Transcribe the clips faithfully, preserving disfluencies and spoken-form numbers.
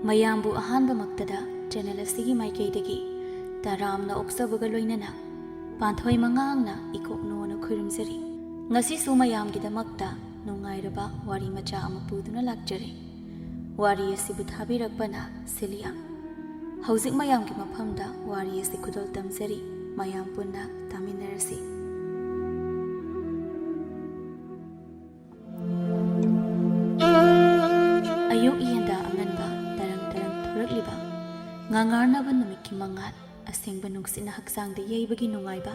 ꯃꯌꯥꯝꯕꯨ ꯑꯍꯥꯟꯕꯃꯛꯇꯗ ꯆꯦꯅꯦꯜ ꯑꯁꯤꯒꯤ ꯃꯥꯏꯀꯩꯗꯒꯤ ꯇꯔꯥꯝꯅ ꯑꯣꯛꯆꯕꯒ ꯂꯣꯏꯅꯅ ꯄꯥꯟꯊꯣꯏ ꯃꯉꯥꯡꯅ ꯏꯀꯣꯛꯅꯣꯅ ꯈꯨꯔꯨꯝꯖꯔꯤ꯫ ꯉꯁꯤꯁꯨ ꯃꯌꯥꯝꯒꯤꯗꯃꯛꯇ ꯅꯨꯡꯉꯥꯏꯔꯕ ꯋꯥꯔꯤ ꯃꯆꯥ ꯑꯃ ꯄꯨꯗꯨꯅ ꯂꯥꯛꯆꯔꯦ꯫ ꯋꯥꯔꯤ ꯑꯁꯤꯕꯨ ꯊꯥꯕꯤꯔꯛꯄꯅ ꯁꯤꯂꯤꯌꯥ꯫ ꯍꯧꯖꯤꯛ ꯃꯌꯥꯝꯒꯤ ꯃꯐꯝꯗ ꯋꯥꯔꯤ ꯑꯁꯤ ꯈꯨꯗꯣꯜ ꯇꯝꯖꯔꯤ꯫ ꯃꯌꯥꯝ ꯄꯨꯟꯅ ꯇꯥꯃꯤꯟꯅꯔꯁꯤ꯫ ꯑꯌꯨꯛ ꯌꯦꯟꯗ ꯑꯉꯟꯕ ꯇꯔꯪ ꯇꯔꯪ ꯊꯣꯔꯛꯂꯤꯕ ꯉꯥꯉꯥꯔꯅꯕ ꯅꯨꯃꯤꯠꯀꯤ ꯃꯉꯥꯜ, ꯑꯁꯦꯡꯕ ꯅꯨꯡꯁꯤꯠꯅ ꯍꯛꯆꯥꯡꯗ ꯌꯩꯕꯒꯤ ꯅꯨꯡꯉꯥꯏꯕ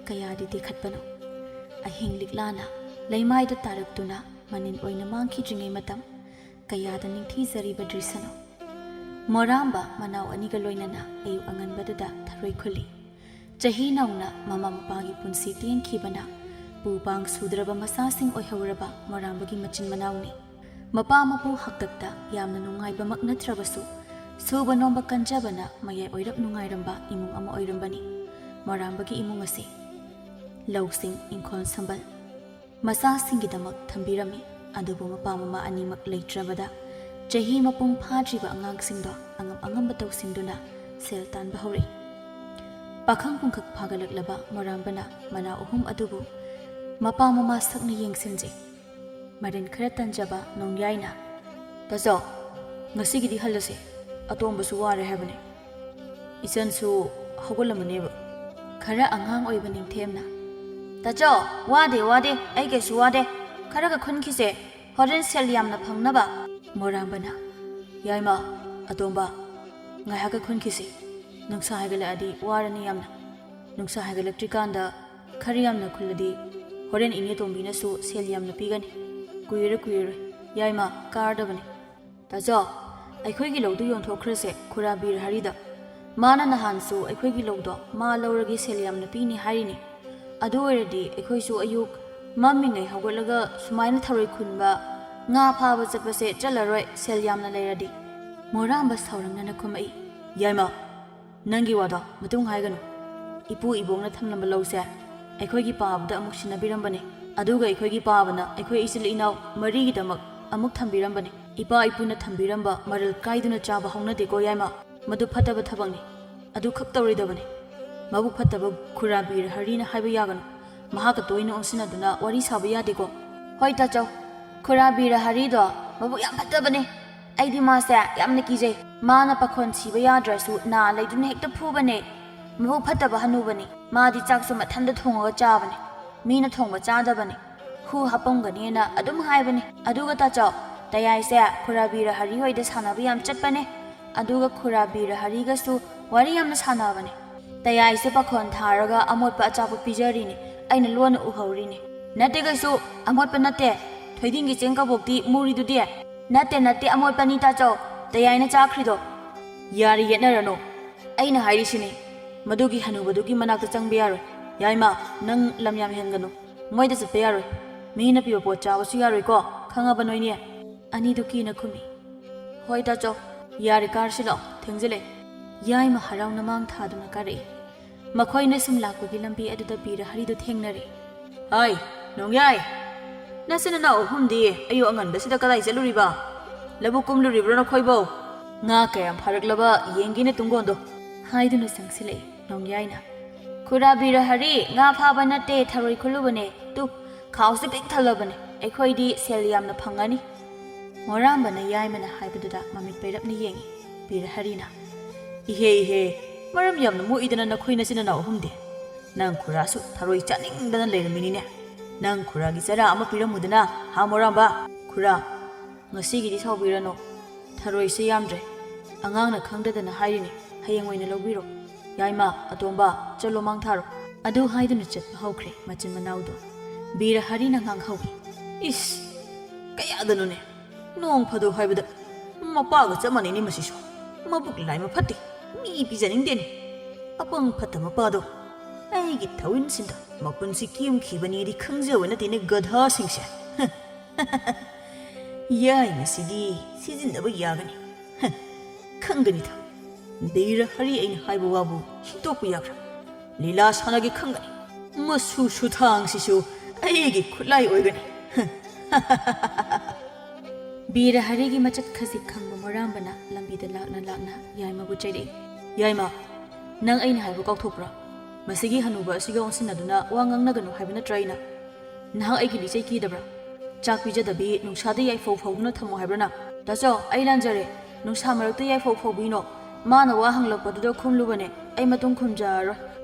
ꯀꯌꯥꯗꯤ ꯇꯦꯛꯈꯠꯄꯅꯣ꯫ ꯑꯍꯤꯡ ꯂꯤꯛꯂꯥꯅ ꯂꯩꯃꯥꯏꯗ ꯇꯥꯔꯛꯇꯨꯅ ꯃꯅꯤꯟ ꯑꯣꯏꯅ ꯃꯥꯡꯈꯤꯗ꯭ꯔꯤꯉꯩ ꯃꯇꯝ ꯀꯌꯥꯗ ꯅꯤꯡꯊꯤꯖꯔꯤꯕ ꯗ꯭ꯔꯤꯁꯅꯣ꯫ ꯃꯣꯔꯥꯝꯕ ꯃꯅꯥꯎ ꯑꯅꯤꯒ ꯂꯣꯏꯅꯅ ꯑꯌꯨꯛ ꯑꯉꯟꯕꯗꯨꯗ ꯊꯔꯣꯏ ꯈꯨꯜꯂꯤ꯫ ꯆꯍꯤ ꯅꯧꯅ ꯃꯃꯥ ꯃꯄꯥꯒꯤ ꯄꯨꯟꯁꯤ ꯇꯦꯟꯈꯤꯕꯅ ꯄꯨ ꯄꯥꯡ ꯁꯨꯗ꯭ꯔꯕ ꯃꯆꯥꯁꯤꯡ ꯑꯣꯏꯍꯧꯔꯕ ꯃꯣꯔꯥꯝꯕꯒꯤ ꯃꯆꯤꯟ ꯃꯅꯥꯎꯅꯤ꯫ ꯃꯄꯥ ꯃꯄꯨ ꯍꯥꯛꯇꯛꯇ ꯌꯥꯝꯅ ꯅꯨꯡꯉꯥꯏꯕꯃꯛ ꯅꯠꯇ꯭ꯔꯕꯁꯨ, ꯁꯨꯕ ꯅꯣꯝꯕ ꯀꯟꯖꯕꯅ ꯃꯌꯥꯏ ꯑꯣꯏꯔꯞ ꯅꯨꯡꯉꯥꯏꯔꯝꯕ ꯏꯃꯨꯡ ꯑꯃ ꯑꯣꯏꯔꯝꯕꯅꯤ ꯃꯣꯔꯥꯝꯕꯒꯤ ꯏꯃꯨꯡ ꯑꯁꯤ꯫ ꯂꯧꯁꯤꯡ, ꯏꯪꯈꯣꯜ ꯁꯝꯕꯜ, ꯃꯆꯥꯁꯤꯡꯒꯤꯗꯃꯛ ꯊꯝꯕꯤꯔꯝꯃꯤ꯫ ꯑꯗꯨꯕꯨ ꯃꯄꯥ ꯃꯃꯥ ꯑꯅꯤꯃꯛ ꯂꯩꯇ꯭ꯔꯕꯗ ꯆꯍꯤ ꯃꯄꯨꯡ ꯐꯥꯗ꯭ꯔꯤꯕ ꯑꯉꯥꯡꯁꯤꯡꯗꯣ ꯑꯉꯝ ꯑꯉꯝꯕ ꯇꯧꯁꯤꯟꯗꯨꯅ ꯁꯦꯜ ꯇꯥꯟꯕ ꯍꯧꯔꯛꯏ꯫ ꯄꯥꯈꯪ ꯄꯨꯡꯈꯛ ꯐꯥꯒꯠꯂꯛꯂꯕ ꯃꯣꯔꯥꯝꯕꯅ ꯃꯅꯥꯎ ꯑꯍꯨꯝ ꯑꯗꯨꯕꯨ ꯃꯄꯥ ꯃꯃꯥ ꯁꯛꯅ ꯌꯦꯡꯁꯤꯟꯖꯩ꯫ ꯃꯔꯤꯟ ꯈꯔ ꯇꯟꯖꯕ ꯅꯣꯡꯌꯥꯏꯅ, "ꯇꯥꯆꯧ, ꯉꯁꯤꯒꯤꯗꯤ ꯍꯜꯂꯁꯦ꯫ ꯑꯇꯣꯝꯕꯁꯨ ꯋꯥꯔꯦ ꯍꯥꯏꯕꯅꯦ꯫ ꯏꯆꯟꯁꯨ ꯍꯧꯒꯠꯂꯝꯃꯅꯦꯕ꯫" ꯈꯔ ꯑꯉꯥꯡ ꯑꯣꯏꯕ ꯅꯤꯡꯊꯦꯝꯅ, "ꯇꯥꯆꯧ, ꯋꯥꯗꯦ, ꯋꯥꯗꯦ, ꯑꯩ ꯀꯩꯁꯨ ꯋꯥꯗꯦ꯫ ꯈꯔꯒ ꯈꯨꯟꯈꯤꯁꯦ, ꯍꯣꯔꯦꯟ ꯁꯦꯜ ꯌꯥꯝꯅ ꯐꯪꯅꯕ꯫" ꯃꯣꯔꯥꯝꯕꯅ, "ꯌꯥꯏꯃ, ꯑꯇꯣꯝꯕ, ꯉꯥꯏꯍꯥꯛꯀ ꯈꯨꯟꯈꯤꯁꯤ꯫ ꯅꯨꯡꯁꯥ ꯍꯥꯏꯒꯠꯂꯛꯑꯗꯤ ꯋꯥꯔꯅꯤ ꯌꯥꯝꯅ꯫ ꯅꯨꯡꯁꯥ ꯍꯥꯏꯒꯠꯂꯛꯇ꯭ꯔꯤꯀꯥꯟꯗ ꯈꯔ ꯌꯥꯝꯅ ꯈꯨꯜꯂꯗꯤ ꯍꯣꯔꯦꯟ ꯏꯅꯦ ꯇꯣꯝꯕꯤꯅꯁꯨ ꯁꯦꯜ ꯌꯥꯝꯅ ꯄꯤꯒꯅꯤ꯫ ꯀꯨꯏꯔꯔꯣꯏ, ꯀꯨꯏꯔꯔꯣꯏ꯫ ꯌꯥꯏꯃ, ꯀꯥꯔꯗꯕꯅꯤ꯫" "ꯇꯥꯆꯧ, ꯑꯩꯈꯣꯏꯒꯤ ꯂꯧꯗꯨ ꯌꯣꯟꯊꯣꯛꯈ꯭ꯔꯁꯦ ꯈꯨꯔꯥ ꯕꯤꯔ ꯍꯔꯤꯗ꯫ ꯃꯥꯅ ꯅꯍꯥꯟꯁꯨ ꯑꯩꯈꯣꯏꯒꯤ ꯂꯧꯗꯣ ꯃꯥ ꯂꯧꯔꯒꯦ ꯁꯦꯜ ꯌꯥꯝꯅ ꯄꯤꯅꯤ ꯍꯥꯏꯔꯤꯅꯤ꯫ ꯑꯗꯨ ꯑꯣꯏꯔꯗꯤ ꯑꯩꯈꯣꯏꯁꯨ ꯑꯌꯨꯛ ꯃꯝꯃꯤꯉꯩ ꯍꯧꯒꯠꯂꯒ ꯁꯨꯃꯥꯏꯅ ꯊꯔꯣꯏ ꯈꯨꯟꯕ, ꯉꯥ ꯐꯥꯕ ꯆꯠꯄꯁꯦ ꯆꯠꯂꯔꯣꯏ, ꯁꯦꯜ ꯌꯥꯝꯅ ꯂꯩꯔꯗꯤ꯫" ꯃꯣꯔꯥꯝꯕ ꯁꯥꯎꯔꯪꯅꯅ ꯈꯨꯝꯃꯛꯏ, "ꯌꯥꯏꯃ, ꯅꯪꯒꯤ ꯋꯥꯗꯣ ꯃꯇꯨꯡ ꯍꯥꯏꯒꯅꯨ꯫ ꯏꯄꯨ ꯏꯕꯣꯛꯅ ꯊꯝꯂꯝꯕ ꯂꯧꯁꯦ ꯑꯩꯈꯣꯏꯒꯤ ꯄꯥꯕꯗ ꯑꯃꯨꯛ ꯁꯤꯟꯅꯕꯤꯔꯝꯕꯅꯤ꯫ ꯑꯗꯨꯒ ꯑꯩꯈꯣꯏꯒꯤ ꯄꯥꯕꯅ ꯑꯩꯈꯣꯏ ꯏꯆꯤꯜ ꯏꯅꯥꯎ ꯃꯔꯤꯒꯤꯗꯃꯛ ꯑꯃꯨꯛ ꯊꯝꯕꯤꯔꯝꯕꯅꯤ꯫ ꯏꯄꯥ ꯏꯄꯨꯅ ꯊꯝꯕꯤꯔꯝꯕ ꯃꯔꯜ ꯀꯥꯏꯗꯨꯅ ꯆꯥꯕ ꯍꯧꯅꯗꯦꯀꯣ ꯌꯥꯏꯃ꯫ ꯃꯗꯨ ꯐꯠꯇꯕ ꯊꯕꯛꯅꯤ꯫ ꯑꯗꯨ ꯈꯛ ꯇꯧꯔꯣꯏꯗꯕꯅꯤ꯫ ꯃꯕꯨꯛ ꯐꯠꯇꯕ ꯈꯨꯔꯥ ꯕꯤꯔ ꯍꯔꯤꯅ ꯍꯥꯏꯕ ꯌꯥꯒꯅꯨ꯫ ꯃꯍꯥꯛꯀ ꯇꯣꯏꯅ ꯑꯣꯟꯁꯤꯟꯅꯗꯨꯅ ꯋꯥꯔꯤ ꯁꯥꯕ ꯌꯥꯗꯦꯀꯣ꯫ ꯍꯣꯏ ꯇꯥꯆꯧ꯫ ꯈꯨꯔꯥ ꯕꯤꯔ ꯍꯔꯤꯗꯣ ꯃꯕꯨꯛ ꯌꯥꯝ ꯐꯠꯇꯕꯅꯦ꯫ ꯑꯩꯗꯤ ꯃꯥꯁꯦ ꯌꯥꯝꯅ ꯀꯤꯖꯩ꯫ ꯃꯥꯅ ꯄꯥꯈꯣꯟ ꯁꯤꯕ ꯌꯥꯗ꯭ꯔꯁꯨ ꯅꯥ ꯂꯩꯗꯨꯅ ꯍꯦꯛꯇ ꯐꯨꯕꯅꯦ꯫ ꯃꯕꯨꯛ ꯐꯠꯇꯕ ꯍꯅꯨꯕꯅꯤ꯫ ꯃꯥꯗꯤ ꯆꯥꯛꯁꯨ ꯃꯊꯟꯇ ꯊꯣꯡꯉꯒ ꯆꯥꯕꯅꯦ꯫ ꯃꯤꯅ ꯊꯣꯡꯕ ꯆꯥꯗꯕꯅꯦ꯫ ꯍꯨ ꯍꯥꯞꯄꯝꯒꯅꯤꯅ ꯑꯗꯨꯝ ꯍꯥꯏꯕꯅꯦ꯫ ꯑꯗꯨꯒ ꯇꯥꯆꯧ, ꯇꯌꯥꯏꯁꯦ ꯈꯨꯔꯥ ꯕꯤꯔ ꯍꯔꯤ ꯍꯣꯏꯗ ꯁꯥꯟꯅꯕ ꯌꯥꯝ ꯆꯠꯄꯅꯦ꯫ ꯑꯗꯨꯒ ꯈꯨꯔꯥ ꯕꯤꯔ ꯍꯔꯤꯒꯁꯨ ꯋꯥꯔꯤ ꯌꯥꯝꯅ ꯁꯥꯟꯅꯕꯅꯦ꯫ ꯇꯌꯥꯏꯁꯦ ꯄꯥꯈꯣꯟ ꯊꯥꯔꯒ ꯑꯃꯣꯠꯄ ꯑꯆꯥꯄꯣꯠ ꯄꯤꯖꯔꯤꯅꯦ꯫ ꯑꯩꯅ ꯂꯣꯟꯅ ꯎꯍꯧꯔꯤꯅꯦ꯫ ꯅꯠꯇꯦ ꯀꯩꯁꯨ, ꯑꯃꯣꯠꯄ ꯅꯠꯇꯦ꯫ ꯊꯣꯏꯗꯤꯡꯒꯤ ꯆꯦꯡ ꯀꯕꯣꯛꯇꯤ ꯃꯨꯔꯤꯗꯨꯗꯤ꯫ ꯅꯠꯇꯦ, ꯅꯠꯇꯦ, ꯑꯃꯣꯠꯄꯅꯤ ꯇꯥꯆꯧ꯫ ꯇꯌꯥꯏꯅ ꯆꯥꯈ꯭ꯔꯤꯗꯣ꯫ ꯌꯥꯔꯦ ꯌꯦꯠꯅꯔꯅꯨ꯫ ꯑꯩꯅ ꯍꯥꯏꯔꯤꯁꯤꯅꯤ꯫ ꯃꯗꯨꯒꯤ ꯍꯅꯨꯕꯗꯨꯒꯤ ꯃꯅꯥꯛꯇ ꯆꯪꯕ ꯌꯥꯔꯣꯏ꯫ ꯌꯥꯏꯃ, ꯅꯪ ꯂꯝ ꯌꯥꯝ ꯍꯦꯟꯒꯅꯨ꯫ ꯃꯣꯏꯗ ꯆꯠꯄ ꯌꯥꯔꯣꯏ꯫ ꯃꯤꯅ ꯄꯤꯕ ꯄꯣꯠ ꯆꯥꯕꯁꯨ ꯌꯥꯔꯣꯏꯀꯣ꯫ ꯈꯪꯉꯕ ꯅꯣꯏꯅꯦ? ꯑꯅꯤꯗꯨ ꯀꯤꯅ ꯈꯨꯝꯃꯤ꯫ ꯍꯣꯏ ꯇꯥꯆꯧ꯫ ꯌꯥꯔꯦ ꯀꯥꯔꯁꯤ ꯂꯥꯛꯑꯣ꯫ ꯊꯦꯡꯖꯤꯜꯂꯦ꯫ ꯌꯥꯏꯃ ꯍꯔꯥꯎꯅ ꯃꯥꯡ ꯊꯥꯗꯨꯅ ꯀꯥꯔꯛꯏ꯫ ꯃꯈꯣꯏꯅ ꯁꯨꯝ ꯂꯥꯛꯄꯒꯤ ꯂꯝꯕꯤ ꯑꯗꯨꯗ ꯕꯤꯔ ꯍꯔꯤꯗꯨ ꯊꯦꯡꯅꯔꯦ꯫ ꯍꯥꯏ, ꯅꯣꯡꯌꯥꯏ꯫ ꯅꯆꯤꯟ ꯅꯅꯥꯎ ꯑꯍꯨꯝꯗꯤ ꯑꯌꯨꯛ ꯑꯉꯟꯕꯁꯤꯗ ꯀꯗꯥꯏ ꯆꯠꯂꯨꯔꯤꯕ? ꯂꯧꯕꯨꯛ ꯀꯨꯝꯂꯨꯔꯤꯕ꯭ꯔꯣ ꯅꯈꯣꯏꯕꯧ? ꯉꯥ ꯀꯌꯥꯝ ꯐꯥꯔꯛꯂꯕ ꯌꯦꯡꯒꯦꯅꯦ ꯇꯨꯡꯒꯣꯟꯗꯣ꯫ ꯍꯥꯏꯗꯨꯅ ꯆꯪꯁꯤꯜꯂꯛꯏ ꯅꯣꯡꯌꯥꯏꯅ꯫ ꯈꯨꯔꯥ ꯕꯤꯔ ꯍꯔꯤ, ꯉꯥ ꯐꯥꯕ ꯅꯠꯇꯦ, ꯊꯔꯣꯏ ꯈꯨꯜꯂꯨꯕꯅꯦ꯫ ꯇꯨ, ꯈꯥꯎꯁꯦ ꯄꯤꯛ ꯊꯜꯂꯕꯅꯦ꯫ ꯑꯩꯈꯣꯏꯗꯤ ꯁꯦꯜ ꯌꯥꯝꯅ ꯐꯪꯉꯅꯤ꯫ ꯃꯣꯔꯥꯝꯕꯅ ꯌꯥꯏꯃꯅ ꯍꯥꯏꯕꯗꯨꯗ ꯃꯃꯤꯠ ꯄꯩꯔꯞꯅ ꯌꯦꯡꯉꯤ ꯕꯤꯔ ꯍꯔꯤꯅ꯫ ꯏꯍꯦ ꯏꯍꯦ, ꯃꯔꯝ ꯌꯥꯝꯅ ꯃꯣꯛꯏꯗꯅ ꯅꯈꯣꯏ ꯅꯆꯤꯟ ꯅꯅꯥꯎ ꯑꯍꯨꯝꯗꯤ꯫ ꯅꯪ ꯈꯨꯔꯥꯁꯨ ꯊꯔꯣꯏ ꯆꯥꯅꯤꯡꯗꯅ ꯂꯩꯔꯝꯃꯤꯅꯤꯅꯦ꯫ ꯅꯪ ꯈꯨꯔꯥꯒꯤ ꯆꯔꯥ ꯑꯃ ꯄꯤꯔꯝꯃꯨꯗꯅ, ꯍꯥ ꯃꯣꯔꯥꯝꯕ? ꯈꯨꯔꯥ, ꯉꯁꯤꯒꯤꯗꯤ ꯁꯥꯎꯕꯤꯔꯅꯨ꯫ ꯊꯔꯣꯏꯁꯦ ꯌꯥꯝꯗ꯭ꯔꯦ꯫ ꯑꯉꯥꯡꯅ ꯈꯪꯗꯗꯅ ꯍꯥꯏꯔꯤꯅꯤ꯫ ꯍꯌꯦꯡ ꯑꯣꯏꯅ ꯂꯧꯕꯤꯔꯣ꯫ ꯌꯥꯏꯃ, ꯑꯇꯣꯝꯕ, ꯆꯠꯂꯣ ꯃꯥꯡ ꯊꯥꯔꯣ꯫ ꯑꯗꯨ ꯍꯥꯏꯗꯨꯅ ꯆꯠꯄ ꯍꯧꯈ꯭ꯔꯦ ꯃꯆꯤꯟ ꯃꯅꯥꯎꯗꯣ꯫ ꯕꯤꯔ ꯍꯔꯤꯅ ꯉꯥꯡꯍꯧꯏ꯫ ꯏꯁ! ꯀꯌꯥꯗꯅꯣꯅꯦ? ꯅꯣꯡ ꯐꯥꯗꯣꯛ ꯍꯥꯏꯕꯗ ꯃꯄꯥꯒ ꯆꯞ ꯃꯥꯟꯅꯩꯅꯦ ꯃꯁꯤꯁꯨ꯫ ꯃꯕꯨꯛ ꯂꯥꯏꯃ ꯐꯠꯇꯦ꯫ ꯃꯤ ꯄꯤꯖꯅꯤꯡꯗꯦꯅꯦ꯫ ꯑꯄꯪ ꯐꯠꯇ ꯃꯄꯥꯗꯣ꯫ ꯑꯩꯒꯤ ꯊꯧꯏꯟꯁꯤꯟꯗ ꯃꯄꯨꯟꯁꯤ ꯀꯦꯝꯈꯤꯕꯅꯦꯗꯤ ꯈꯪꯖꯕ ꯅꯠꯇꯦꯅꯦ ꯒꯙꯥꯁꯤꯡꯁꯦ꯫ ꯍ꯫ ꯌꯥꯏꯃꯁꯤꯗꯤ ꯁꯤꯖꯤꯟꯅꯕ ꯌꯥꯒꯅꯤ꯫ ꯍ꯫ ꯈꯪꯒꯅꯤꯗ꯫ ꯕꯤꯔ ꯍꯔꯤ ꯑꯩꯅ ꯍꯥꯏꯕ ꯋꯥꯕꯨ ꯍꯤꯛꯇꯣꯛꯄ ꯌꯥꯕ꯭ꯔꯥ? ꯂꯤꯂꯥ ꯁꯥꯟꯅꯒꯦ ꯈꯪꯒꯅꯤ꯫ ꯃꯁꯨ ꯁꯨꯊꯥꯡꯁꯤꯁꯨ ꯑꯩꯒꯤ ꯈꯨꯠꯂꯥꯏ ꯑꯣꯏꯒꯅꯤ꯫ ꯍ꯫ ꯕꯤꯔ ꯍꯔꯤꯒꯤ ꯃꯆꯠ ꯈꯖꯤꯛ ꯈꯪꯕ ꯃꯣꯔꯥꯝꯕꯅ ꯂꯝꯕꯤꯗ ꯂꯥꯛꯅ ꯂꯥꯛꯅ ꯌꯥꯏꯃꯕꯨ ꯆꯩꯔꯛꯏ꯫ "ꯌꯥꯏꯃ, ꯅꯪ ꯑꯩꯅ ꯍꯥꯏꯕ ꯀꯥꯎꯊꯣꯛꯄ꯭ꯔꯥ? ꯃꯁꯤꯒꯤ ꯍꯅꯨꯕ ꯑꯁꯤꯒ ꯑꯣꯟꯁꯤꯟꯅꯗꯨꯅ ꯋꯥ ꯉꯥꯡꯅꯒꯅꯨ ꯍꯥꯏꯕ ꯅꯠꯇ꯭ꯔꯥ ꯑꯩꯅ? ꯅꯍꯥꯛ ꯑꯩꯒꯤ ꯂꯤꯆꯩ ꯀꯤꯗꯕ꯭ꯔꯥ? ꯆꯥꯛ ꯄꯤꯖꯗꯕꯤ ꯅꯨꯡꯁꯥꯗ ꯌꯥꯏꯐꯧ ꯐꯧꯗꯨꯅ ꯊꯝꯃꯣ ꯍꯥꯏꯕ꯭ꯔꯥ ꯅꯪ? ꯇꯥꯆꯧ, ꯑꯩ ꯂꯥꯟꯖꯔꯦ꯫ ꯅꯨꯡꯁꯥ ꯃꯔꯛꯇ ꯌꯥꯏꯐꯧ ꯐꯧꯕꯤꯅꯣ꯫ ꯃꯥꯅ ꯋꯥ ꯍꯪꯂꯛꯄꯗꯨꯗ ꯈꯨꯝꯂꯨꯕꯅꯦ꯫ ꯑꯩ ꯃꯇꯨꯡ ꯈꯨꯝꯖꯔꯔꯣꯏ꯫"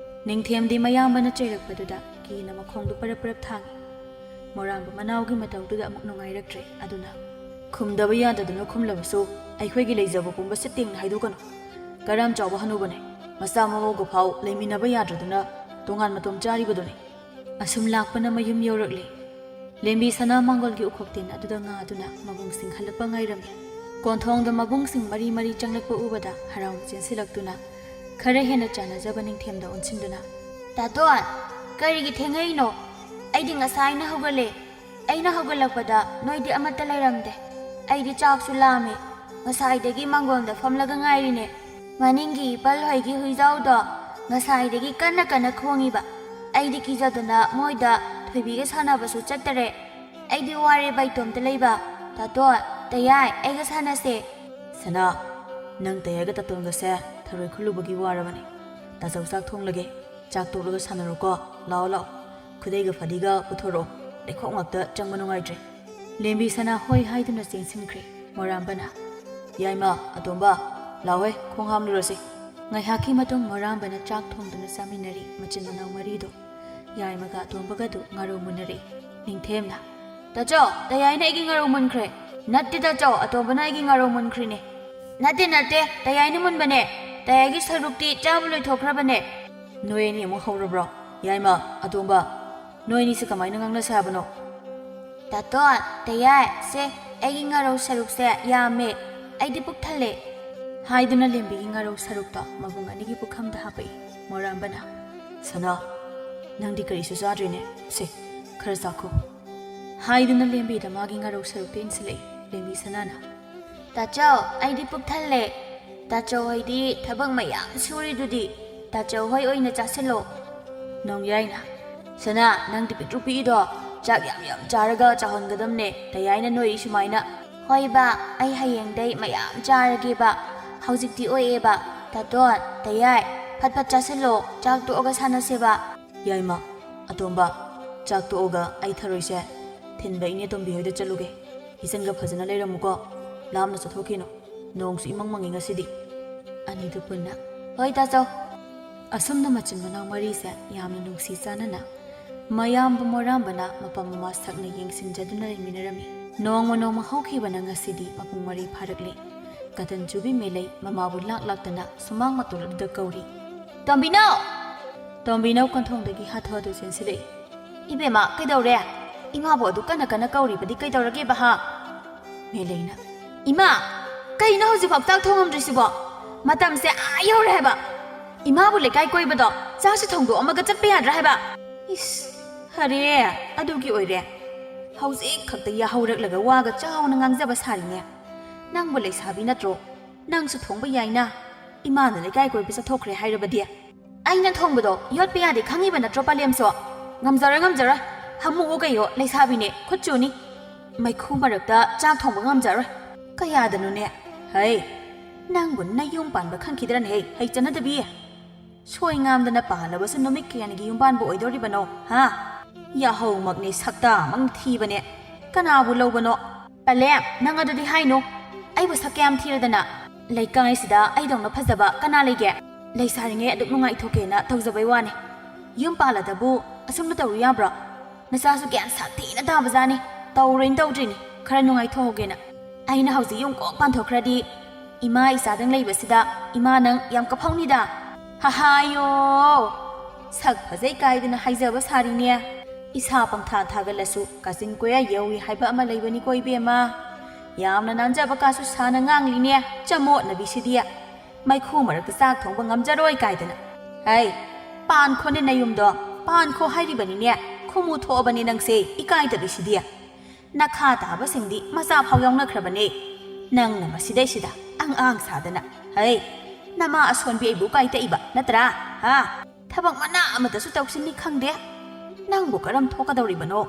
ꯅꯤꯡꯊꯦꯝꯗꯤ ꯃꯌꯥꯝꯕꯅ ꯆꯩꯔꯛꯄꯗꯨꯗ ꯀꯤꯅ ꯃꯈꯣꯡꯗꯨ ꯄꯔꯞ ꯄꯔꯞ ꯊꯥꯡꯏ꯫ ꯃꯣꯔꯥꯝꯕ ꯃꯅꯥꯎꯒꯤ ꯃꯇꯧꯗꯨꯗ ꯑꯃꯨꯛ ꯅꯨꯡꯉꯥꯏꯔꯛꯇ꯭ꯔꯦ꯫ ꯑꯗꯨꯅ, "ꯈꯨꯝꯗꯕ ꯌꯥꯗꯗꯨꯅ ꯈꯨꯝꯂꯕꯁꯨ ꯑꯩꯈꯣꯏꯒꯤ ꯂꯩꯖꯕ ꯄꯨꯝꯕ ꯁꯤꯠ ꯇꯦꯡꯅ ꯍꯥꯏꯗꯣꯛꯀꯅꯨ꯫ ꯀꯔꯝ ꯆꯥꯎꯕ ꯍꯅꯨꯕꯅꯦ, ꯃꯆꯥ ꯃꯃꯧꯒ ꯐꯥꯎ ꯂꯩꯃꯤꯟꯅꯕ ꯌꯥꯗ꯭ꯔꯗꯨꯅ ꯇꯣꯉꯥꯟ ꯃꯇꯣꯝ ꯆꯥꯔꯤꯕꯗꯨꯅꯤ꯫" ꯑꯁꯨꯝ ꯂꯥꯛꯄꯅ ꯃꯌꯨꯝ ꯌꯧꯔꯛꯂꯦ꯫ ꯂꯦꯝꯕꯤ ꯁꯅꯥ ꯃꯥꯡꯒꯣꯜꯒꯤ ꯎꯈꯣꯛ ꯇꯤꯟ ꯑꯗꯨꯗ ꯉꯥꯗꯨꯅ ꯃꯕꯨꯡꯁꯤꯡ ꯍꯜꯂꯛꯄ ꯉꯥꯏꯔꯝꯃꯤ꯫ ꯀꯣꯟꯊꯣꯡꯗ ꯃꯕꯨꯡꯁꯤꯡ ꯃꯔꯤ ꯃꯔꯤ ꯆꯪꯂꯛꯄ ꯎꯕꯗ ꯍꯔꯥꯎꯅ ꯆꯦꯟꯁꯤꯜꯂꯛꯇꯨꯅ ꯈꯔ ꯍꯦꯟꯅ ꯆꯥꯟꯅꯖꯕ ꯅꯤꯡꯊꯦꯝꯗ ꯑꯣꯟꯁꯤꯟꯗꯨꯅ, "ꯇꯥꯇꯣꯟ, ꯀꯔꯤꯒꯤ ꯊꯦꯡꯉꯛꯏꯅꯣ? ꯑꯩꯗꯤ ꯉꯁꯥꯏꯅ ꯍꯧꯒꯠꯂꯦ꯫ ꯑꯩꯅ ꯍꯧꯒꯠꯂꯛꯄꯗ ꯅꯣꯏꯗꯤ ꯑꯃꯠꯇ ꯂꯩꯔꯝꯗꯦ꯫ ꯑꯩꯗꯤ ꯆꯥꯛꯁꯨ ꯂꯥꯝꯃꯦ꯫ ꯉꯁꯥꯏꯗꯒꯤ ꯃꯥꯡꯒꯣꯜꯗ ꯐꯝꯂꯒ ꯉꯥꯏꯔꯤꯅꯦ꯫ ꯃꯅꯤꯡꯒꯤ ꯏꯄꯜ ꯍꯣꯏꯒꯤ ꯍꯨꯏꯖꯥꯎꯗꯣ ꯉꯁꯥꯏꯗꯒꯤ ꯀꯟꯅ ꯀꯟꯅ ꯈꯣꯡꯉꯤꯕ꯫ ꯑꯩꯗꯤ ꯀꯤꯖꯗꯨꯅ ꯃꯣꯏꯗ ꯊꯣꯏꯕꯤꯒ ꯁꯥꯟꯅꯕꯁꯨ ꯆꯠꯇꯔꯦ꯫ ꯑꯩꯗꯤ ꯋꯥꯔꯦꯕ ꯏꯇꯣꯝꯇ ꯂꯩꯕ꯫ ꯇꯥꯇꯣꯟ, ꯇꯌꯥꯏ, ꯑꯩꯒ ꯁꯥꯟꯅꯁꯦ꯫" "ꯁꯅꯥ, ꯅꯪ ꯇꯌꯥꯏꯒ ꯇꯥꯇꯣꯟꯒꯁꯦ ꯊꯔꯣꯏ ꯈꯨꯜꯂꯨꯕꯒꯤ ꯋꯥꯔꯕꯅꯤ꯫ ꯇꯥꯆꯧ ꯆꯥꯛ ꯊꯣꯡꯂꯒꯦ꯫ ꯆꯥꯛ ꯇꯣꯛꯂꯒ ꯁꯥꯟꯅꯔꯣꯀꯣ꯫ ꯂꯥꯛꯑꯣ, ꯂꯥꯛꯑꯣ꯫ ꯈꯨꯗꯩꯒ ꯐꯗꯤꯒ ꯄꯨꯊꯣꯔꯛꯑꯣ꯫ ꯂꯩꯈꯣꯝ ꯉꯥꯛꯇ ꯆꯪꯕ ꯅꯨꯡꯉꯥꯏꯇ꯭ꯔꯦ꯫" ꯂꯦꯝꯕꯤ ꯁꯅꯥ ꯍꯣꯏ ꯍꯥꯏꯗꯨꯅ ꯆꯦꯟꯁꯤꯟꯈ꯭ꯔꯦ꯫ ꯃꯣꯔꯥꯝꯕꯅ, "ꯌꯥꯏꯃ, ꯑꯇꯣꯝꯕ, ꯂꯥꯛꯑꯣꯍꯦ, ꯈꯣꯡ ꯍꯥꯝꯂꯨꯔꯁꯤ꯫" ꯉꯥꯏꯍꯥꯛꯀꯤ ꯃꯇꯨꯡ ꯃꯣꯔꯥꯝꯕꯅ ꯆꯥꯛ ꯊꯣꯡꯗꯨꯅ ꯆꯥꯃꯤꯟꯅꯔꯤ ꯃꯆꯤꯟ ꯃꯅꯥꯎ ꯃꯔꯤꯗꯣ꯫ ꯌꯥꯏꯃꯒ ꯑꯇꯣꯝꯕꯒꯗꯨ ꯉꯥꯔꯧ ꯃꯨꯟꯅꯔꯤ꯫ ꯅꯤꯡꯊꯦꯝꯅ, "ꯇꯥꯆꯧ, ꯇꯌꯥꯏꯅ ꯑꯩꯒꯤ ꯉꯥꯔꯧ ꯃꯨꯟꯈ꯭ꯔꯦ꯫" "ꯅꯠꯇꯦ ꯇꯥꯆꯧ, ꯑꯇꯣꯝꯕꯅ ꯑꯩꯒꯤ ꯉꯥꯔꯧ ꯃꯨꯟꯈ꯭ꯔꯤꯅꯦ꯫" "ꯅꯠꯇꯦ, ꯅꯠꯇꯦ, ꯇꯌꯥꯏꯅ ꯃꯨꯟꯕꯅꯦ꯫ ꯇꯌꯥꯏꯒꯤ ꯁꯔꯨꯛꯇꯤ ꯆꯥꯕ ꯂꯣꯏꯊꯣꯛꯈ꯭ꯔꯕꯅꯦ꯫" "ꯅꯣꯏ ꯑꯅꯤ ꯑꯃꯨꯛ ꯍꯧꯔꯕ꯭ꯔꯣ? ꯌꯥꯏꯃ, ꯑꯇꯣꯝꯕ, ꯅꯣꯏ ꯑꯅꯤꯁꯦ ꯀꯃꯥꯏꯅ ꯉꯥꯡꯅꯁꯦ ꯍꯥꯏꯕꯅꯣ?" "ꯇꯥꯇꯣꯟ, ꯇꯌꯥꯏ, ꯁꯦ, ꯑꯩꯒꯤ ꯉꯥꯔꯧ ꯁꯔꯨꯛꯁꯦ ꯌꯥꯝꯃꯦ꯫ ꯑꯩꯗꯤ ꯄꯨꯛ ꯊꯜꯂꯦ꯫" ꯍꯥꯏꯗꯨꯅ ꯂꯦꯝꯕꯤꯒꯤ ꯉꯥꯔꯧ ꯁꯔꯨꯛꯇꯣ ꯃꯕꯨꯡ ꯑꯅꯤꯒꯤ ꯄꯨꯈꯝꯗ ꯍꯥꯞꯄꯛꯏ꯫ ꯃꯣꯔꯥꯝꯕꯅ, "ꯁꯅꯥ, ꯅꯪꯗꯤ ꯀꯔꯤꯁꯨ ꯆꯥꯗ꯭ꯔꯤꯅꯦ꯫ ꯁꯦ, ꯈꯔ ꯆꯥꯈꯣ꯫" ꯍꯥꯏꯗꯨꯅ ꯂꯦꯝꯕꯤꯗ ꯃꯥꯒꯤ ꯉꯥꯔꯧ ꯁꯔꯨꯛꯇꯨ ꯏꯟꯁꯤꯜꯂꯛꯏ꯫ ꯂꯦꯝꯕꯤ ꯁꯅꯥꯅ, "ꯇꯥꯆꯧ, ꯑꯩꯗꯤ ꯄꯨꯛ ꯊꯜꯂꯦ꯫ ꯇꯥꯆꯧ ꯍꯣꯏꯗꯤ ꯊꯕꯛ ꯃꯌꯥꯝ ꯁꯨꯔꯤꯗꯨꯗꯤ꯫ ꯇꯥꯆꯧ ꯍꯣꯏ ꯑꯣꯏꯅ ꯆꯥꯁꯤꯜꯂꯣ꯫" ꯅꯣꯡꯌꯥꯏꯅ, "ꯁꯅꯥ, ꯅꯪꯗꯤ ꯄꯤꯛꯇ꯭ꯔꯨ ꯄꯤꯛꯏꯗꯣ꯫ ꯆꯥꯛ ꯌꯥꯝ ꯌꯥꯝ ꯆꯥꯔꯒ ꯆꯥꯎꯍꯟꯒꯗꯕꯅꯦ, ꯇꯌꯥꯏꯅ ꯅꯣꯏꯔꯤ ꯁꯨꯃꯥꯏꯅ꯫" ꯍꯣꯏꯕ, ꯑꯩ ꯍꯌꯦꯡꯗꯩ ꯃꯌꯥꯝ ꯆꯥꯔꯒꯦꯕ꯫ ꯍꯧꯖꯤꯛꯇꯤ ꯑꯣꯛꯑꯦꯕ꯫ ꯇꯥꯇꯣꯟ, ꯇꯌꯥꯏ, ꯐꯠ ꯐꯠ ꯆꯥꯁꯤꯜꯂꯣ, ꯆꯥꯛ ꯇꯣꯛꯑꯒ ꯁꯥꯟꯅꯁꯦꯕ꯫ ꯌꯥꯏꯃ, ꯑꯇꯣꯝꯕ, ꯆꯥꯛ ꯇꯣꯛꯑꯒ ꯑꯩ ꯊꯔꯣꯏꯁꯦ ꯊꯤꯟꯕ ꯏꯅꯦ ꯇꯣꯝꯕꯤ ꯍꯣꯏꯗ ꯆꯠꯂꯨꯒꯦ꯫ ꯏꯆꯟꯒ ꯐꯖꯅ ꯂꯩꯔꯝꯃꯨꯀꯣ꯫ ꯂꯥꯞꯅ ꯆꯠꯊꯣꯛꯈꯤꯅꯨ꯫ ꯅꯣꯡꯁꯨ ꯏꯃꯪ ꯃꯪꯉꯤ ꯉꯁꯤꯗꯤ꯫ ꯑꯅꯤꯗꯨ ꯄꯨꯟꯅ, ꯍꯣꯏ ꯇꯥꯆꯧ꯫ ꯑꯁꯨꯝꯅ ꯃꯆꯤꯟ ꯃꯅꯥꯎ ꯃꯔꯤꯁꯦ ꯌꯥꯝꯅ ꯅꯨꯡꯁꯤ ꯆꯥꯟꯅꯅ ꯃꯌꯥꯝꯕ ꯃꯣꯔꯥꯝꯕꯅ ꯃꯄꯥ ꯃꯃꯥ ꯁꯛꯅ ꯌꯦꯡꯁꯤꯟꯖꯗꯨꯅ ꯂꯩꯃꯤꯟꯅꯔꯝꯃꯤ꯫ ꯅꯣꯡꯃ ꯅꯣꯡꯃ ꯍꯧꯈꯤꯕꯅ ꯉꯁꯤꯗꯤ ꯃꯄꯨꯡ ꯃꯔꯤ ꯐꯥꯔꯛꯂꯦ꯫ ꯀꯇꯟ ꯆꯨꯕꯤ ꯃꯦꯂꯩ ꯃꯃꯥꯕꯨ ꯂꯥꯛ ꯂꯥꯛꯇꯅ ꯁꯨꯃꯥꯡ ꯃꯇꯣꯜ ꯑꯗꯨꯗ ꯀꯧꯔꯤ꯫ "ꯇꯣꯝꯕꯤꯅꯧ!" ꯇꯣꯝꯕꯤꯅꯧ ꯀꯣꯟꯊꯣꯡꯗꯒꯤ ꯍꯥꯊꯨ ꯍꯥꯊꯨ ꯆꯦꯟꯁꯤꯜꯂꯛꯏ꯫ "ꯏꯕꯦꯝꯃ, ꯀꯩꯗꯧꯔꯦ? ꯏꯃꯥꯕꯨ ꯑꯗꯨ ꯀꯟꯅ ꯀꯟꯅ ꯀꯧꯔꯤꯕꯗꯤ ꯀꯩꯗꯧꯔꯒꯦꯕ, ꯍꯥ?" ꯃꯦꯂꯩꯅ, "ꯏꯃꯥ, ꯀꯩꯅꯣ ꯍꯧꯖꯤꯛꯐꯥꯎ ꯆꯥꯛ ꯊꯣꯡꯉꯝꯗ꯭ꯔꯤꯁꯤꯕꯣ? ꯃꯇꯝꯁꯦ ꯑꯥ ꯌꯧꯔꯦ ꯍꯥꯏꯕ꯫ ꯏꯃꯥꯕꯨ ꯂꯩꯀꯥꯏ ꯀꯣꯏꯕꯗꯣ ꯆꯥꯛꯁꯨ ꯊꯣꯡꯗꯣꯛꯑꯝꯃꯒ ꯆꯠꯄ ꯌꯥꯗ꯭ꯔꯥ ꯍꯥꯏꯕ?" "ꯏꯁ, ꯐꯔꯦ, ꯑꯗꯨꯒꯤ ꯑꯣꯏꯔꯦ꯫ ꯍꯧꯖꯤꯛ ꯈꯛꯇ ꯌꯥꯍꯧꯔꯛꯂꯒ ꯋꯥꯒ ꯆꯥꯎꯅ ꯉꯥꯡꯖꯕ ꯁꯥꯔꯤꯅꯦ꯫ ꯅꯪꯕꯨ ꯂꯩꯁꯥꯕꯤ ꯅꯠꯇ꯭ꯔꯣ? ꯅꯪꯁꯨ ꯊꯣꯡꯕ ꯌꯥꯏꯅ꯫ ꯏꯃꯥꯅ ꯂꯩꯀꯥꯏ ꯀꯣꯏꯕ ꯆꯠꯊꯣꯛꯈ꯭ꯔꯦ ꯍꯥꯏꯔꯕꯗꯤ?" "ꯑꯩꯅ ꯊꯣꯡꯕꯗꯣ ꯌꯣꯠꯄ ꯌꯥꯗꯦ ꯈꯪꯉꯤꯕ ꯅꯠꯇ꯭ꯔꯣ, ꯄꯂꯦꯝꯁꯨ? ꯉꯝꯖꯔꯣꯏ, ꯉꯝꯖꯔꯣꯏ꯫ ꯍꯥꯃꯨꯑꯣ ꯀꯩꯌꯣ, ꯂꯩꯁꯥꯕꯤꯅꯦ, ꯈꯨꯠ ꯆꯨꯅꯤ꯫ ꯃꯩꯈꯨ ꯃꯔꯛꯇ ꯆꯥꯛ ꯊꯣꯡꯕ ꯉꯝꯖꯔꯣꯏ꯫ ꯀꯌꯥꯗꯅꯣꯅꯦ? ꯍꯩ, ꯅꯪꯕꯨ ꯅꯌꯨꯝ ꯄꯥꯟꯕ ꯈꯪꯈꯤꯗ꯭ꯔꯅꯦ? ꯍꯩ, ꯍꯩ ꯆꯠꯅꯗꯕꯤ꯫ ꯁꯣꯏ ꯉꯥꯝꯗꯅ ꯄꯥꯜꯂꯕꯁꯨ ꯅꯨꯃꯤꯠ ꯀꯌꯥꯅꯤꯒꯤ ꯌꯨꯝꯕꯥꯟꯕ ꯑꯣꯏꯗꯧꯔꯤꯕꯅꯣ, ꯍꯥ? ꯌꯥꯍꯧꯃꯛꯅꯦ, ꯁꯛꯇꯥꯃꯛꯅꯦ ꯊꯤꯕꯅꯦ꯫ ꯀꯅꯥꯕꯨ ꯂꯧꯕꯅꯣ?" "ꯄꯂꯦꯝ, ꯅꯪ ꯑꯗꯨꯗꯤ ꯍꯥꯏꯅꯨ꯫ ꯑꯩꯕꯨ ꯁꯛ ꯀꯌꯥꯝ ꯊꯤꯔꯗꯅ? ꯂꯩꯀꯥꯏꯁꯤꯗ ꯑꯩꯗꯧꯅ ꯐꯖꯕ ꯀꯅꯥ ꯂꯩꯒꯦ? ꯂꯩꯁꯥꯔꯤꯉꯩ ꯑꯗꯨꯝ ꯅꯨꯡꯉꯥꯏꯊꯣꯛꯀꯦꯅ ꯇꯧꯖꯕꯩ ꯋꯥꯅꯤ꯫ ꯌꯨꯝ ꯄꯥꯜꯂꯗꯕꯨ ꯑꯁꯨꯝꯅ ꯇꯧꯔꯨ ꯌꯥꯕ꯭ꯔꯣ? ꯅꯆꯥꯁꯨ ꯒ꯭ꯌꯥꯟ ꯁꯥꯊꯤꯅ ꯇꯥꯕꯖꯥꯅꯤ꯫ ꯇꯧꯔꯣꯏꯅ ꯇꯧꯗ꯭ꯔꯤꯅꯤ, ꯈꯔ ꯅꯨꯡꯉꯥꯏꯊꯣꯛꯍꯧꯒꯦꯅ꯫ ꯑꯩꯅ ꯍꯧꯖꯤꯛ ꯌꯨꯝ ꯀꯣꯛ ꯄꯥꯟꯊꯣꯛꯈ꯭ꯔꯗꯤ ꯏꯃꯥ ꯏꯆꯥꯗꯪ ꯂꯩꯕꯁꯤꯗ ꯏꯃꯥ ꯅꯪ ꯌꯥꯝ ꯀꯞꯍꯧꯅꯤꯗ꯫" "ꯍꯍꯥꯌꯣ! ꯁꯛ ꯐꯖꯩ ꯀꯥꯏꯗꯅ ꯍꯥꯏꯖꯕ ꯁꯥꯔꯤꯅꯦ꯫ ꯏꯁꯥ ꯄꯪꯊꯥ ꯊꯥꯒꯠꯂꯁꯨ ꯀꯥꯆꯤꯟ ꯀꯣꯌꯥ ꯌꯧꯏ ꯍꯥꯏꯕ ꯑꯃ ꯂꯩꯕꯅꯤꯀꯣ ꯏꯕꯦꯝꯃ꯫ ꯌꯥꯝꯅ ꯅꯥꯟꯖꯕ ꯀꯥꯁꯨ ꯁꯥꯅ ꯉꯥꯡꯂꯤꯅꯦ, ꯆꯃꯣꯠꯅꯕꯤꯁꯤꯗꯤ꯫ ꯃꯩꯈꯨ ꯃꯔꯛꯇ ꯆꯥꯛ ꯊꯣꯡꯕ ꯉꯝꯖꯔꯣꯏ ꯀꯥꯏꯗꯅ꯫ ꯍꯩ, ꯄꯥꯟꯈꯣꯅꯦ ꯅꯌꯨꯝꯗꯣ, ꯄꯥꯟꯈꯣ ꯍꯥꯏꯔꯤꯕꯅꯤꯅꯦ, ꯈꯨꯃꯨ ꯊꯣꯛꯑꯕꯅꯦ ꯅꯪꯁꯦ, ꯏꯀꯥꯏꯗꯕꯤꯁꯤꯗꯤ꯫ ꯅꯈꯥ ꯇꯥꯕꯁꯤꯡꯗꯤ ꯃꯆꯥ ꯐꯥꯎ ꯌꯥꯎꯅꯈ꯭ꯔꯕꯅꯦ꯫ ꯅꯪꯅ ꯃꯁꯤꯗꯩꯁꯤꯗ ꯑꯪ ꯑꯪ ꯁꯥꯗꯅ꯫ ꯍꯩ, ꯅꯃꯥ ꯑꯁꯣꯟꯕꯤ ꯑꯩꯕꯨ ꯀꯥꯏꯇꯛꯏꯕ ꯅꯠꯇ꯭ꯔꯥ? ꯍꯥ? ꯊꯕꯛ ꯃꯅꯥ ꯑꯃꯠꯇꯁꯨ ꯇꯧꯁꯤꯟꯅꯤ ꯈꯪꯗꯦ꯫ ꯅꯪꯕꯨ ꯀꯔꯝ ꯊꯣꯛꯀꯗꯧꯔꯤꯕꯅꯣ?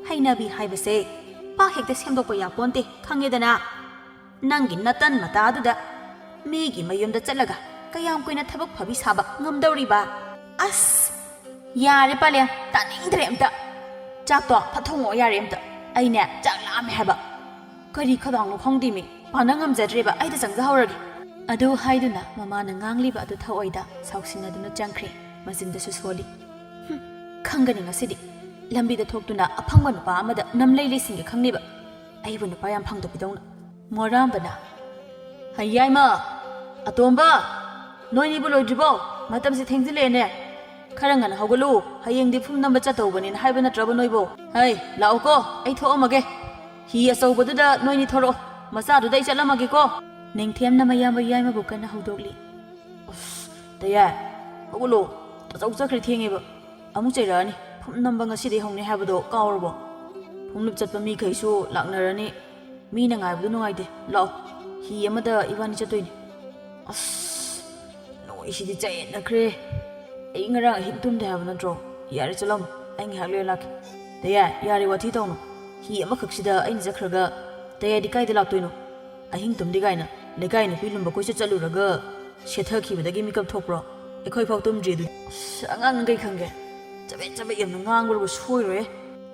ꯍꯩꯅꯕꯤ ꯍꯥꯏꯕꯁꯦ ꯄꯥꯛ ꯍꯦꯛꯇ ꯁꯦꯝꯗꯣꯛꯄ ꯌꯥꯄꯣꯟꯇꯦ, ꯈꯪꯉꯦꯗꯅ꯫ ꯅꯪꯒꯤ ꯅꯇꯟ ꯃꯇꯥꯗꯨꯗ ꯃꯤꯒꯤ ꯃꯌꯨꯝꯗ ꯆꯠꯂꯒ ꯀꯌꯥꯝ ꯀꯨꯏꯅ ꯊꯕꯛ ꯐꯕꯤ ꯁꯥꯕ ꯉꯝꯗꯧꯔꯤꯕ? ꯑꯁ, ꯌꯥꯔꯦ ꯄꯥꯂꯦꯝ, ꯇꯥꯅꯤꯡꯗ꯭ꯔꯦ ꯑꯝꯇ꯫ ꯆꯥꯛꯇꯣ ꯐꯠ ꯊꯣꯡꯉꯛꯑꯣ ꯌꯥꯔꯦ ꯑꯝꯇ꯫ ꯑꯩꯅꯦ ꯆꯥꯛ ꯂꯥꯝꯃꯦ ꯍꯥꯏꯕ꯫ ꯀꯔꯤ ꯈꯗꯥꯡꯅꯣ ꯈꯪꯗꯦꯃꯤ, ꯄꯥꯅ ꯉꯝꯖꯗ꯭ꯔꯦꯕ, ꯑꯩꯗ ꯆꯪꯖꯍꯧꯔꯒꯦ꯫ ꯑꯗꯨ ꯍꯥꯏꯗꯨꯅ ꯃꯃꯥꯅ ꯉꯥꯡꯂꯤꯕ ꯑꯗꯨ ꯊꯧꯑꯣꯏꯗ ꯁꯥꯎꯁꯤꯟꯅꯗꯨꯅ ꯆꯪꯈ꯭ꯔꯦ꯫ ꯃꯆꯤꯟꯗꯁꯨ ꯁꯣꯜꯂꯤ꯫ "ꯍꯨꯝ, ꯈꯪꯒꯅꯤ ꯉꯁꯤꯗꯤ꯫ ꯂꯝꯕꯤꯗ ꯊꯣꯛꯇꯨꯅ ꯑꯐꯪꯕ ꯅꯨꯄꯥ ꯑꯃꯗ ꯅꯝꯂꯩ ꯂꯩꯁꯤꯟꯒꯦ ꯈꯪꯅꯦꯕ꯫ ꯑꯩꯕꯨ ꯅꯨꯄꯥ ꯌꯥꯝ ꯐꯪꯗꯕꯤꯗꯧꯅ꯫" ꯃꯣꯔꯥꯝꯕꯅ, "ꯍꯩ ꯌꯥꯏꯃ, ꯑꯇꯣꯝꯕ, ꯅꯣꯏꯅꯤꯕꯨ ꯂꯣꯏꯗ꯭ꯔꯤꯕꯣ? ꯃꯇꯝꯁꯦ ꯊꯦꯡꯖꯤꯜꯂꯛꯑꯦꯅꯦ꯫ ꯈꯔ ꯉꯟꯅ ꯍꯧꯒꯠꯂꯨ, ꯍꯌꯦꯡꯗꯤ ꯐꯨꯝ ꯅꯝꯕ ꯆꯠꯇꯧꯕꯅꯤꯅ ꯍꯥꯏꯕ ꯅꯠꯇ꯭ꯔꯕ ꯅꯣꯏꯕꯣ? ꯍꯩ, ꯂꯥꯛꯎꯀꯣ, ꯑꯩ ꯊꯣꯛꯑꯝꯃꯒꯦ꯫ ꯍꯤ ꯑꯆꯧꯕꯗꯨꯗ ꯅꯣꯏꯅꯤ ꯊꯧꯔꯛꯑꯣ, ꯃꯆꯥꯗꯨꯗ ꯑꯩ ꯆꯠꯂꯝꯃꯒꯦꯀꯣ꯫" ꯅꯤꯡꯊꯦꯝꯅ ꯃꯌꯥꯝꯕ ꯌꯥꯏꯃꯕꯨ ꯀꯟꯅ ꯍꯧꯗꯣꯛꯂꯤ꯫ "ꯑꯁ, ꯇꯌꯥꯏ, ꯍꯧꯒꯠꯂꯣ, ꯇꯥꯆꯧ ꯆꯠꯈ꯭ꯔꯦ, ꯊꯦꯡꯉꯦꯕ꯫ ꯑꯃꯨꯛ ꯆꯩꯔꯛꯑꯅꯤ꯫ ꯐꯨꯝ ꯅꯝꯕ ꯉꯁꯤꯗꯩ ꯍꯧꯅꯤ ꯍꯥꯏꯕꯗꯣ ꯀꯥꯎꯔꯕꯣ? ꯐꯨꯝꯂꯨꯞ ꯆꯠꯄ ꯃꯤꯈꯩꯁꯨ ꯂꯥꯛꯅꯔꯅꯤ꯫ ꯃꯤꯅ ꯉꯥꯏꯕꯗꯣ ꯅꯨꯡꯉꯥꯏꯇꯦ꯫ ꯂꯥꯛꯑꯣ, ꯍꯤ ꯑꯃꯗ ꯏꯕꯥꯅꯤ ꯆꯠꯇꯣꯏꯅꯦ꯫" ꯑꯁ, ꯅꯣꯏꯁꯤꯗꯤ ꯆꯌꯦꯠꯅꯈ꯭ꯔꯦ꯫ ꯑꯩ ꯉꯔꯥꯡ ꯑꯍꯤꯡ ꯇꯨꯝꯗꯦ ꯍꯥꯏꯕ ꯅꯠꯇ꯭ꯔꯣ? ꯌꯥꯔꯦ, ꯆꯠꯂꯝꯃꯣ꯫ ꯑꯩ ꯉꯥꯏꯍꯥꯛ ꯂꯩꯔ ꯂꯥꯛꯀꯦ꯫ ꯇꯌꯥꯏ, ꯌꯥꯔꯦ, ꯋꯥꯊꯤ ꯇꯧꯅꯨ꯫ ꯍꯤ ꯑꯃꯈꯛꯁꯤꯗ ꯑꯩꯅ ꯆꯠꯈ꯭ꯔꯒ ꯇꯌꯥꯏꯗꯤ ꯀꯥꯏꯗ ꯂꯥꯛꯇꯣꯏꯅꯣ? ꯑꯍꯤꯡ ꯇꯨꯝꯗꯦ ꯀꯥꯏꯅ ꯂꯩꯀꯥꯏ ꯅꯨꯄꯤ ꯂꯨꯝꯕ ꯀꯣꯏꯆꯠ ꯆꯠꯂꯨꯔꯒ ꯁꯦꯠꯊꯈꯤꯕꯗꯒꯤ ꯃꯤꯀꯞ ꯊꯣꯛꯄ꯭ꯔꯣ? ꯑꯩꯈꯣꯏ ꯐꯥꯎ ꯇꯨꯝꯗ꯭ꯔꯤ ꯑꯗꯨꯗꯤ꯫ ꯑꯁ, ꯑꯉꯥꯡꯅ ꯀꯩ ꯈꯪꯒꯦ? ꯆꯕꯦꯠ ꯆꯕꯦꯠ ꯌꯥꯝꯅ ꯉꯥꯡꯕ꯭ꯔꯕ ꯁꯣꯏꯔꯣꯏ꯫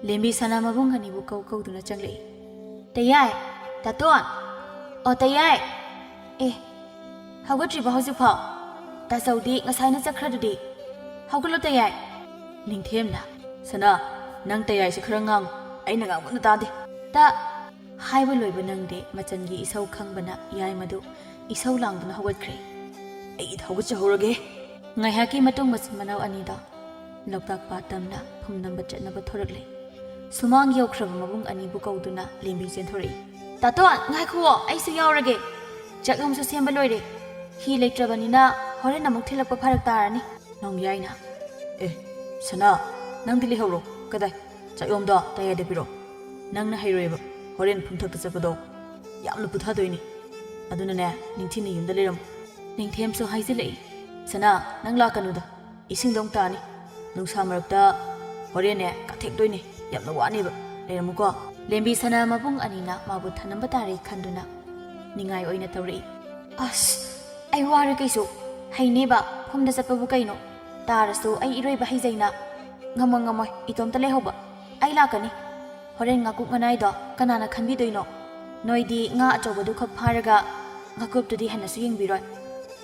ꯂꯦꯝꯕꯤ ꯁꯅꯥ ꯃꯕꯨꯡ ꯑꯅꯤꯕꯨ ꯀꯧ ꯀꯧꯗꯨꯅ ꯆꯪꯂꯛꯏ꯫ "ꯇꯌꯥꯏ, ꯇꯥꯇꯣꯟ, ꯑꯣ ꯇꯌꯥꯏ, ꯑꯦ, ꯍꯧꯒꯠꯇ꯭ꯔꯤꯕꯣ ꯍꯧꯖꯤꯛꯐꯥꯎ? ꯇꯥꯆꯧꯗꯤ ꯉꯁꯥꯏꯅ ꯆꯠꯈ꯭ꯔꯗꯨꯗꯤ꯫ ꯍꯧꯒꯠꯂꯣ ꯇꯌꯥꯏ꯫" ꯅꯤꯡꯊꯦꯝꯅ, "ꯁꯅꯥ, ꯅꯪ ꯇꯌꯥꯏꯁꯦ ꯈꯔ ꯉꯥꯡꯉꯨ, ꯑꯩꯅ ꯉꯥꯡꯕ ꯑꯝꯇ ꯇꯥꯗꯦ꯫" ꯇ ꯍꯥꯏꯕ ꯂꯣꯏꯕ ꯅꯪꯗꯦ, ꯃꯆꯟꯒꯤ ꯏꯁꯧ ꯈꯪꯕꯅ ꯌꯥꯏꯃꯗꯨ ꯏꯁꯧ ꯂꯥꯡꯗꯨꯅ ꯍꯧꯒꯠꯈ꯭ꯔꯦ꯫ "ꯑꯩ ꯍꯧꯒꯠꯆꯍꯧꯔꯒꯦ꯫" ꯉꯥꯏꯍꯥꯛꯀꯤ ꯃꯇꯨꯡ ꯃꯆꯤꯟ ꯃꯅꯥꯎ ꯑꯅꯤꯗꯣ ꯂꯣꯛꯇꯥꯛ ꯄꯥꯠ ꯇꯝꯅ ꯐꯨꯝ ꯅꯝꯕ ꯆꯠꯅꯕ ꯊꯣꯔꯛꯂꯦ꯫ ꯁꯨꯃꯥꯡ ꯌꯧꯈ꯭ꯔꯕ ꯃꯕꯨꯡ ꯑꯅꯤꯕꯨ ꯀꯧꯗꯨꯅ ꯂꯦꯝꯕꯤ ꯆꯦꯟꯊꯣꯔꯛꯏ꯫ "ꯇꯥꯇꯣꯟ, ꯉꯥꯏꯈꯨꯑꯣ, ꯑꯩꯁꯨ ꯌꯥꯎꯔꯒꯦ꯫ ꯆꯥꯛꯂꯣꯝꯁꯨ ꯁꯦꯝꯕ ꯂꯣꯏꯔꯦ꯫ ꯍꯤ ꯂꯩꯇ꯭ꯔꯕꯅꯤꯅ ꯍꯣꯔꯦꯟ ꯑꯃꯨꯛ ꯊꯤꯜꯂꯛꯄ ꯐꯔꯛ ꯇꯥꯔꯅꯤ꯫" ꯅꯥꯎ ꯌꯥꯏꯅ, "ꯑꯦ, ꯁꯅꯥ, ꯅꯪꯗꯤ ꯂꯩꯍꯧꯔꯣ꯫ ꯀꯗꯥꯏ? ꯆꯥꯛꯂꯣꯝꯗꯣ ꯇꯌꯥꯏꯗ ꯄꯤꯔꯛꯑꯣ꯫ ꯅꯪꯅ ꯍꯩꯔꯣꯏꯕ꯫ ꯍꯣꯔꯦꯟ ꯐꯨꯝꯊꯛꯇ ꯆꯠꯄꯗꯣ ꯌꯥꯝꯅ ꯄꯨꯊꯗꯣꯏꯅꯤ꯫ ꯑꯗꯨꯅꯅꯦ, ꯅꯤꯡꯊꯤꯅ ꯌꯨꯝꯗ ꯂꯩꯔꯝꯃꯨ꯫" ꯅꯤꯡꯊꯦꯝꯁꯨ ꯍꯥꯏꯖꯤꯜꯂꯛꯏ꯫ "ꯁꯅꯥ, ꯅꯪ ꯂꯥꯛꯀꯅꯨꯗ꯫ ꯏꯁꯤꯡꯗ ꯑꯃꯨꯛ ꯇꯥꯅꯤ꯫ ꯅꯨꯡꯁꯥ ꯃꯔꯛꯇ ꯍꯣꯔꯦꯟꯅꯦ ꯀꯥꯊꯦꯛꯇꯣꯏꯅꯤ꯫ ꯌꯥꯝꯅ ꯋꯥꯅꯦꯕ꯫ ꯂꯩꯔꯝꯃꯨꯀꯣ꯫" ꯂꯦꯝꯕꯤ ꯁꯅꯥ ꯃꯕꯨꯡ ꯑꯅꯤꯅ ꯃꯥꯕꯨ ꯊꯅꯝꯕ ꯇꯥꯔꯦ ꯈꯟꯗꯨꯅ ꯅꯤꯡꯉꯥꯏ ꯑꯣꯏꯅ ꯇꯧꯔꯛꯏ꯫ "ꯑꯁ, ꯑꯩ ꯋꯥꯔꯦ ꯀꯩꯁꯨ꯫ ꯍꯩꯅꯦꯕ, ꯐꯝꯗ ꯆꯠꯄꯕꯨ ꯀꯩꯅꯣ? ꯇꯥꯔꯁꯨ ꯑꯩ ꯏꯔꯣꯏꯕ ꯍꯩꯖꯩꯅ꯫ ꯉꯝꯃꯣꯏ, ꯉꯝꯃꯣꯏ, ꯏꯇꯣꯝꯇ ꯂꯩꯍꯧꯕ꯫ ꯑꯩ ꯂꯥꯛꯀꯅꯤ꯫ ꯍꯣꯔꯦꯟ ꯉꯥꯀꯨꯞ ꯉꯅꯥꯏꯗꯣ ꯀꯅꯥꯅ ꯈꯟꯕꯤꯗꯣꯏꯅꯣ? ꯅꯣꯏꯗꯤ ꯉꯥ ꯑꯆꯧꯕꯗꯨ ꯈꯛ ꯐꯥꯔꯒ ꯉꯥꯀꯨꯞꯇꯨꯗꯤ ꯍꯟꯅꯁꯨ ꯌꯦꯡꯕꯤꯔꯣꯏ꯫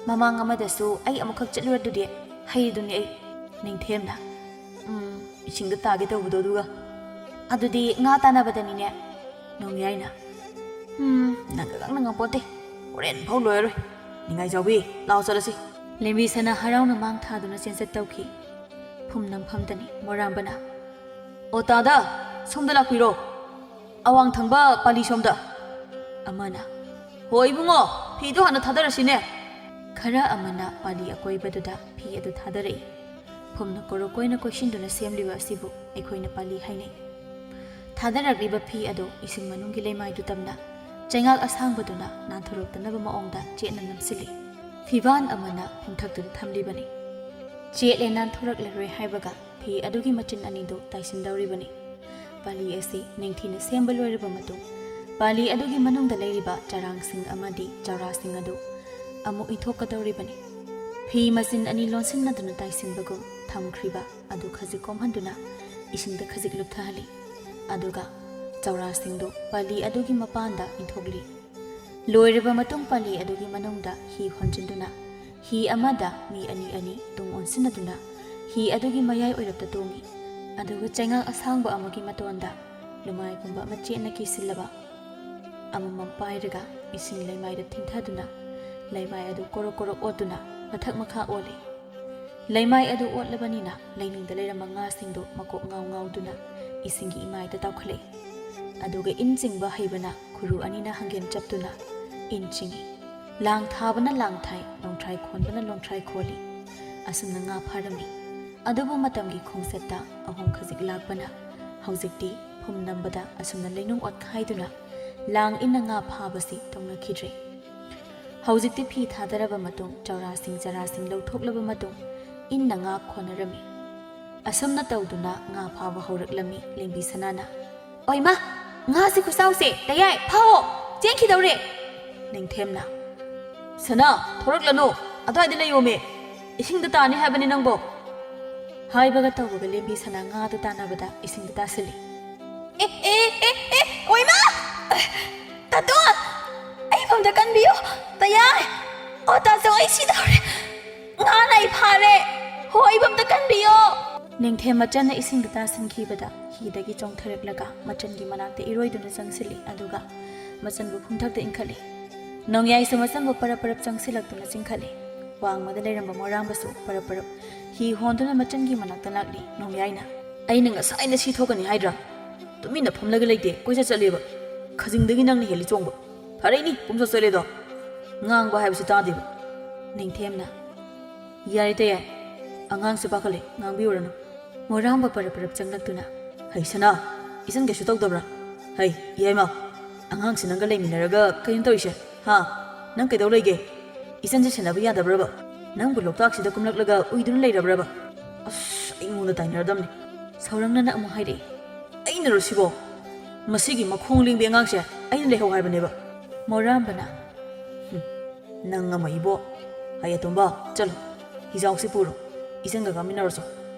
ꯃꯃꯥꯡ ꯑꯃꯗꯁꯨ ꯑꯩ ꯑꯃꯨꯛꯈꯛ ꯆꯠꯂꯨꯔꯗꯨꯗꯤ, ꯍꯩꯔꯤꯗꯨꯅꯤ ꯑꯩ꯫" ꯅꯤꯡꯊꯦꯝꯅ, "ꯎꯝ, ꯏꯁꯤꯡꯗ ꯇꯥꯒꯦ ꯇꯧꯕꯗꯣ ꯑꯗꯨꯒ꯫ ꯑꯗꯨꯗꯤ ꯉꯥ ꯇꯥꯟꯅꯕꯗꯅꯤꯅꯦ?" ꯅꯣꯡꯌꯥꯏꯅ, "ꯎꯝ, ꯅꯪꯒ ꯉꯥꯡꯅ ꯉꯝꯄꯣꯠꯇꯦ꯫ ꯍꯣꯔꯦꯟ ꯐꯥꯎ ꯂꯣꯏꯔꯔꯣꯏ꯫ ꯅꯤꯡꯉꯥꯏ ꯆꯥꯎꯕꯤ, ꯂꯥꯛꯑꯣ ꯆꯠꯂꯁꯤ꯫" ꯂꯦꯝꯕꯤ ꯁꯅꯥ ꯍꯔꯥꯎꯅ ꯃꯥꯡ ꯊꯥꯗꯨꯅ ꯆꯦꯟꯆꯠ ꯇꯧꯈꯤ꯫ ꯐꯨꯝ ꯅꯝꯐꯝꯗꯅꯤ ꯃꯣꯔꯥꯝꯕꯅ, "ꯑꯣ ꯇꯥꯗ, ꯁꯣꯝꯗ ꯂꯥꯛꯄꯤꯔꯣ꯫ ꯑꯋꯥꯡ ꯊꯪꯕ ꯄꯥꯂꯤ ꯁꯣꯝꯗ꯫" ꯑꯃꯅ, "ꯍꯣ ꯏꯕꯨꯡꯉꯣ, ꯐꯤꯗꯣ ꯍꯥꯟꯅ ꯊꯥꯗꯔꯁꯤꯅꯦ꯫" ꯈꯔ ꯑꯃꯅ ꯄꯥꯂꯤ ꯑꯀꯣꯏꯕꯗꯨꯗ ꯐꯤ ꯑꯗꯨ ꯊꯥꯗꯔꯛꯏ꯫ ꯐꯨꯝꯅ ꯀꯣꯔꯣꯀꯣꯏꯅ ꯀꯣꯏꯁꯤꯟꯗꯨꯅ ꯁꯦꯝꯂꯤꯕ ꯑꯁꯤꯕꯨ ꯑꯩꯈꯣꯏꯅ ꯄꯥꯂꯤ ꯍꯥꯏꯅꯩ꯫ ꯊꯥꯗꯔꯛꯂꯤꯕ ꯐꯤ ꯑꯗꯨ ꯏꯁꯤꯡ ꯃꯅꯨꯡꯒꯤ ꯂꯩꯃꯥꯏꯗꯨ ꯇꯝꯅ ꯆꯩꯉꯥꯛ ꯑꯁꯥꯡꯕꯗꯨꯅ ꯅꯥꯟꯊꯣꯔꯛꯇꯅꯕ ꯃꯑꯣꯡꯗ ꯆꯦꯠꯅ ꯅꯝꯁꯤꯜꯂꯤ꯫ ꯐꯤꯕꯥꯟ ꯑꯃꯅ ꯐꯨꯝꯊꯛꯇꯨꯗ ꯊꯝꯂꯤꯕꯅꯤ꯫ ꯆꯦꯠꯂꯦ, ꯅꯥꯟꯊꯣꯔꯛꯂꯔꯣꯏ ꯍꯥꯏꯕꯒ ꯐꯤ ꯑꯗꯨꯒꯤ ꯃꯆꯤꯟ ꯑꯅꯤꯗꯨ ꯇꯥꯏꯁꯤꯟꯗꯧꯔꯤꯕꯅꯤ꯫ ꯄꯥꯂꯤ ꯑꯁꯤ ꯅꯤꯡꯊꯤꯅ ꯁꯦꯝꯕ ꯂꯣꯏꯔꯕ ꯃꯇꯨꯡ, ꯄꯥꯂꯤ ꯑꯗꯨꯒꯤ ꯃꯅꯨꯡꯗ ꯂꯩꯔꯤꯕ ꯆꯔꯥꯡꯁꯤꯡ ꯑꯃꯗꯤ ꯆꯧꯔꯥꯁꯤꯡ ꯑꯗꯨ ꯑꯃꯨꯛ ꯏꯟꯊꯣꯛꯀꯗꯧꯔꯤꯕꯅꯤ꯫ ꯐꯤ ꯃꯆꯤꯟ ꯑꯅꯤ ꯂꯣꯟꯁꯤꯟꯅꯗꯨꯅ ꯇꯥꯏꯁꯤꯟꯕꯒꯨꯝ ꯊꯝꯈ꯭ꯔꯤꯕ ꯑꯗꯨ ꯈꯖꯤꯛ ꯀꯣꯝꯍꯟꯗꯨꯅ ꯏꯁꯤꯡꯗ ꯈꯖꯤꯛ ꯂꯨꯞꯊꯍꯜꯂꯤ꯫ ꯑꯗꯨꯒ ꯆꯧꯔꯥꯁꯤꯡꯗꯨ ꯄꯥꯂꯤ ꯑꯗꯨꯒꯤ ꯃꯄꯥꯟꯗ ꯏꯟꯊꯣꯛꯂꯤ꯫ ꯂꯣꯏꯔꯕ ꯃꯇꯨꯡ ꯄꯥꯂꯤ ꯑꯗꯨꯒꯤ ꯃꯅꯨꯡꯗ ꯍꯤ ꯍꯣꯟꯖꯤꯟꯗꯨꯅ ꯍꯤ ꯑꯃꯗ ꯃꯤ ꯑꯅꯤ ꯑꯅꯤ ꯇꯨꯡ ꯑꯣꯟꯁꯤꯟꯅꯗꯨꯅ ꯍꯤ ꯑꯗꯨꯒꯤ ꯃꯌꯥꯏ ꯑꯣꯏꯔꯞꯇ ꯇꯣꯡꯏ꯫ ꯑꯗꯨꯒ ꯆꯩꯉꯥꯛ ꯑꯁꯥꯡꯕ ꯑꯃꯒꯤ ꯃꯇꯣꯟꯗ ꯂꯨꯃꯥꯏꯒꯨꯝꯕ ꯑꯃ ꯆꯦꯠꯅ ꯀꯤꯁꯤꯜꯂꯕ ꯑꯃꯃꯝ ꯄꯥꯏꯔꯒ ꯏꯁꯤꯡ ꯂꯩꯃꯥꯏꯗ ꯊꯤꯟꯊꯗꯨꯅ ꯂꯩꯃꯥꯏ ꯑꯗꯨ ꯀꯣꯔꯣꯛ ꯀꯣꯔꯣꯛ ꯑꯣꯠꯇꯨꯅ ꯃꯊꯛ ꯃꯈꯥ ꯑꯣꯜꯂꯤ꯫ ꯂꯩꯃꯥꯏ ꯑꯗꯨ ꯑꯣꯠꯂꯕꯅꯤꯅ ꯂꯩꯅꯨꯡꯗ ꯂꯩꯔꯝꯕ ꯉꯥꯁꯤꯡꯗꯨ ꯃꯀꯣꯛ ꯉꯥꯎ ꯉꯥꯎꯗꯨꯅ ꯏꯁꯤꯡꯒꯤ ꯏꯃꯥꯏꯗ ꯇꯥꯎꯈꯠꯂꯛꯏ꯫ ꯑꯗꯨꯒ ꯏꯟ ꯆꯤꯡꯕ ꯍꯩꯕꯅ ꯈꯨꯔꯨ ꯑꯅꯤꯅ ꯍꯪꯒꯦꯟ ꯆꯞꯇꯨꯅ ꯏꯟ ꯆꯤꯡꯏ꯫ ꯂꯥꯡ ꯊꯥꯕꯅ ꯂꯥꯡ ꯊꯥꯏ, ꯂꯣꯡꯊ꯭ꯔꯥꯏ ꯈꯣꯟꯕꯅ ꯂꯣꯡꯊ꯭ꯔꯥꯏ ꯈꯣꯜꯂꯤ꯫ ꯑꯁꯨꯝꯅ ꯉꯥ ꯐꯥꯔꯝꯃꯤ꯫ ꯑꯗꯨꯕꯨ ꯃꯇꯝꯒꯤ ꯈꯣꯡꯆꯠꯇ ꯑꯍꯣꯡ ꯈꯖꯤꯛ ꯂꯥꯛꯄꯅ ꯍꯧꯖꯤꯛꯇꯤ ꯐꯨꯝ ꯅꯝꯕꯗ ꯑꯁꯨꯝꯅ ꯂꯩꯅꯨꯡ ꯑꯣꯠꯈꯥꯏꯗꯨꯅ ꯂꯥꯡ ꯏꯟꯅ ꯉꯥ ꯐꯥꯕꯁꯤ ꯇꯧꯅꯈꯤꯗ꯭ꯔꯦ꯫ ꯍꯧꯖꯤꯛꯇꯤ ꯐꯤ ꯊꯥꯗꯔꯕ ꯃꯇꯨꯡ, ꯆꯧꯔꯥꯁꯤꯡ ꯆꯔꯥꯁꯤꯡ ꯂꯧꯊꯣꯛꯂꯕ ꯃꯇꯨꯡ, ꯏꯟꯅ ꯉꯥ ꯈꯣꯟꯅꯔꯝꯃꯤ꯫ ꯑꯁꯨꯝꯅ ꯇꯧꯗꯨꯅ ꯉꯥ ꯐꯥꯕ ꯍꯧꯔꯛꯂꯝꯃꯤ ꯂꯦꯝꯕꯤ ꯁꯅꯥꯅ꯫ "ꯑꯣꯏꯃꯥ, "ꯉꯥꯁꯦ ꯈꯨꯆꯥꯎꯁꯦ, ꯇꯌꯥꯏ, ꯐꯥꯎꯑꯣ, ꯆꯦꯟꯈꯤꯗꯧꯔꯦ!" ꯅꯤꯡꯊꯦꯝꯅ, "ꯁꯅꯥ, ꯊꯣꯔꯛꯂꯅꯨ, ꯑꯗꯨꯋꯥꯏꯗ ꯂꯩꯌꯣꯃꯦ, ꯏꯁꯤꯡꯗ ꯇꯥꯅꯤ ꯍꯥꯏꯕꯅꯤ ꯅꯪꯕꯣ!" ꯍꯥꯏꯕꯒ ꯇꯧꯕꯒ ꯂꯦꯝꯕꯤ ꯁꯅꯥ ꯉꯥꯗ ꯇꯥꯟꯅꯕꯗ ꯏꯁꯤꯡꯗ ꯇꯥꯁꯤꯜꯂꯤ꯫ "ꯑꯦ, ꯑꯦ, ꯑꯦ, ꯑꯦ, ꯑꯣꯏꯃꯥ! ꯇꯥꯇꯣꯟ! ꯑꯩꯕꯨ ꯑꯝꯇ ꯀꯟꯕꯤꯌꯨ! ꯇꯌꯥꯏ! ꯑꯣ, ꯇꯥꯆꯧ, ꯑꯩ ꯁꯤꯗꯧꯔꯦ! ꯉꯥꯅ ꯑꯩ ꯐꯥꯔꯦ! ꯍꯣ, ꯑꯩꯕꯨ ꯑꯝꯇ ꯀꯟꯕꯤꯌꯣ!" ꯅꯤꯡꯊꯦꯝ ꯃꯆꯟꯅ ꯏꯁꯤꯡꯗ ꯇꯥꯁꯤꯟꯈꯤꯕꯗ ꯍꯤꯗꯒꯤ ꯆꯣꯡꯊꯔꯛꯂꯒ ꯃꯆꯟꯒꯤ ꯃꯅꯥꯛꯇ ꯏꯔꯣꯏꯗꯨꯅ ꯆꯪꯁꯤꯜꯂꯤ, ꯑꯗꯨꯒ ꯃꯆꯟꯕꯨ ꯐꯨꯝꯊꯛꯇ ꯏꯟꯈꯠꯂꯤ꯫ ꯅꯣꯡꯌꯥꯏꯁꯨ ꯃꯆꯟꯕꯨ ꯄꯔꯞ ꯄꯔꯞ ꯆꯪꯁꯤꯜꯂꯛꯇꯨꯅ ꯆꯤꯡꯈꯠꯂꯤ꯫ ꯋꯥꯡꯃꯗ ꯂꯩꯔꯝꯕ ꯃꯣꯔꯥꯝꯕꯁꯨ ꯄꯔꯞ ꯄꯔꯞ ꯍꯤ ꯍꯣꯟꯗꯨꯅ ꯃꯆꯟꯒꯤ ꯃꯅꯥꯛꯇ ꯂꯥꯛꯂꯤ꯫ ꯅꯣꯡꯌꯥꯏꯅ, "ꯑꯩꯅ ꯉꯁꯥꯏꯅ ꯁꯤ ꯊꯣꯛꯀꯅꯤ ꯍꯥꯏꯗ꯭ꯔꯥ? ꯇꯨꯃꯤꯟꯅ ꯐꯝꯂꯒ ꯂꯩꯇꯦ, ꯀꯣꯏꯆꯠ ꯆꯠꯂꯦꯕ꯫ ꯈꯖꯤꯡꯗꯒꯤ ꯅꯪꯅ ꯍꯦꯜꯂꯤ ꯆꯣꯡꯕ꯫ ꯐꯔꯦꯅꯤ, ꯄꯨꯝꯆꯠ ꯆꯠꯂꯦꯗꯣ꯫ ꯉꯥꯡꯕ ꯍꯥꯏꯕꯁꯤ ꯇꯥꯗꯦꯕ꯫" ꯅꯤꯡꯊꯦꯝꯅ, "ꯌꯥꯔꯦ ꯇꯌꯥꯏ, ꯑꯉꯥꯡꯁꯦ ꯄꯥꯈꯠꯂꯦ, ꯉꯥꯡꯕꯤꯔꯨꯔꯅꯨ꯫" ꯃꯣꯔꯥꯝꯕ ꯄꯔꯞ ꯄꯔꯞ ꯆꯪꯂꯛꯇꯨꯅ, "ꯍꯩ ꯁꯅꯥ, ꯏꯆꯟ ꯀꯩꯁꯨ ꯇꯧꯗꯕ꯭ꯔꯥ? ꯍꯩ, ꯏꯌꯥꯏꯃ, ꯑꯉꯥꯡꯁꯦ ꯅꯪꯒ ꯂꯩꯃꯤꯟꯅꯔꯒ ꯀꯩꯅꯣ ꯇꯧꯔꯤꯁꯦ? ꯍꯥ? ꯅꯪ ꯀꯩꯗꯧ ꯂꯩꯒꯦ? ꯏꯆꯟꯁꯦ ꯁꯦꯟꯅꯕ ꯌꯥꯗꯕ꯭ꯔꯕ? ꯅꯪꯕꯨ ꯂꯣꯛꯇꯥꯛꯁꯤꯗ ꯀꯨꯝꯂꯛꯂꯒ ꯎꯏꯗꯨꯅ ꯂꯩꯔꯕ꯭ꯔꯕ? ꯑꯁ, ꯑꯩꯉꯣꯟꯗ ꯇꯥꯏꯅꯔꯗꯝꯅꯤ꯫" ꯁꯧꯔꯪꯅꯅ ꯑꯃꯨꯛ ꯍꯥꯏꯔꯛꯏ, "ꯑꯩꯅꯔꯣ ꯁꯤꯕꯣ? ꯃꯁꯤꯒꯤ ꯃꯈꯣꯡ ꯂꯦꯡꯕꯤ ꯑꯉꯥꯡꯁꯦ ꯑꯩꯅ ꯂꯩꯍꯧ ꯍꯥꯏꯕꯅꯦꯕ꯫" ꯃꯣꯔꯥꯝꯕꯅ, "ꯍꯨꯝ, ꯅꯪ ꯑꯃ ꯏꯕꯣ꯫ ꯍꯩ ꯑꯇꯣꯝꯕ, ꯆꯠꯂꯣ, ꯍꯤꯖꯥꯎꯁꯤ ꯄꯨꯔꯣ, ꯏꯆꯟꯒ ꯀꯥꯃꯤꯟꯅꯔꯨꯆꯣ꯫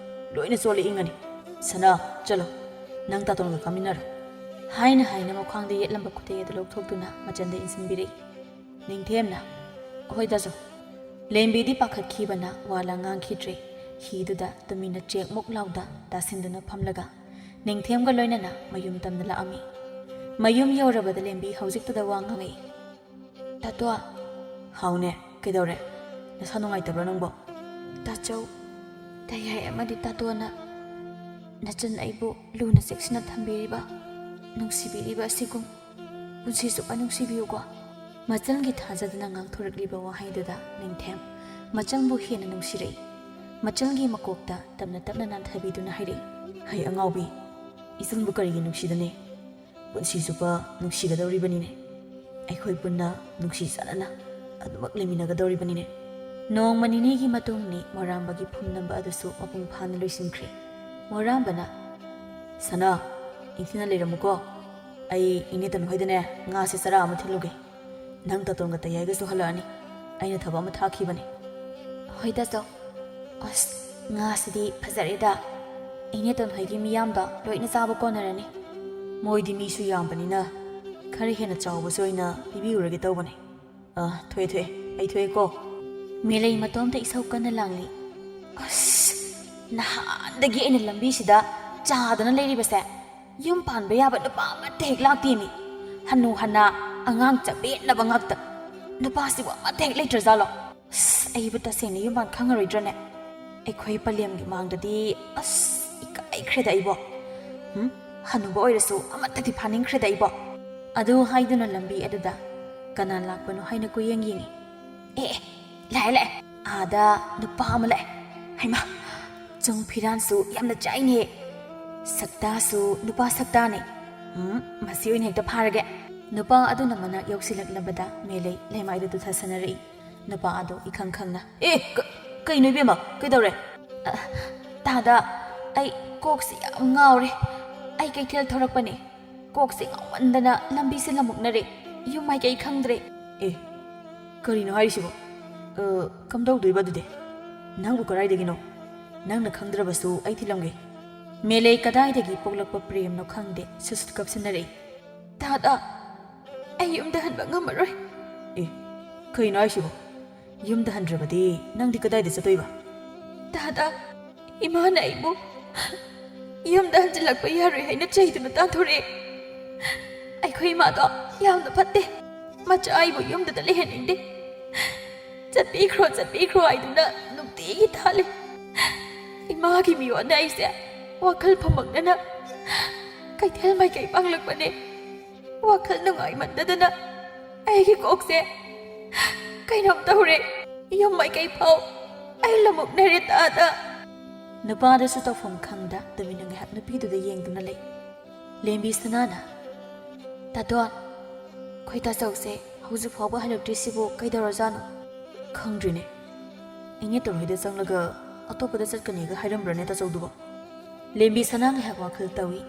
ꯂꯣꯏꯅ ꯆꯣꯠꯂꯦ, ꯏꯪꯉꯅꯤ꯫ ꯁꯅꯥ, ꯆꯠꯂꯣ, ꯅꯪ ꯇꯥꯇꯣꯟꯒ ꯀꯥꯃꯤꯟꯅꯔꯣ꯫" ꯍꯥꯏꯅ ꯍꯥꯏꯅ ꯃꯈ꯭ꯋꯥꯡꯗ ꯌꯦꯠꯂꯝꯕ ꯈꯨꯗꯩ ꯑꯗꯨ ꯂꯧꯊꯣꯛꯇꯨꯅ ꯃꯆꯟꯗ ꯏꯟꯁꯤꯟꯕꯤꯔꯛꯏ꯫ ꯅꯤꯡꯊꯦꯝꯅ, "ꯍꯣꯏ ꯗꯥꯆꯧ꯫" ꯂꯦꯝꯕꯤꯗꯤ ꯄꯥꯈꯠꯈꯤꯕꯅ ꯋꯥ ꯂꯥꯡ ꯉꯥꯡꯈꯤꯗ꯭ꯔꯦ꯫ ꯍꯤꯗꯨꯗ ꯇꯨꯃꯤꯟꯅ ꯆꯦꯛꯃꯨꯛ ꯂꯥꯎꯗ ꯇꯥꯁꯤꯟꯗꯨꯅ ꯐꯝꯂꯒ ꯅꯤꯡꯊꯦꯝꯒ ꯂꯣꯏꯅꯅ ꯃꯌꯨꯝ ꯇꯝꯅ ꯂꯥꯛꯑꯝꯃꯤ꯫ ꯃꯌꯨꯝ ꯌꯧꯔꯕꯗ ꯂꯦꯝꯕꯤ ꯍꯧꯖꯤꯛꯇꯗ ꯋꯥ ꯉꯥꯡꯉꯛꯏ꯫ "ꯇꯥꯇꯣ!" "ꯍꯥꯎꯅꯦ, ꯀꯩꯗꯧꯔꯦ? ꯅꯁꯥ ꯅꯨꯡꯉꯥꯏꯇꯕ꯭ꯔꯥ ꯅꯪꯕꯣ?" "ꯇꯥꯆꯧ, ꯇꯌꯥꯏ ꯑꯃꯗꯤ ꯇꯥꯇꯣꯅ ꯅꯆꯟ ꯑꯩꯕꯨ ꯂꯨꯅ ꯆꯦꯛꯁꯤꯟꯅ ꯊꯝꯕꯤꯔꯤꯕ, ꯅꯨꯡꯁꯤꯕꯤꯔꯤꯕ ꯑꯁꯤꯒꯨꯝ ꯄꯨꯟꯁꯤ ꯆꯨꯞꯄ ꯅꯨꯡꯁꯤꯕꯤꯌꯨꯀꯣ꯫" ꯃꯆꯜꯒꯤ ꯊꯥꯖꯗꯅ ꯉꯥꯡꯊꯣꯔꯛꯂꯤꯕ ꯋꯥꯍꯩꯗꯨꯗ ꯅꯤꯡꯊꯦꯝ ꯃꯆꯜꯕꯨ ꯍꯦꯟꯅ ꯅꯨꯡꯁꯤꯔꯛꯏ꯫ ꯃꯆꯜꯒꯤ ꯃꯀꯣꯛꯇ ꯇꯞꯅ ꯇꯞꯅ ꯅꯥꯟꯊꯕꯤꯗꯨꯅ ꯍꯥꯏꯔꯛꯏ, "ꯍꯩ ꯑꯉꯥꯎꯕꯤ, ꯏꯆꯟꯕꯨ ꯀꯔꯤꯒꯤ ꯅꯨꯡꯁꯤꯗꯅꯤ? ꯄꯨꯟꯁꯤ ꯆꯨꯞꯄ ꯅꯨꯡꯁꯤꯒꯗꯧꯔꯤꯕꯅꯤꯅꯦ꯫ ꯑꯩꯈꯣꯏ ꯄꯨꯟꯅ ꯅꯨꯡꯁꯤ ꯆꯥꯟꯅꯅ ꯑꯗꯨꯃꯛ ꯂꯩꯃꯤꯟꯅꯒꯗꯧꯔꯤꯕꯅꯤꯅꯦ꯫" ꯅꯣꯡꯃ ꯅꯤꯅꯤꯒꯤ ꯃꯇꯨꯡꯅꯤ ꯃꯣꯔꯥꯝꯕꯒꯤ ꯐꯨꯝ ꯅꯝꯕ ꯑꯗꯨꯁꯨ ꯃꯄꯨꯡ ꯐꯥꯅ ꯂꯣꯏꯁꯤꯟꯈ꯭ꯔꯦ꯫ ꯃꯣꯔꯥꯝꯕꯅ, "ꯁꯅꯥ, ꯏꯪꯊꯤꯅ ꯂꯩꯔꯝꯃꯨꯀꯣ꯫ ꯑꯩ ꯏꯅꯦꯇꯣꯟ ꯍꯣꯏꯗꯅꯦ ꯉꯥꯁꯦ ꯆꯔꯥ ꯑꯃ ꯊꯤꯜꯂꯨꯒꯦ꯫ ꯅꯪ ꯇꯥꯇꯣꯟꯒ ꯇꯌꯥꯏꯒꯁꯨ ꯍꯜꯂꯛꯑꯅꯤ꯫ ꯑꯩꯅ ꯊꯕꯛ ꯑꯃ ꯊꯥꯈꯤꯕꯅꯦ꯫ ꯍꯣꯏ ꯇꯥꯆꯧ꯫ ꯑꯁ, ꯉꯥꯁꯤꯗꯤ ꯐꯖꯔꯦꯗ꯫ ꯏꯅꯦꯇꯣꯟ ꯍꯣꯏꯒꯤ ꯃꯤꯌꯥꯝꯗꯣ ꯂꯣꯏꯅ ꯆꯥꯕ ꯀꯣꯟꯅꯔꯅꯤ꯫ ꯃꯣꯏꯗꯤ ꯃꯤꯁꯨ ꯌꯥꯝꯕꯅꯤꯅ ꯈꯔ ꯍꯦꯟꯅ ꯆꯥꯎꯕꯁꯨ ꯑꯣꯏꯅ ꯄꯤꯕꯤꯔꯨꯔꯒꯦ ꯇꯧꯕꯅꯦ꯫ ꯑ, ꯊꯣꯛꯑꯦ, ꯊꯣꯛꯑꯦ, ꯑꯩ ꯊꯣꯛꯑꯦꯀꯣ꯫ ꯃꯦꯂꯩ ꯃꯇꯣꯝꯇ ꯏꯁꯧ ꯀꯟꯅ ꯂꯥꯡꯂꯤ꯫ ꯑꯁ, ꯅꯍꯥꯟꯗꯒꯤ ꯑꯩꯅ ꯂꯝꯕꯤꯁꯤꯗ ꯆꯥꯗꯅ ꯂꯩꯔꯤꯕꯁꯦ, ꯌꯨꯝ ꯄꯥꯟꯕ ꯌꯥꯕ ꯅꯨꯄꯥ ꯑꯃꯠꯇ ꯍꯦꯛ ꯂꯥꯛꯇꯦꯅꯦ꯫ ꯍꯅꯨ ꯍꯅꯥ, ꯑꯉꯥꯡ ꯆꯕꯦꯠꯅꯕ ꯉꯥꯛꯇ꯫ ꯅꯨꯄꯥꯁꯤꯕꯨ ꯑꯃꯠꯇ ꯍꯦꯛ ꯂꯩꯇ꯭ꯔꯖꯥꯠꯂꯣ? ꯑꯁ, ꯑꯩꯕꯨ ꯇꯁꯦꯡꯅ ꯌꯨꯝ ꯄꯥꯟ ꯈꯪꯉꯔꯣꯏꯗ꯭ꯔꯅꯦ? ꯑꯩꯈꯣꯏ ꯄꯂꯦꯝꯒꯤ ꯃꯥꯡꯗꯗꯤ, ꯑꯁ, ꯏꯀꯥꯏꯈ꯭ꯔꯦꯗ ꯑꯩꯕꯣ꯫ ꯍꯨꯝ? ꯍꯅꯨꯕ ꯑꯣꯏꯔꯁꯨ ꯑꯃꯠꯇꯗꯤ ꯐꯥꯅꯤꯡꯈ꯭ꯔꯦꯗ ꯑꯩꯕꯣ꯫ ꯑꯗꯨ ꯍꯥꯏꯗꯨꯅ ꯂꯝꯕꯤ ꯑꯗꯨꯗ ꯀꯅꯥ ꯂꯥꯛꯄꯅꯣ ꯍꯥꯏꯅ ꯀꯣꯏꯌꯦꯡ ꯌꯦꯡꯉꯤ꯫ ꯑꯦ, ꯑꯦ, ꯂꯥꯛꯑꯦ, ꯂꯥꯛꯑꯦ꯫ ꯑꯥꯗ ꯅꯨꯄꯥ ꯑꯃ ꯂꯥꯛꯑꯦ꯫ ꯍꯩꯃꯥ, ꯆꯨꯡ ꯐꯤꯔꯥꯟꯁꯨ ꯌꯥꯝꯅ ꯆꯥꯏꯅꯦ꯫ ꯁꯛꯇꯥꯁꯨ ꯅꯨꯄꯥ ꯁꯛꯇꯥꯅꯦ꯫ ꯎꯝ, ꯃꯁꯤ ꯑꯣꯏꯅ ꯍꯦꯛꯇ ꯐꯥꯔꯒꯦ꯫ ꯅꯨꯄꯥ ꯑꯗꯨꯅ ꯃꯅꯥꯛ ꯌꯧꯁꯤꯜꯂꯛꯂꯕꯗ ꯃꯦꯂꯩ ꯂꯩꯃꯥꯏꯗꯨ ꯇꯨꯊꯁꯟꯅꯔꯛꯏ꯫ ꯅꯨꯄꯥ ꯑꯗꯨ ꯏꯈꯪ ꯈꯪꯅ, "ꯑꯦ, ꯀ-, ꯀꯩꯅꯣ ꯏꯕꯦꯝꯃ, ꯀꯩꯗꯧꯔꯦ?" "ꯑ, ꯇꯥꯗ, ꯑꯩ ꯀꯣꯛꯁꯤ ꯌꯥꯝ ꯉꯥꯎꯔꯦ꯫ ꯑꯩ ꯀꯩꯊꯦꯜ ꯊꯣꯔꯛꯄꯅꯦ꯫ ꯀꯣꯛꯁꯦ ꯉꯥꯎꯃꯟꯗꯅ ꯂꯝꯕꯤꯁꯦ ꯂꯃꯨꯛꯅꯔꯦ꯫ ꯌꯨꯝ ꯃꯥꯏꯀꯩ ꯈꯪꯗ꯭ꯔꯦ꯫" "ꯑꯦ, ꯀꯔꯤꯅꯣ ꯍꯥꯏꯔꯤꯁꯤꯕꯣ? ꯑ, ꯀꯝꯗꯧꯗꯣꯏꯕ ꯑꯗꯨꯗꯤ? ꯅꯪꯕꯨ ꯀꯗꯥꯏꯗꯒꯤꯅꯣ? ꯅꯪꯅ ꯈꯪꯗ꯭ꯔꯕꯁꯨ ꯑꯩ ꯊꯤꯜꯂꯝꯒꯦ꯫" ꯃꯦꯂꯩ ꯀꯗꯥꯏꯗꯒꯤ ꯄꯣꯛꯂꯛꯄ ꯄ꯭ꯔꯦꯝꯅꯣ ꯈꯪꯗꯦ, ꯁꯨꯠ ꯁꯨꯠ ꯀꯞꯁꯤꯟꯅꯔꯛꯏ꯫ "ꯇꯥꯗ, ꯑꯩ ꯌꯨꯝꯗ ꯍꯟꯕ ꯉꯝꯃꯔꯣꯏ꯫" "ꯑꯦ, ꯀꯩꯅꯣ ꯍꯥꯏꯁꯤꯕꯣ? ꯌꯨꯝꯗ ꯍꯟꯗ꯭ꯔꯕꯗꯤ ꯅꯪꯗꯤ ꯀꯗꯥꯏꯗ ꯆꯠꯇꯣꯏꯕ?" "ꯇꯥꯗ, ꯏꯃꯥꯅ ꯑꯩꯕꯨ ꯌꯨꯝꯗ ꯍꯟꯖꯤꯜꯂꯛꯄ ꯌꯥꯔꯣꯏ ꯍꯥꯏꯅ ꯆꯩꯗꯨꯅ ꯇꯥꯟꯊꯣꯔꯛꯑꯦ꯫ ꯑꯩꯈꯣꯏ ꯏꯃꯥꯗꯣ ꯌꯥꯝꯅ ꯐꯠꯇꯦ꯫ ꯃꯆꯥ ꯑꯩꯕꯨ ꯌꯨꯝꯗꯨꯗ ꯂꯩꯍꯟꯅꯤꯡꯗꯦ꯫ ꯆꯠꯄꯤꯈ꯭ꯔꯣ, ꯆꯠꯄꯤꯈ꯭ꯔꯣ ꯍꯥꯏꯗꯨꯅ ꯅꯨꯡꯇꯤꯒꯤ ꯊꯥꯜꯂꯤ꯫ ꯏꯃꯥꯒꯤ ꯃꯤꯑꯣꯠꯅ ꯑꯩꯁꯦ ꯋꯥꯈꯜ ꯐꯃꯛꯅꯅ ꯀꯩꯊꯦꯜ ꯃꯥꯏꯀꯩ ꯄꯥꯡꯂꯛꯄꯅꯦ꯫ ꯋꯥꯈꯜ ꯅꯨꯡꯉꯥꯏꯃꯟꯗꯗꯅ ꯑꯩꯒꯤ ꯀꯣꯛꯁꯦ ꯀꯩꯅꯣꯝ ꯇꯧꯔꯦ꯫ ꯌꯨꯝ ꯃꯥꯏꯀꯩ ꯐꯥꯎ ꯑꯩ ꯂꯃꯨꯛꯅꯔꯦ ꯇꯥꯗ꯫" ꯅꯨꯄꯥꯗꯨꯁꯨ ꯇꯧꯐꯝ ꯈꯪꯗ ꯇꯨꯃꯤꯟꯅ ꯉꯥꯏꯍꯥꯛ ꯅꯨꯄꯤꯗꯨꯗ ꯌꯦꯡꯗꯨꯅ ꯂꯩ꯫ ꯂꯦꯝꯕꯤ ꯁꯅꯥꯅ, "ꯇꯥꯇꯣꯟ, ꯑꯩꯈꯣꯏ ꯇꯥꯆꯧꯁꯦ ꯍꯧꯖꯤꯛ ꯐꯥꯎꯕ ꯍꯜꯂꯛꯇ꯭ꯔꯤꯁꯤꯕꯨ ꯀꯩꯗꯧꯔꯖꯥꯠꯅꯣ?" "ꯈꯪꯗ꯭ꯔꯤꯅꯦ꯫ ꯏꯅꯦꯇꯣꯟ ꯍꯣꯏꯗ ꯆꯪꯂꯒ ꯑꯇꯣꯞꯄꯗ ꯆꯠꯀꯅꯤꯒ ꯍꯥꯏꯔꯝꯕ꯭ꯔꯅꯦ ꯇꯥꯆꯧꯗꯨꯕꯣ?" ꯂꯦꯝꯕꯤ ꯁꯅꯥ ꯉꯥꯏꯍꯥꯛ ꯋꯥꯈꯜ ꯇꯧꯏ꯫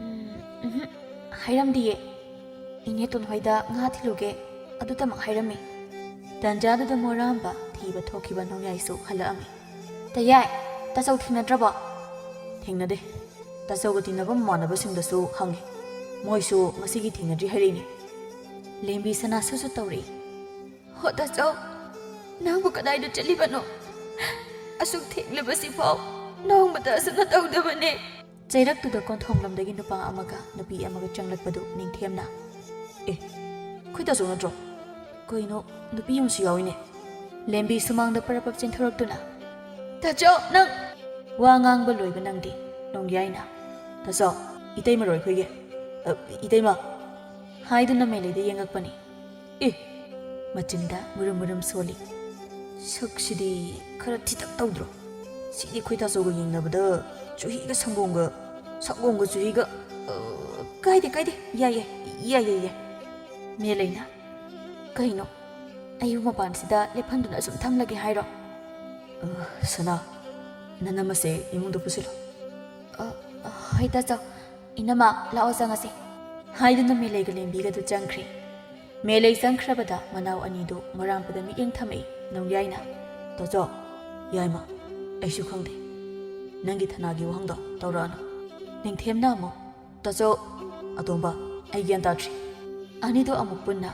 "ꯎꯝ, ꯎꯝꯍꯨꯝ꯫ "ꯍꯥꯏꯔꯝꯗꯤꯌꯦ꯫ ꯏꯅꯦꯇꯣꯟ ꯍꯣꯏꯗ ꯉꯥ ꯊꯤꯜꯂꯨꯒꯦ, ꯑꯗꯨꯇꯃꯛ ꯍꯥꯏꯔꯝꯃꯤ꯫" ꯇꯟꯖꯥꯗꯨꯗ ꯃꯣꯔꯥꯝꯕ ꯊꯤꯕ ꯊꯣꯛꯈꯤꯕ ꯅꯣꯡꯌꯥꯏꯁꯨ ꯍꯜꯂꯛꯑꯝꯃꯤ꯫ "ꯇꯌꯥꯏ, ꯇꯥꯆꯧ ꯊꯦꯡꯅꯗ꯭ꯔꯕꯣ?" "ꯊꯦꯡꯅꯗꯦ꯫ ꯇꯥꯆꯧꯒ ꯇꯤꯟꯅꯕ ꯃꯃꯥꯟꯅꯕꯁꯤꯡꯗꯁꯨ ꯍꯪꯉꯦ꯫ ꯃꯣꯏꯁꯨ ꯉꯁꯤꯒꯤ ꯊꯦꯡꯅꯗ꯭ꯔꯤ ꯍꯥꯏꯔꯛꯏꯅꯦ꯫" ꯂꯦꯝꯕꯤ ꯁꯅꯥꯁꯨꯁꯨ ꯇꯧꯔꯛꯏ꯫ "ꯍꯣ ꯇꯥꯆꯧ, ꯅꯪꯕꯨ ꯀꯗꯥꯏꯗ ꯆꯠꯂꯤꯕꯅꯣ? ꯑꯁꯨꯛ ꯊꯦꯡꯂꯕꯁꯤꯐꯥꯎ ꯅꯣꯡꯃꯇ ꯑꯁꯨꯝꯅ ꯇꯧꯗꯕꯅꯦ꯫" ꯆꯩꯔꯛꯇꯨꯗ ꯀꯣꯟꯊꯣꯡꯂꯝꯗꯒꯤ ꯅꯨꯄꯥ ꯑꯃꯒ ꯅꯨꯄꯤ ꯑꯃꯒ ꯆꯪꯂꯛꯄꯗꯨ ꯅꯤꯡꯊꯦꯝꯅ, "ꯑꯦ, ꯑꯩꯈꯣꯏ ꯇꯥꯆꯧ ꯅꯠꯇ꯭ꯔꯣ? ꯀꯩꯅꯣ, ꯅꯨꯄꯤ ꯑꯃꯁꯨ ꯌꯥꯎꯏꯅꯦ?" ꯂꯦꯝꯕꯤ ꯁꯨꯃꯥꯡꯗ ꯄꯔꯞ ꯄꯔꯞ ꯆꯦꯟꯊꯣꯔꯛꯇꯨꯅ, "ꯇꯥꯆꯧ, ꯅꯪ!" ꯋꯥ ꯉꯥꯡꯕ ꯂꯣꯏꯕ ꯅꯪꯗꯦ ꯅꯣꯡꯌꯥꯏꯅ꯫ "ꯇꯥꯆꯧ, ꯏꯇꯩꯃꯔꯣ ꯑꯩꯈꯣꯏꯒꯤ? ꯑ, ꯏꯇꯩꯃ?" ꯍꯥꯏꯗꯨꯅ ꯃꯦꯂꯩꯗ ꯌꯦꯡꯉꯛꯄꯅꯤ꯫ ꯑꯦ, ꯃꯆꯤꯟꯗ ꯃꯨꯔꯨꯝ ꯃꯨꯔꯨꯝ ꯁꯣꯜꯂꯤ꯫ "ꯁꯛꯁꯤꯗꯤ ꯈꯔ ꯊꯤꯇꯛ ꯇꯧꯗ꯭ꯔꯣ? ꯁꯤꯗꯤ ꯑꯩꯈꯣꯏ ꯇꯥꯆꯧꯒ ꯌꯦꯡꯅꯕꯗ ꯆꯨꯍꯤꯒ ꯁꯪꯒꯣꯝꯒ, ꯁꯪꯒꯣꯝꯒ ꯆꯨꯍꯤꯒ, ꯑ, ꯀꯥꯏꯗꯦ, ꯀꯥꯏꯗꯦ, ꯌꯥꯏ, ꯌꯥꯏ, ꯌꯥꯏ, ꯌꯥꯏ, ꯌꯥꯏ꯫" ꯃꯦꯂꯩꯅ, "ꯀꯩꯅꯣ, ꯑꯩꯕꯨ ꯃꯄꯥꯟꯁꯤꯗ ꯂꯦꯞꯍꯟꯗꯨꯅ ꯑꯁꯨꯝ ꯊꯝꯂꯒꯦ ꯍꯥꯏꯔꯣ?" "ꯑ, ꯁꯅꯥ, ꯅꯅꯝ ꯑꯁꯦ ꯏꯃꯨꯡꯗ ꯄꯨꯁꯤꯜꯂꯣ꯫" "ꯑ, ꯑ, ꯍꯣꯏ ꯇꯥꯆꯧ꯫ ꯏꯅꯝꯃ, ꯂꯥꯛꯑꯣ ꯆꯪꯉꯁꯦ꯫" ꯍꯥꯏꯗꯨꯅ ꯃꯦꯂꯩꯒ ꯂꯦꯝꯕꯤꯒꯗꯨ ꯆꯪꯈ꯭ꯔꯦ꯫ ꯃꯦꯂꯩ ꯆꯪꯈ꯭ꯔꯕꯗ ꯃꯅꯥꯎ ꯑꯅꯤꯗꯨ ꯃꯣꯔꯥꯝꯕꯗ ꯃꯤꯠꯌꯦꯡ ꯊꯝꯃꯛꯏ ꯅꯣꯡꯌꯥꯏꯅ꯫ "ꯇꯥꯆꯧ, ꯌꯥꯏꯃ, ꯑꯩꯁꯨ ꯈꯪꯗꯦ꯫ ꯅꯪꯒꯤ ꯊꯅꯥꯒꯤ ꯋꯥꯍꯪꯗꯣ ꯇꯧꯔꯛꯑꯅꯨ꯫" ꯅꯤꯡꯊꯦꯝꯅ ꯑꯃꯨꯛ, "ꯇꯥꯆꯧ, ꯑꯇꯣꯝꯕ, ꯑꯩ ꯒ꯭ꯌꯥꯟ ꯇꯥꯗ꯭ꯔꯤ꯫" ꯑꯅꯤꯗꯣ ꯑꯃꯨꯛ ꯄꯨꯟꯅ,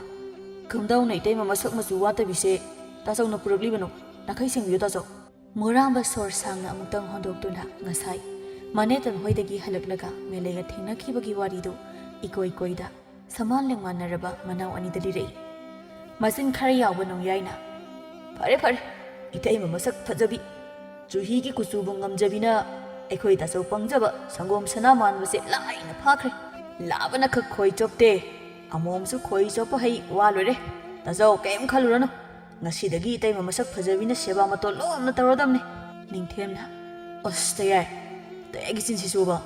"ꯀꯝꯗꯧꯅ ꯏꯇꯩꯃ ꯃꯁꯛ ꯃꯆꯨ ꯋꯥꯠꯇꯕꯤꯁꯦ ꯇꯥꯆꯧꯅ ꯄꯨꯔꯛꯂꯤꯕꯅꯣ? ꯅꯥꯈꯩ ꯁꯦꯡꯕꯤꯌꯨ ꯇꯥꯆꯧ꯫" ꯃꯣꯔꯥꯝꯕ ꯁꯣꯔ ꯁꯥꯡꯅ ꯑꯃꯨꯛꯇꯪ ꯍꯣꯟꯗꯣꯛꯇꯨꯅ ꯉꯁꯥꯏ ꯃꯅꯦꯇꯣꯟ ꯍꯣꯏꯗꯒꯤ ꯍꯜꯂꯛꯂꯒ ꯃꯦꯂꯩꯒ ꯊꯦꯡꯅꯈꯤꯕꯒꯤ ꯋꯥꯔꯤꯗꯨ ꯏꯀꯣꯏ ꯀꯣꯏꯗ ꯁꯃꯥꯟ ꯂꯦꯡꯃꯥꯟꯅꯔꯕ ꯃꯅꯥꯎ ꯑꯅꯤꯗ ꯂꯤꯔꯛꯏ꯫ ꯃꯆꯤꯟ ꯈꯔ ꯌꯥꯎꯕ ꯅꯣꯡꯌꯥꯏꯅ, "ꯐꯔꯦ, ꯐꯔꯦ, ꯏꯇꯩꯃ ꯃꯁꯛ ꯐꯖꯕꯤ, ꯆꯨꯍꯤꯒꯤ ꯀꯨꯆꯨꯕꯨ ꯉꯝꯖꯕꯤꯅ ꯑꯩꯈꯣꯏ ꯇꯥꯆꯧ ꯄꯪꯖꯕ ꯁꯪꯒꯣꯝ ꯁꯅꯥ ꯃꯥꯟꯕꯁꯦ ꯂꯥꯏꯅ ꯐꯥꯈ꯭ꯔꯦ꯫ ꯂꯥꯕꯅ ꯈꯛ ꯈꯣꯏ ꯆꯣꯞꯇꯦ, ꯑꯃꯣꯝꯁꯨ ꯈꯣꯏ ꯆꯣꯞꯄ ꯍꯩ, ꯋꯥ ꯂꯣꯏꯔꯦ꯫ ꯇꯥꯆꯧ, ꯀꯩꯝ ꯈꯜꯂꯨꯔꯅꯨ꯫ ꯉꯁꯤꯗꯒꯤ ꯏꯇꯩꯃ ꯃꯁꯛ ꯐꯖꯕꯤꯅ ꯁꯦꯕꯥ ꯃꯇꯣꯟ ꯂꯣꯝꯅ ꯇꯧꯔꯗꯝꯅꯤ꯫" ꯅꯤꯡꯊꯦꯝꯅ, "ꯑꯁ, ꯇꯌꯥꯏ, ꯇꯌꯥꯏꯒꯤ ꯆꯤꯟꯁꯤꯁꯨꯕ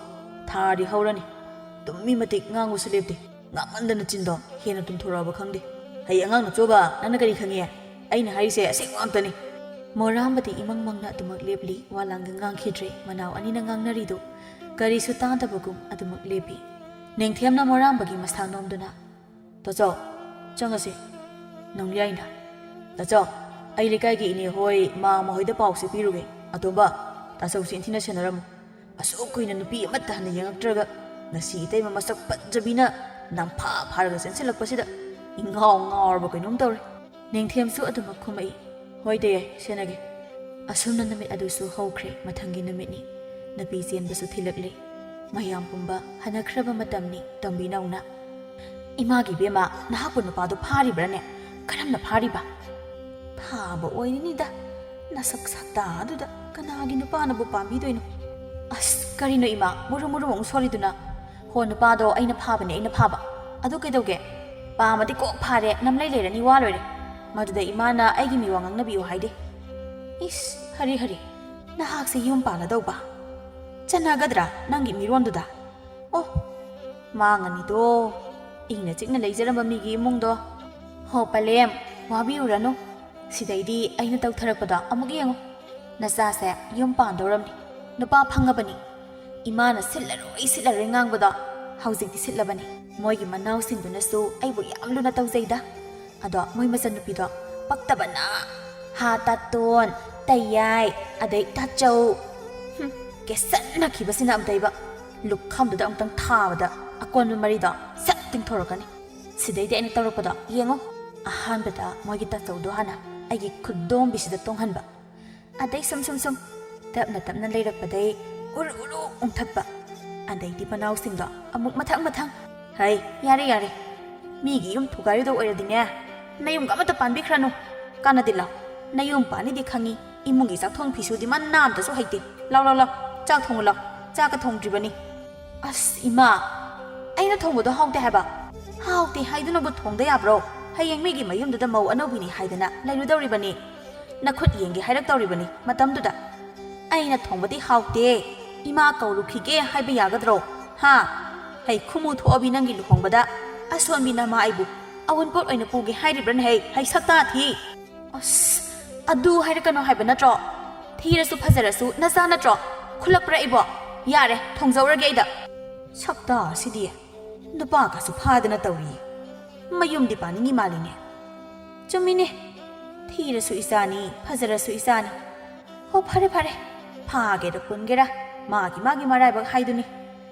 ꯊꯥꯔꯗꯤ ꯍꯧꯔꯅꯤ꯫ ꯇꯨꯝꯃꯤ ꯃꯇꯤꯛ ꯉꯥꯡꯕꯁꯨ ꯂꯦꯞꯇꯦ꯫ ꯉꯥꯡꯃꯟꯗꯅ ꯆꯤꯟꯗꯣ ꯍꯦꯟꯅ ꯇꯨꯝꯊꯣꯔꯛꯑꯕ ꯈꯪꯗꯦ꯫ ꯍꯩ ꯑꯉꯥꯡ ꯅꯆꯣꯕ, ꯅꯪꯅ ꯀꯔꯤ ꯈꯪꯉꯤ? ꯑꯩꯅ ꯍꯥꯏꯔꯤꯁꯦ ꯑꯁꯦꯡꯕ ꯉꯥꯛꯇꯅꯤ꯫" ꯃꯣꯔꯥꯝꯕꯗꯤ ꯏꯃꯪ ꯃꯪꯅ ꯑꯗꯨꯃꯛ ꯂꯦꯞꯂꯤ, ꯋꯥ ꯂꯥꯡꯒ ꯉꯥꯡꯈꯤꯗ꯭ꯔꯦ꯫ ꯃꯅꯥꯎ ꯑꯅꯤꯅ ꯉꯥꯡꯅꯔꯤꯗꯨ ꯀꯔꯤꯁꯨ ꯇꯥꯗꯕꯒꯨꯝ ꯑꯗꯨꯃꯛ ꯂꯦꯞꯄꯤ꯫ ꯅꯤꯡꯊꯦꯝꯅ ꯃꯣꯔꯥꯝꯕꯒꯤ ꯃꯁꯥ ꯅꯣꯝꯗꯨꯅ, "ꯇꯥꯆꯧ, ꯆꯪꯉꯁꯤ꯫ ꯅꯣꯡꯌꯥꯏꯅ꯫ ꯇꯥꯆꯧ, ꯑꯩ ꯂꯩꯀꯥꯏꯒꯤ ꯏꯅꯦ ꯍꯣꯏ, ꯃꯥꯝꯃ ꯍꯣꯏꯗ ꯄꯥꯎꯁꯦ ꯄꯤꯔꯨꯒꯦ꯫ ꯑꯇꯣꯝꯕ, ꯇꯥꯆꯧꯁꯦ ꯏꯟꯊꯤꯅ ꯁꯦꯟꯅꯔꯝꯃꯨ꯫ ꯑꯁꯨꯛ ꯀꯨꯏꯅ ꯅꯨꯄꯤ ꯑꯃꯠꯇ ꯍꯟꯅ ꯌꯦꯡꯉꯛꯇ꯭ꯔꯒ ꯉꯁꯤ ꯏꯇꯩꯃ ꯃꯁꯛ ꯐꯖꯕꯤꯅ ꯅꯝꯐꯥ ꯐꯥꯔꯒ ꯆꯦꯟꯁꯤꯜꯂꯛꯄꯁꯤꯗ ꯏꯉꯥꯎ ꯉꯥꯎꯔꯕ ꯀꯩꯅꯣꯝ ꯇꯧꯔꯦ꯫" ꯅꯤꯡꯊꯦꯝꯁꯨ ꯑꯗꯨꯃꯛ ꯈꯨꯝꯃꯛꯏ, "ꯍꯣꯏꯗ ꯌꯥꯏ, ꯁꯦꯟꯅꯒꯦ꯫" ꯑꯁꯨꯝꯅ ꯅꯨꯃꯤꯠ ꯑꯗꯨꯁꯨ ꯍꯧꯈ꯭ꯔꯦ꯫ ꯃꯊꯪꯒꯤ ꯅꯨꯃꯤꯠꯅꯤ꯫ ꯅꯨꯄꯤ ꯆꯦꯟꯕꯁꯨ ꯊꯤꯜꯂꯛꯂꯦ꯫ ꯃꯌꯥꯝ ꯄꯨꯝꯕ ꯍꯟꯅꯈ꯭ꯔꯕ ꯃꯇꯝꯅꯤ꯫ ꯇꯣꯝꯕꯤꯅꯧꯅ, "ꯏꯃꯥꯒꯤ ꯏꯕꯦꯝꯃ, ꯅꯍꯥꯛꯄꯨ ꯅꯨꯄꯥꯗꯣ ꯐꯥꯔꯤꯕ꯭ꯔꯥꯅꯦ? ꯀꯔꯝꯅ ꯐꯥꯔꯤꯕ?" "ꯐꯥꯕ ꯑꯣꯏꯔꯤꯅꯤꯗ, ꯅꯁꯛ ꯁꯛꯇꯥꯗꯨꯗ ꯀꯅꯥꯒꯤ ꯅꯨꯄꯥꯅꯕꯨ ꯄꯥꯝꯕꯤꯗꯣꯏꯅꯣ?" "ꯑꯁ, ꯀꯔꯤꯅꯣ ꯏꯃꯥ, ꯃꯨꯔꯨ ꯃꯨꯔꯨ ꯑꯃꯨꯛ ꯁꯣꯜꯂꯤꯗꯨꯅ?" "ꯍꯣ, ꯅꯨꯄꯥꯗꯣ ꯑꯩꯅ ꯐꯥꯕꯅꯦ, ꯑꯩꯅ ꯐꯥꯕ꯫ ꯑꯗꯨ ꯀꯩꯗꯧꯒꯦ? ꯄꯥꯝꯃꯗꯤ ꯀꯣꯛ ꯐꯥꯔꯦ, ꯅꯝꯂꯩ ꯂꯩꯔꯅꯤ, ꯋꯥ ꯂꯣꯏꯔꯦ꯫ ꯃꯗꯨꯗ ꯏꯃꯥꯅ ꯑꯩꯒꯤ ꯃꯤꯋꯥ ꯉꯥꯡꯅꯕꯤꯌꯨ ꯍꯥꯏꯗꯦ꯫" "ꯏꯁ, ꯍꯔꯤ ꯍꯔꯤ, ꯅꯍꯥꯛꯁꯦ ꯌꯨꯝ ꯄꯥꯜꯂꯗꯧꯕ? ꯆꯠꯅꯒꯗ꯭ꯔꯥ ꯅꯪꯒꯤ ꯃꯤꯔꯣꯟꯗꯨꯗ?" "ꯑꯣ, ꯃꯥꯡꯉꯅꯤꯗꯣ, ꯏꯪꯅ ꯆꯤꯛꯅ ꯂꯩꯖꯔꯝꯕ ꯃꯤꯒꯤ ꯏꯃꯨꯡꯗꯣ꯫" "ꯍꯣ ꯄꯂꯦꯝ, ꯋꯥꯕꯤꯔꯨꯔꯅꯨ꯫ ꯁꯤꯗꯩꯗꯤ ꯑꯩꯅ ꯇꯧꯊꯔꯛꯄꯗꯣ ꯑꯃꯨꯛ ꯌꯦꯡꯉꯨ꯫ ꯅꯆꯥꯁꯦ ꯌꯨꯝ ꯄꯥꯟꯗꯧꯔꯝꯅꯤ, ꯅꯨꯄꯥ ꯐꯪꯉꯕꯅꯤ꯫ ꯏꯃꯥꯅ ꯁꯤꯠꯂꯔꯣꯏ, ꯁꯤꯠꯂꯔꯣꯏ ꯉꯥꯡꯕꯗꯣ ꯍꯧꯖꯤꯛꯇꯤ ꯁꯤꯠꯂꯕꯅꯤ꯫ ꯃꯣꯏꯒꯤ ꯃꯅꯥꯎꯁꯤꯡꯗꯨꯅꯁꯨ ꯑꯩꯕꯨ ꯌꯥꯝ ꯂꯨꯅ ꯇꯧꯖꯩꯗ꯫ ꯑꯗꯣ ꯃꯣꯏ ꯃꯆꯟꯅꯨꯄꯤꯗꯣ ꯄꯛꯇꯕꯅ, ꯍꯥ ꯇꯥꯇꯣꯟ, ꯇꯌꯥꯏ, ꯑꯗꯩ ꯇꯥꯆꯧ꯫ ꯍꯨꯝ, ꯀꯦꯁꯟꯅꯈꯤꯕꯁꯤꯅ ꯑꯝꯇꯩꯕ꯫ ꯂꯨꯈꯝꯗꯨꯗ ꯑꯃꯨꯛꯇꯪ ꯊꯥꯕꯗ ꯑꯀꯣꯟꯕ ꯃꯔꯤꯗꯣ ꯁꯠ ꯇꯤꯡꯊꯣꯔꯛꯀꯅꯤ꯫ ꯁꯤꯗꯩꯗꯤ ꯑꯩꯅ ꯇꯧꯔꯛꯄꯗꯣ ꯌꯦꯡꯉꯣ꯫ ꯑꯍꯥꯟꯕꯗ ꯃꯣꯏꯒꯤ ꯇꯥꯆꯧꯗꯣ ꯍꯥꯟꯅ ꯑꯩꯒꯤ ꯈꯨꯗꯣꯝꯕꯤꯁꯤꯗ ꯇꯣꯡꯍꯟꯕ꯫ ꯑꯗꯩ ꯁꯨꯝ ꯁꯨꯝ ꯁꯨꯝ ꯇꯞꯅ ꯇꯞꯅ ꯂꯩꯔꯛꯄꯗꯩ ꯎꯔꯨ ꯎꯔꯨ ꯎꯪꯊꯛꯄ꯫ ꯑꯗꯩꯗꯤ ꯃꯅꯥꯎꯁꯤꯡꯗꯣ ꯑꯃꯨꯛ ꯃꯊꯪ ꯃꯊꯪ꯫ "ꯍꯩ, ꯌꯥꯔꯦ ꯌꯥꯔꯦ, ꯃꯤꯒꯤ ꯌꯨꯝ ꯊꯨꯒꯥꯏꯔꯨꯗꯧ ꯑꯣꯏꯔꯗꯤꯅꯦ, ꯅꯌꯨꯝꯒ ꯑꯃꯠꯇ ꯄꯥꯟꯕꯤꯈ꯭ꯔꯅꯨ꯫ ꯀꯥꯟꯅꯗꯦ, ꯂꯥꯎ꯫ ꯅꯌꯨꯝ ꯄꯥꯟꯅꯤꯗꯤ ꯈꯪꯉꯤ, ꯏꯃꯨꯡꯒꯤ ꯆꯥꯛ ꯊꯣꯡ ꯐꯤꯁꯨꯗꯤ ꯃꯅꯥ ꯑꯝꯇꯁꯨ ꯍꯩꯇꯦ꯫ ꯂꯥꯎ ꯂꯥꯎ ꯂꯥꯎ, ꯆꯥꯛ ꯊꯣꯡꯉꯨ ꯂꯥꯎ, ꯆꯥꯛꯀ ꯊꯣꯡꯗ꯭ꯔꯤꯕꯅꯤ꯫" "ꯑꯁ ꯏꯃꯥ, ꯑꯩꯅ ꯊꯣꯡꯕꯗꯣ ꯍꯥꯎꯇꯦ ꯍꯥꯏꯕ?" "ꯍꯥꯎꯇꯦ ꯍꯥꯏꯗꯨꯅꯕꯨ ꯊꯣꯡꯗ ꯌꯥꯕ꯭ꯔꯣ? ꯍꯌꯦꯡ ꯃꯤꯒꯤ ꯃꯌꯨꯝꯗꯨꯗ ꯃꯧ ꯑꯅꯧꯕꯤꯅꯤ ꯍꯥꯏꯗꯅ ꯂꯩꯔꯨꯗꯧꯔꯤꯕꯅꯤ꯫ ꯅꯈꯨꯠ ꯌꯦꯡꯒꯦ ꯍꯥꯏꯔꯛꯇꯧꯔꯤꯕꯅꯤ ꯃꯇꯝꯗꯨꯗ꯫ ꯑꯩꯅ ꯊꯣꯡꯕꯗꯤ ꯍꯥꯎꯇꯦ, ꯏꯃꯥ ꯀꯧꯔꯨꯈꯤꯒꯦ ꯍꯥꯏꯕ ꯌꯥꯒꯗ꯭ꯔꯣ? ꯍꯥ? ꯍꯩ, ꯈꯨꯃꯨ ꯊꯣꯛꯑꯕꯤ ꯅꯪꯒꯤ ꯂꯨꯍꯣꯡꯕꯗ ꯑꯁꯣꯟꯕꯤ ꯅꯃꯥ ꯑꯩꯕꯨ ꯑꯋꯨꯟꯄꯣꯠ ꯑꯣꯏꯅ ꯄꯨꯒꯦ ꯍꯥꯏꯔꯤꯕ꯭ꯔꯅꯦ? ꯍꯩ, ꯍꯩ, ꯁꯛꯇꯥ ꯊꯤ!" "ꯑꯁ, ꯑꯗꯨ ꯍꯥꯏꯔꯛꯀꯅꯣ ꯍꯥꯏꯕ ꯅꯠꯇ꯭ꯔꯣ? ꯊꯤꯔꯁꯨ ꯐꯖꯔꯁꯨ ꯅꯆꯥ ꯅꯠꯇ꯭ꯔꯣ? ꯈꯨꯜꯂꯛꯄ꯭ꯔꯥ ꯑꯩꯕꯣ? ꯌꯥꯔꯦ, ꯊꯣꯡꯖꯧꯔꯒꯦ ꯑꯩꯗ꯫" ꯁꯛꯇꯥꯁꯤꯗꯤ꯫ ꯅꯨꯄꯥꯒꯁꯨ ꯐꯥꯗꯅ ꯇꯧꯔꯤ꯫ ꯃꯌꯨꯝꯗꯤ ꯄꯥꯅꯤꯡꯉꯤ ꯃꯥꯜꯂꯤꯅꯦ꯫ ꯆꯨꯝꯃꯤꯅꯦ, ꯊꯤꯔꯁꯨ ꯏꯆꯥꯅꯤ, ꯐꯖꯔꯁꯨ ꯏꯆꯥꯅꯤ꯫ ꯍꯣ, ꯐꯔꯦ ꯐꯔꯦ, ꯐꯥꯒꯦꯔ ꯄꯨꯟꯒꯦꯔ, ꯃꯥꯒꯤ ꯃꯥꯒꯤ ꯃꯔꯥꯏꯕꯛ ꯍꯥꯏꯗꯨꯅꯤ꯫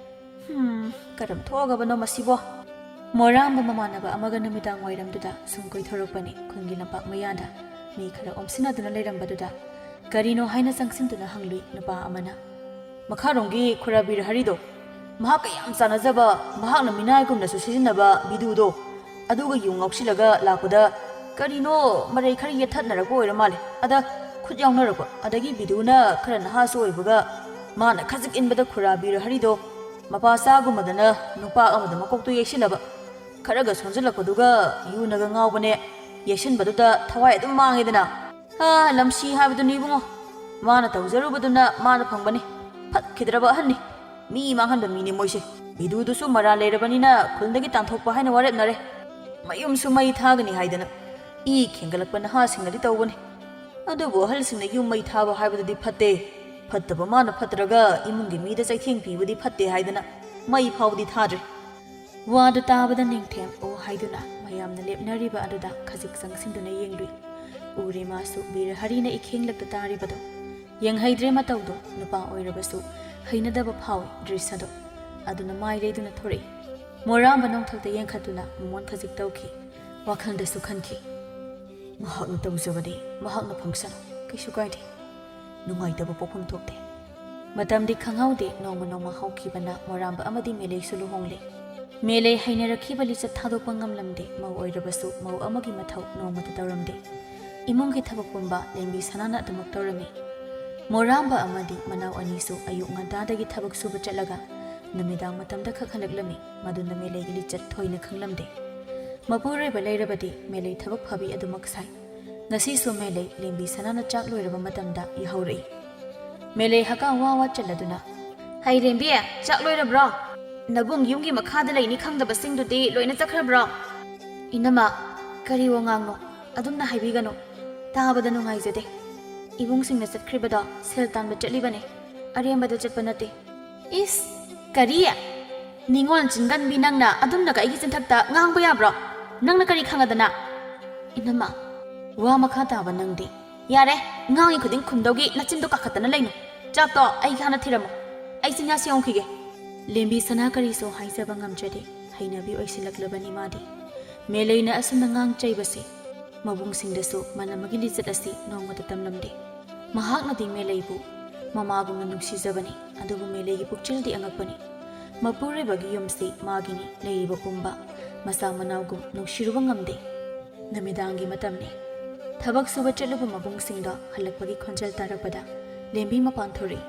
ꯍꯝ, ꯀꯔꯝ ꯊꯣꯛꯑꯒꯕꯅꯣ ꯃꯁꯤꯕꯣ? ꯃꯣꯔꯥꯝꯕ ꯃꯃꯥꯟꯅꯕ ꯑꯃꯒ ꯅꯨꯃꯤꯗꯥꯡ ꯋꯥꯏꯔꯝꯗꯨꯗ ꯁꯨꯝ ꯀꯣꯏꯊꯣꯔꯛꯄꯅꯤ ꯈꯨꯟꯒꯤ ꯂꯝꯄꯥꯛ ꯃꯌꯥꯗ꯫ ꯃꯤ ꯈꯔ ꯑꯣꯝꯁꯤꯟꯅꯗꯨꯅ ꯂꯩꯔꯝꯕꯗꯨꯗ ꯀꯔꯤꯅꯣ ꯍꯥꯏꯅ ꯆꯪꯁꯤꯟꯗꯨꯅ ꯍꯪꯂꯨꯏ ꯅꯨꯄꯥ ꯑꯃꯅ꯫ "ꯃꯈꯥꯔꯣꯝꯒꯤ ꯈꯨꯔꯥ ꯕꯤꯔ ꯍꯔꯤꯗꯣ, ꯃꯍꯥꯛꯀ ꯌꯥꯝ ꯆꯥꯟꯅꯖꯕ, ꯃꯍꯥꯛꯅ ꯃꯤꯅꯥꯏꯒꯨꯝꯅꯁꯨ ꯁꯤꯖꯤꯟꯅꯕ ꯕꯤꯗꯨꯗꯣ, ꯑꯗꯨꯒ ꯌꯨ ꯉꯥꯎꯁꯤꯜꯂꯒ ꯂꯥꯛꯄꯗ ꯀꯔꯤꯅꯣ ꯃꯔꯩ ꯈꯔ ꯌꯦꯠꯊꯠꯅꯔꯛꯄ ꯑꯣꯏꯔ ꯃꯥꯜꯂꯦ꯫ ꯑꯗ ꯈꯨꯠ ꯌꯥꯎꯅꯔꯛꯄ, ꯑꯗꯒꯤ ꯕꯤꯗꯨꯅ ꯈꯔ ꯅꯍꯥꯁꯨ ꯑꯣꯏꯕꯒ ꯃꯥꯅ ꯈꯖꯤꯛ ꯏꯟꯕꯗ ꯈꯨꯔꯥ ꯕꯤꯔ ꯍꯔꯤꯗꯣ ꯃꯄꯥ ꯆꯥꯒꯨꯝꯕꯗꯅ ꯅꯨꯄꯥ ꯑꯃꯗ ꯃꯀꯣꯛꯇꯨ ꯌꯩꯁꯤꯜꯂꯕ꯫ ꯈꯔꯒ ꯁꯣꯟꯖꯜꯂꯛꯄꯗꯨꯒ ꯌꯨꯅꯒ ꯉꯥꯎꯕꯅꯦ꯫ ꯌꯩꯁꯤꯟꯕꯗꯨꯗ ꯊꯋꯥꯏ ꯑꯗꯨꯝ ꯃꯥꯡꯉꯦꯗꯅ꯫ ꯍꯥ, ꯂꯝꯁꯤ ꯍꯥꯏꯕꯗꯨꯅꯤ ꯏꯕꯨꯡꯉꯣ꯫ ꯃꯥꯅ ꯇꯧꯖꯔꯨꯕꯗꯨꯅ ꯃꯥꯅ ꯐꯪꯕꯅꯤ꯫ ꯐꯠꯈꯤꯗ꯭ꯔꯕ ꯑꯍꯟꯅꯤ꯫ ꯃꯤ ꯃꯥꯡꯍꯟꯕ ꯃꯤꯅꯤ ꯃꯣꯏꯁꯦ꯫ ꯕꯤꯗꯨꯗꯨꯁꯨ ꯃꯔꯥꯜ ꯂꯩꯔꯕꯅꯤꯅ ꯈꯨꯜꯗꯒꯤ ꯇꯥꯟꯊꯣꯛꯄ ꯍꯥꯏꯅ ꯋꯥꯔꯦꯞꯅꯔꯦ꯫ ꯃꯌꯨꯝꯁꯨ ꯃꯩ ꯊꯥꯒꯅꯤ ꯍꯥꯏꯗꯅ꯫ ꯏ ꯈꯦꯡꯒꯠꯂꯛꯄ ꯅꯍꯥꯁꯤꯡꯅꯗꯤ ꯇꯧꯕꯅꯤ꯫ ꯑꯗꯨꯕꯨ ꯑꯍꯜꯁꯤꯡꯅ ꯌꯨꯝ ꯃꯩ ꯊꯥꯕ ꯍꯥꯏꯕꯗꯨꯗꯤ ꯐꯠꯇꯦ꯫ ꯐꯠꯇꯕ ꯃꯥꯅ ꯐꯠꯇ꯭ꯔꯒ ꯏꯃꯨꯡꯒꯤ ꯃꯤꯗ ꯆꯩꯊꯦꯡ ꯄꯤꯕꯗꯤ ꯐꯠꯇꯦ ꯍꯥꯏꯗꯅ ꯃꯩ ꯐꯥꯎꯕꯗꯤ ꯊꯥꯗ꯭ꯔꯦ꯫ ꯋꯥꯗꯨ ꯇꯥꯕꯗ ꯅꯤꯡꯊꯦꯝ ꯑꯣ ꯍꯥꯏꯗꯨꯅ ꯃꯌꯥꯝꯅ ꯂꯦꯞꯅꯔꯤꯕ ꯑꯗꯨꯗ ꯈꯖꯤꯛ ꯆꯪꯁꯤꯟꯗꯨꯅ ꯌꯦꯡꯂꯨꯏ꯫ ꯎꯔꯦ ꯃꯥꯁꯨ ꯕꯤꯔ ꯍꯔꯤꯅ ꯏꯈꯦꯡꯂꯛꯇ ꯇꯥꯔꯤꯕꯗꯣ꯫ ꯌꯦꯡꯍꯩꯗ꯭ꯔꯦ ꯃꯇꯧꯗꯣ, ꯅꯨꯄꯥ ꯑꯣꯏꯔꯕꯁꯨ ꯍꯩꯅꯗꯕ ꯐꯥꯎꯏ ꯗ꯭ꯔꯤꯁ꯭ꯌꯗꯣ꯫ ꯑꯗꯨꯅ ꯃꯥꯏ ꯂꯩꯗꯨꯅ ꯊꯣꯔꯛꯏ꯫ ꯃꯣꯔꯥꯝꯕ ꯅꯣꯡꯊꯛꯇ ꯌꯦꯡꯈꯠꯇꯨꯅ ꯃꯃꯣꯟ ꯈꯖꯤꯛ ꯇꯧꯈꯤ꯫ ꯋꯥꯈꯜꯗꯁꯨ ꯈꯟꯈꯤ, "ꯃꯍꯥꯛꯅ ꯇꯧꯖꯕꯗꯤ ꯃꯍꯥꯛꯅ ꯐꯪꯁꯅꯨ, ꯀꯩꯁꯨ ꯀꯥꯏꯗꯦ꯫ ꯅꯨꯡꯉꯥꯏꯇꯕ ꯄꯣꯛꯐꯝ ꯊꯣꯛꯇꯦ"꯫ ꯃꯇꯝꯗꯤ ꯈꯪꯍꯧꯗꯦ, ꯅꯣꯡꯃ ꯅꯣꯡꯃ ꯍꯧꯈꯤꯕꯅ ꯃꯣꯔꯥꯝꯕ ꯑꯃꯗꯤ ꯃꯦꯂꯩꯁꯨ ꯂꯨꯍꯣꯡꯂꯦ꯫ ꯃꯦꯂꯩ ꯍꯩꯅꯔꯛꯈꯤꯕ ꯂꯤꯆꯠ ꯊꯥꯗꯣꯛꯄ ꯉꯝꯂꯝꯗꯦ, ꯃꯧ ꯑꯣꯏꯔꯕꯁꯨ ꯃꯧ ꯑꯃꯒꯤ ꯃꯊꯧ ꯅꯣꯡꯃꯇ ꯇꯧꯔꯝꯗꯦ꯫ ꯏꯃꯨꯡꯒꯤ ꯊꯕꯛ ꯄꯨꯝꯕ ꯂꯦꯝꯕꯤ ꯁꯅꯥꯅ ꯑꯗꯨꯃꯛ ꯇꯧꯔꯝꯃꯤ꯫ ꯃꯣꯔꯥꯝꯕ ꯑꯃꯗꯤ ꯃꯅꯥꯎ ꯑꯅꯤꯁꯨ ꯑꯌꯨꯛ ꯉꯟꯇꯥꯗꯒꯤ ꯊꯕꯛ ꯁꯨꯕ ꯆꯠꯂꯒ ꯅꯨꯃꯤꯗꯥꯡ ꯃꯇꯝꯗ ꯈꯛ ꯍꯜꯂꯛꯂꯝꯃꯤ꯫ ꯃꯗꯨꯅ ꯃꯦꯂꯩꯒꯤ ꯂꯤꯆꯠ ꯊꯣꯏꯅ ꯈꯪꯂꯝꯗꯦ꯫ ꯃꯄꯨꯔꯣꯏꯕ ꯂꯩꯔꯕꯗꯤ ꯃꯦꯂꯩ ꯊꯕꯛ ꯐꯕꯤ ꯑꯗꯨꯃꯛ ꯁꯥꯏ꯫ ꯉꯁꯤꯁꯨ ꯃꯦꯂꯩ ꯂꯦꯝꯕꯤ ꯁꯅꯥꯅ ꯆꯥꯛ ꯂꯣꯏꯔꯕ ꯃꯇꯝꯗ ꯌꯥꯍꯧꯔꯛꯏ꯫ ꯃꯦꯂꯩ ꯍꯀꯥ ꯋꯥ ꯋꯥ ꯆꯜꯂꯗꯨꯅ, "ꯍꯩ ꯔꯦꯝꯕꯤ, ꯆꯥꯛ ꯂꯣꯏꯔꯕ꯭ꯔꯣ? ꯅꯕꯨꯡ ꯌꯨꯝꯒꯤ ꯃꯈꯥꯗ ꯂꯩꯅꯤ ꯈꯪꯗꯕꯁꯤꯡꯗꯨꯗꯤ ꯂꯣꯏꯅ ꯆꯠꯈ꯭ꯔꯕ꯭ꯔꯣ?" "ꯏꯅꯝꯃ, ꯀꯔꯤ ꯋꯥꯉꯥꯡꯅꯣ? ꯑꯗꯨꯝꯅ ꯍꯥꯏꯕꯤꯒꯅꯨ꯫ ꯇꯥꯕꯗ ꯅꯨꯡꯉꯥꯏꯖꯗꯦ꯫ ꯏꯕꯨꯡꯁꯤꯡꯅ ꯆꯠꯈ꯭ꯔꯤꯕꯗꯣ ꯁꯦꯜ ꯇꯥꯟꯕ ꯆꯠꯂꯤꯕꯅꯦ꯫ ꯑꯔꯦꯝꯕꯗ ꯆꯠꯄ ꯅꯠꯇꯦ꯫" "ꯏꯁ, ꯀꯔꯤ? ꯅꯤꯉꯣꯜ ꯆꯤꯟꯒꯟꯕꯤ ꯅꯪꯅ ꯑꯗꯨꯝꯅꯒ ꯑꯩꯒꯤ ꯆꯤꯟꯊꯛꯇ ꯉꯥꯡꯕ ꯌꯥꯕ꯭ꯔꯣ? ꯅꯪꯅ ꯀꯔꯤ ꯈꯪꯉꯗꯅ? ꯏꯅꯝꯃ, ꯋꯥ ꯃꯈꯥ ꯇꯥꯕ ꯅꯪꯗꯦ꯫ ꯌꯥꯔꯦ, ꯉꯥꯡꯉꯤ ꯈꯨꯗꯤꯡ ꯈꯨꯝꯗꯧꯒꯤ ꯅꯆꯤꯟꯗꯣ ꯀꯥꯈꯠꯇꯅ ꯂꯩꯅꯨ꯫ ꯆꯥꯛꯇꯣ ꯑꯩꯒꯤ ꯍꯥꯟꯅ ꯊꯤꯔꯝꯃꯨ꯫ ꯑꯩ ꯆꯤꯟꯌꯥ ꯁꯦꯡꯉꯨꯈꯤꯒꯦ꯫ ꯂꯦꯝꯕꯤ ꯁꯅꯥ ꯀꯔꯤꯁꯨ ꯍꯥꯏꯖꯕ ꯉꯝꯖꯗꯦ꯫ ꯍꯩꯅꯕꯤ ꯑꯣꯏꯁꯤꯜꯂꯛꯂꯕꯅꯤ ꯃꯥꯗꯤ꯫ ꯃꯦꯂꯩꯅ ꯑꯁꯨꯝꯅ ꯉꯥꯡ ꯆꯩꯕꯁꯤ ꯃꯕꯨꯡꯁꯤꯡꯗꯁꯨ ꯃꯥꯂꯦꯝꯕꯒꯤ ꯂꯤꯆꯠ ꯑꯁꯤ ꯅꯣꯡꯃꯇ ꯇꯝꯂꯝꯗꯦ꯫ ꯃꯍꯥꯛꯅꯗꯤ ꯃꯦꯂꯩꯕꯨ ꯃꯃꯥꯒꯨꯝꯅ ꯅꯨꯡꯁꯤꯖꯕꯅꯤ, ꯑꯗꯨꯕꯨ ꯃꯦꯂꯩꯒꯤ ꯄꯨꯛꯆꯦꯜꯗꯤ ꯑꯉꯛꯄꯅꯤ꯫ ꯃꯄꯨꯔꯣꯏꯕꯒꯤ ꯌꯨꯝꯁꯤ ꯃꯥꯒꯤꯅꯤ, ꯂꯩꯔꯤꯕ ꯄꯨꯝꯕ ꯃꯆꯥ ꯃꯅꯥꯎꯒꯨꯝ ꯅꯨꯡꯁꯤꯔꯨꯕ ꯉꯝꯗꯦ꯫ ꯅꯨꯃꯤꯗꯥꯡꯒꯤ ꯃꯇꯝꯅꯤ꯫ ꯊꯕꯛ ꯁꯨꯕ ꯆꯠꯂꯨꯕ ꯃꯕꯨꯡꯁꯤꯡꯗꯣ ꯍꯜꯂꯛꯄꯒꯤ ꯈꯣꯟꯖꯦꯜ ꯇꯥꯔꯛꯄꯗ ꯂꯦꯝꯕꯤ ꯃꯄꯥꯟ ꯊꯣꯔꯛꯏ꯫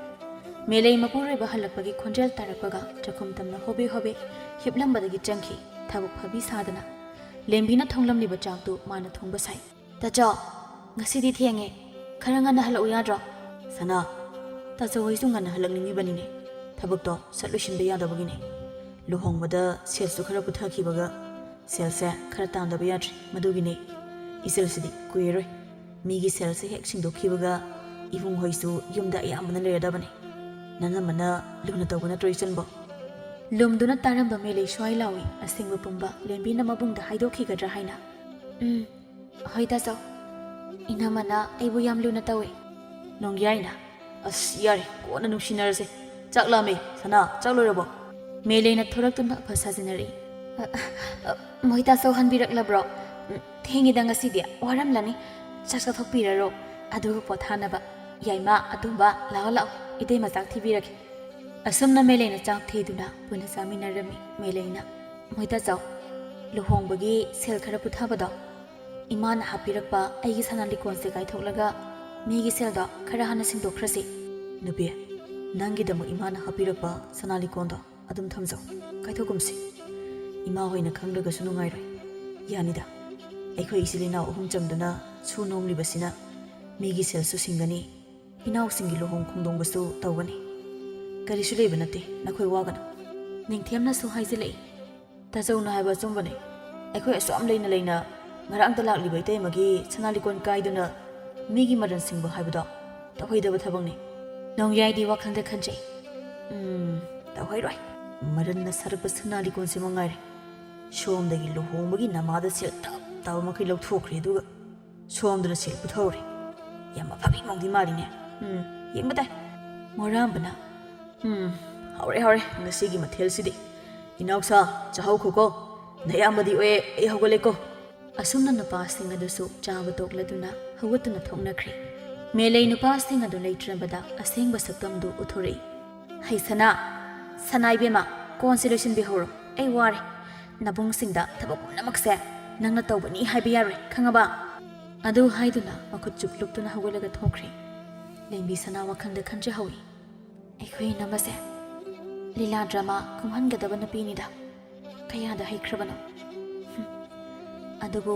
ꯃꯦꯂꯩ ꯃꯄꯨꯔꯣꯏꯕ ꯍꯜꯂꯛꯄꯒꯤ ꯈꯣꯟꯖꯦꯜ ꯇꯥꯔꯛꯄꯒ ꯆꯥꯛꯈꯨꯝ ꯇꯝꯅ ꯍꯣꯕꯦ ꯍꯣꯕꯦ ꯍꯤꯞꯂꯝꯕꯗꯒꯤ ꯆꯪꯈꯤ꯫ ꯊꯕꯛ ꯐꯕꯤ ꯁꯥꯗꯅ ꯂꯦꯝꯕꯤꯅ ꯊꯣꯡꯂꯝꯂꯤꯕ ꯆꯥꯛꯇꯨ ꯃꯥꯅ ꯊꯣꯡꯕ ꯁꯥꯏ꯫ "ꯇꯥꯆꯧ, ꯉꯁꯤꯗꯤ ꯊꯦꯡꯉꯦ, ꯈꯔ ꯉꯟꯅ ꯍꯜꯂꯛꯎ ꯌꯥꯗ꯭ꯔꯣ?" "ꯁꯅꯥ, ꯇꯥꯆꯧ ꯍꯣꯏꯁꯨ ꯉꯟꯅ ꯍꯜꯂꯛꯅꯤꯡꯉꯤꯕꯅꯤꯅꯦ, ꯊꯕꯛꯇꯣ ꯁꯠ ꯂꯣꯏꯁꯤꯟꯕ ꯌꯥꯗꯕꯒꯤꯅꯦ꯫ ꯂꯨꯍꯣꯡꯕꯗ ꯁꯦꯜꯁꯨ ꯈꯔ ꯄꯨꯊꯈꯤꯕꯒ ꯁꯦꯜꯁꯦ ꯈꯔ ꯇꯥꯟꯗꯕ ꯌꯥꯗ꯭ꯔꯦ, ꯃꯗꯨꯒꯤꯅꯦ꯫ ꯏꯆꯜꯁꯤꯗꯤ ꯀꯨꯏꯔꯔꯣꯏ꯫ ꯃꯤꯒꯤ ꯁꯦꯜꯁꯦ ꯍꯦꯛ ꯁꯤꯡꯗꯣꯛꯈꯤꯕꯒ ꯏꯕꯨꯡ ꯍꯣꯏꯁꯨ ꯌꯨꯝꯗ ꯑꯌꯥꯝꯕꯅ ꯂꯩꯔꯗꯕꯅꯦ꯫ ꯅꯅꯝꯃꯅ ꯂꯨꯅ ꯇꯧꯕ ꯅꯠꯇ꯭ꯔꯣ ꯏꯆꯟꯕꯣ?" ꯂꯨꯝꯗꯨꯅ ꯇꯥꯔꯝꯕ ꯃꯦꯂꯩ ꯁ꯭ꯋꯥꯏ ꯂꯥꯎꯏ꯫ ꯑꯁꯦꯡꯕ ꯄꯨꯝꯕ ꯂꯦꯝꯕꯤꯅ ꯃꯕꯨꯡꯗ ꯍꯥꯏꯗꯣꯛꯈꯤꯒꯗ꯭ꯔꯥ ꯍꯥꯏꯅ꯫ "ꯎꯝ, ꯍꯣꯏ ꯇꯥꯆꯧ, ꯏꯅꯝꯃꯅ ꯑꯩꯕꯨ ꯌꯥꯝ ꯂꯨꯅ ꯇꯧꯏ꯫" ꯅꯣꯡꯌꯥꯏꯅ, "ꯑꯁ, ꯌꯥꯔꯦ, ꯀꯣꯟꯅ ꯅꯨꯡꯁꯤꯅꯔꯁꯦ꯫ ꯆꯥꯛ ꯂꯥꯝꯃꯦ꯫ ꯁꯅꯥ, ꯆꯥꯛ ꯂꯣꯏꯔꯕꯣ?" ꯃꯦꯂꯩꯅ ꯊꯣꯔꯛꯇꯨꯅ ꯑꯐ ꯁꯥꯖꯤꯟꯅꯔꯛꯏ꯫ "ꯑ, ꯑ, ꯃꯣꯏ ꯇꯥꯆꯧ ꯍꯟꯕꯤꯔꯛꯂꯕ꯭ꯔꯣ? ꯎꯝ, ꯊꯦꯡꯉꯤꯗ ꯉꯁꯤꯗꯤ, ꯋꯥꯔꯝꯂꯅꯤ꯫ ꯆꯥꯛ ꯆꯥꯊꯣꯛꯄꯤꯔꯔꯣ, ꯑꯗꯨꯒ ꯄꯣꯊꯥꯅꯕ꯫ ꯌꯥꯏꯃ, ꯑꯇꯣꯝꯕ, ꯂꯥꯛꯑꯣ, ꯂꯥꯛꯑꯣ, ꯏꯇꯩꯃ ꯆꯥꯛ ꯊꯤꯕꯤꯔꯒꯦ꯫" ꯑꯁꯨꯝꯅ ꯃꯦꯂꯩꯅ ꯆꯥꯛ ꯊꯤꯗꯨꯅ ꯄꯨꯟꯅ ꯆꯥꯃꯤꯟꯅꯔꯝꯃꯤ꯫ ꯃꯦꯂꯩꯅ, "ꯃꯣꯏ ꯇꯥꯆꯧ, ꯂꯨꯍꯣꯡꯕꯒꯤ ꯁꯦꯜ ꯈꯔ ꯄꯨꯊꯕꯗꯣ ꯏꯃꯥꯅ ꯍꯥꯞꯄꯤꯔꯛꯄ ꯑꯩꯒꯤ ꯁꯅꯥ ꯂꯤꯀꯣꯟꯁꯦ ꯀꯥꯏꯊꯣꯛꯂꯒ ꯃꯤꯒꯤ ꯁꯦꯜꯗꯣ ꯈꯔ ꯍꯥꯟꯅ ꯁꯤꯡꯗꯣꯛꯈ꯭ꯔꯁꯤ꯫" "ꯅꯨꯄꯤ, ꯅꯪꯒꯤꯗꯃꯛ ꯏꯃꯥꯅ ꯍꯥꯞꯄꯤꯔꯛꯄ ꯁꯅꯥ ꯂꯤꯀꯣꯟꯗꯣ ꯑꯗꯨꯝ ꯊꯝꯖꯧ꯫ ꯀꯥꯏꯊꯣꯛꯀꯨꯝꯁꯤ꯫ ꯏꯃꯥ ꯍꯣꯏꯅ ꯈꯪꯂꯒꯁꯨ ꯅꯨꯡꯉꯥꯏꯔꯣꯏ꯫ ꯌꯥꯅꯤꯗ, ꯑꯩꯈꯣꯏ ꯏꯆꯤꯜ ꯏꯅꯥꯎ ꯑꯍꯨꯝ ꯆꯪꯗꯨꯅ ꯁꯨ ꯅꯣꯝꯂꯤꯕꯁꯤꯅ ꯃꯤꯒꯤ ꯁꯦꯜꯁꯨ ꯁꯤꯡꯒꯅꯤ, ꯏꯅꯥꯎꯁꯤꯡꯒꯤ ꯂꯨꯍꯣꯡ ꯈꯣꯡꯗꯣꯡꯕꯁꯨ ꯇꯧꯒꯅꯤ꯫ ꯀꯔꯤꯁꯨ ꯂꯩꯕ ꯅꯠꯇꯦ, ꯅꯈꯣꯏ ꯋꯥꯒꯅꯨ꯫" ꯅꯤꯡꯊꯦꯝꯅꯁꯨ ꯍꯥꯏꯖꯤꯜꯂꯛꯏ꯫ "ꯇꯥꯆꯧꯅ ꯍꯥꯏꯕ ꯑꯆꯨꯝꯕꯅꯦ꯫ ꯑꯩꯈꯣꯏ ꯑꯁꯨꯛ ꯌꯥꯝ ꯂꯩꯅ ꯂꯩꯅ ꯉꯔꯥꯡꯇ ꯂꯥꯛꯂꯤꯕ ꯏꯇꯩꯃꯒꯤ ꯁꯅꯥ ꯂꯤꯀꯣꯟ ꯀꯥꯏꯗꯨꯅ ꯃꯤꯒꯤ ꯃꯔꯟ ꯁꯤꯡꯕ ꯍꯥꯏꯕꯗꯣ ꯇꯧꯍꯩꯗꯕ ꯊꯕꯛꯅꯤ꯫" ꯅꯣꯡꯌꯥꯏꯗꯤ ꯋꯥꯈꯜꯗ ꯈꯟꯖꯩ꯫ "ꯎꯝ, ꯇꯧꯍꯩꯔꯣꯏ꯫ ꯃꯔꯟꯅ ꯁꯥꯔꯛꯄ ꯁꯅꯥ ꯂꯤꯛꯀꯣꯟꯁꯤ ꯃꯉꯥꯏꯔꯦ꯫ ꯁꯣꯝꯗꯒꯤ ꯂꯨꯍꯣꯡꯕꯒꯤ ꯅꯃꯥꯗ ꯁꯦꯜ ꯇꯞ ꯇꯥꯕ ꯃꯈꯩ ꯂꯧꯊꯣꯛꯈ꯭ꯔꯦ, ꯑꯗꯨꯒ ꯁꯣꯝꯗꯅ ꯁꯦꯜ ꯄꯨꯊꯧꯔꯦ꯫ ꯌꯥꯝ ꯑꯐꯕꯤ ꯃꯑꯣꯡꯗꯤ ꯃꯥꯜꯂꯤꯅꯦ꯫ ꯎꯝ, ꯌꯦꯡꯕ ꯇꯥꯏ꯫ ꯃꯣꯔꯥꯝꯕꯅ, "ꯎꯝ, ꯍꯧꯔꯦ, ꯍꯧꯔꯦ ꯉꯁꯤꯒꯤ ꯃꯊꯦꯜꯁꯤꯗꯤ꯫ ꯏꯅꯥꯎꯁꯥ, ꯆꯥꯍꯧꯈꯣꯀꯣ꯫ ꯅꯌꯥꯝꯕꯗꯤ ꯑꯣꯏ, ꯑꯩ ꯍꯧꯒꯠꯂꯦꯀꯣ꯫" ꯑꯁꯨꯝꯅ ꯅꯨꯄꯥꯁꯤꯡ ꯑꯗꯨꯁꯨ ꯆꯥꯕ ꯇꯣꯛꯂꯗꯨꯅ ꯍꯧꯒꯠꯇꯨꯅ ꯊꯣꯛꯅꯈ꯭ꯔꯦ꯫ ꯃꯦꯂꯩ ꯅꯨꯄꯥꯁꯤꯡ ꯑꯗꯨ ꯂꯩꯇ꯭ꯔꯕꯗ ꯑꯁꯦꯡꯕ ꯁꯛꯇꯝꯗꯨ ꯎꯠꯊꯣꯔꯛꯏ꯫ "ꯍꯩ ꯁꯅꯥ, ꯁꯅꯥ ꯏꯕꯦꯝꯃ, ꯀꯣꯟꯁꯦ ꯂꯣꯏꯁꯤꯟꯕꯤꯍꯧꯔꯣ, ꯑꯩ ꯋꯥꯔꯦ꯫ ꯅꯕꯨꯡꯁꯤꯡꯗ ꯊꯕꯛ ꯄꯨꯝꯅꯃꯛꯁꯦ ꯅꯪꯅ ꯇꯧꯕꯅꯤ ꯍꯥꯏꯕ ꯌꯥꯔꯣꯏ, ꯈꯪꯉꯕ?" ꯑꯗꯨ ꯍꯥꯏꯗꯨꯅ ꯃꯈꯨꯠ ꯆꯨꯞꯂꯨꯞꯇꯨꯅ ꯍꯧꯒꯠꯂꯒ ꯊꯣꯛꯈ꯭ꯔꯦ꯫ ꯂꯦꯝꯕꯤ ꯁꯅꯥ ꯋꯥꯈꯜꯗ ꯈꯟꯖꯍꯧꯏ꯫ "ꯑꯩꯈꯣꯏ ꯏꯅꯝꯃꯁꯦ ꯂꯤꯂꯥ ꯗ꯭ꯔꯃꯥ ꯀꯨꯝꯍꯟꯒꯗꯕ ꯅꯨꯄꯤꯅꯤꯗ꯫ ꯀꯌꯥꯗ ꯍꯩꯈ꯭ꯔꯕꯅꯣ? ꯍꯨꯝ꯫ ꯑꯗꯨꯕꯨ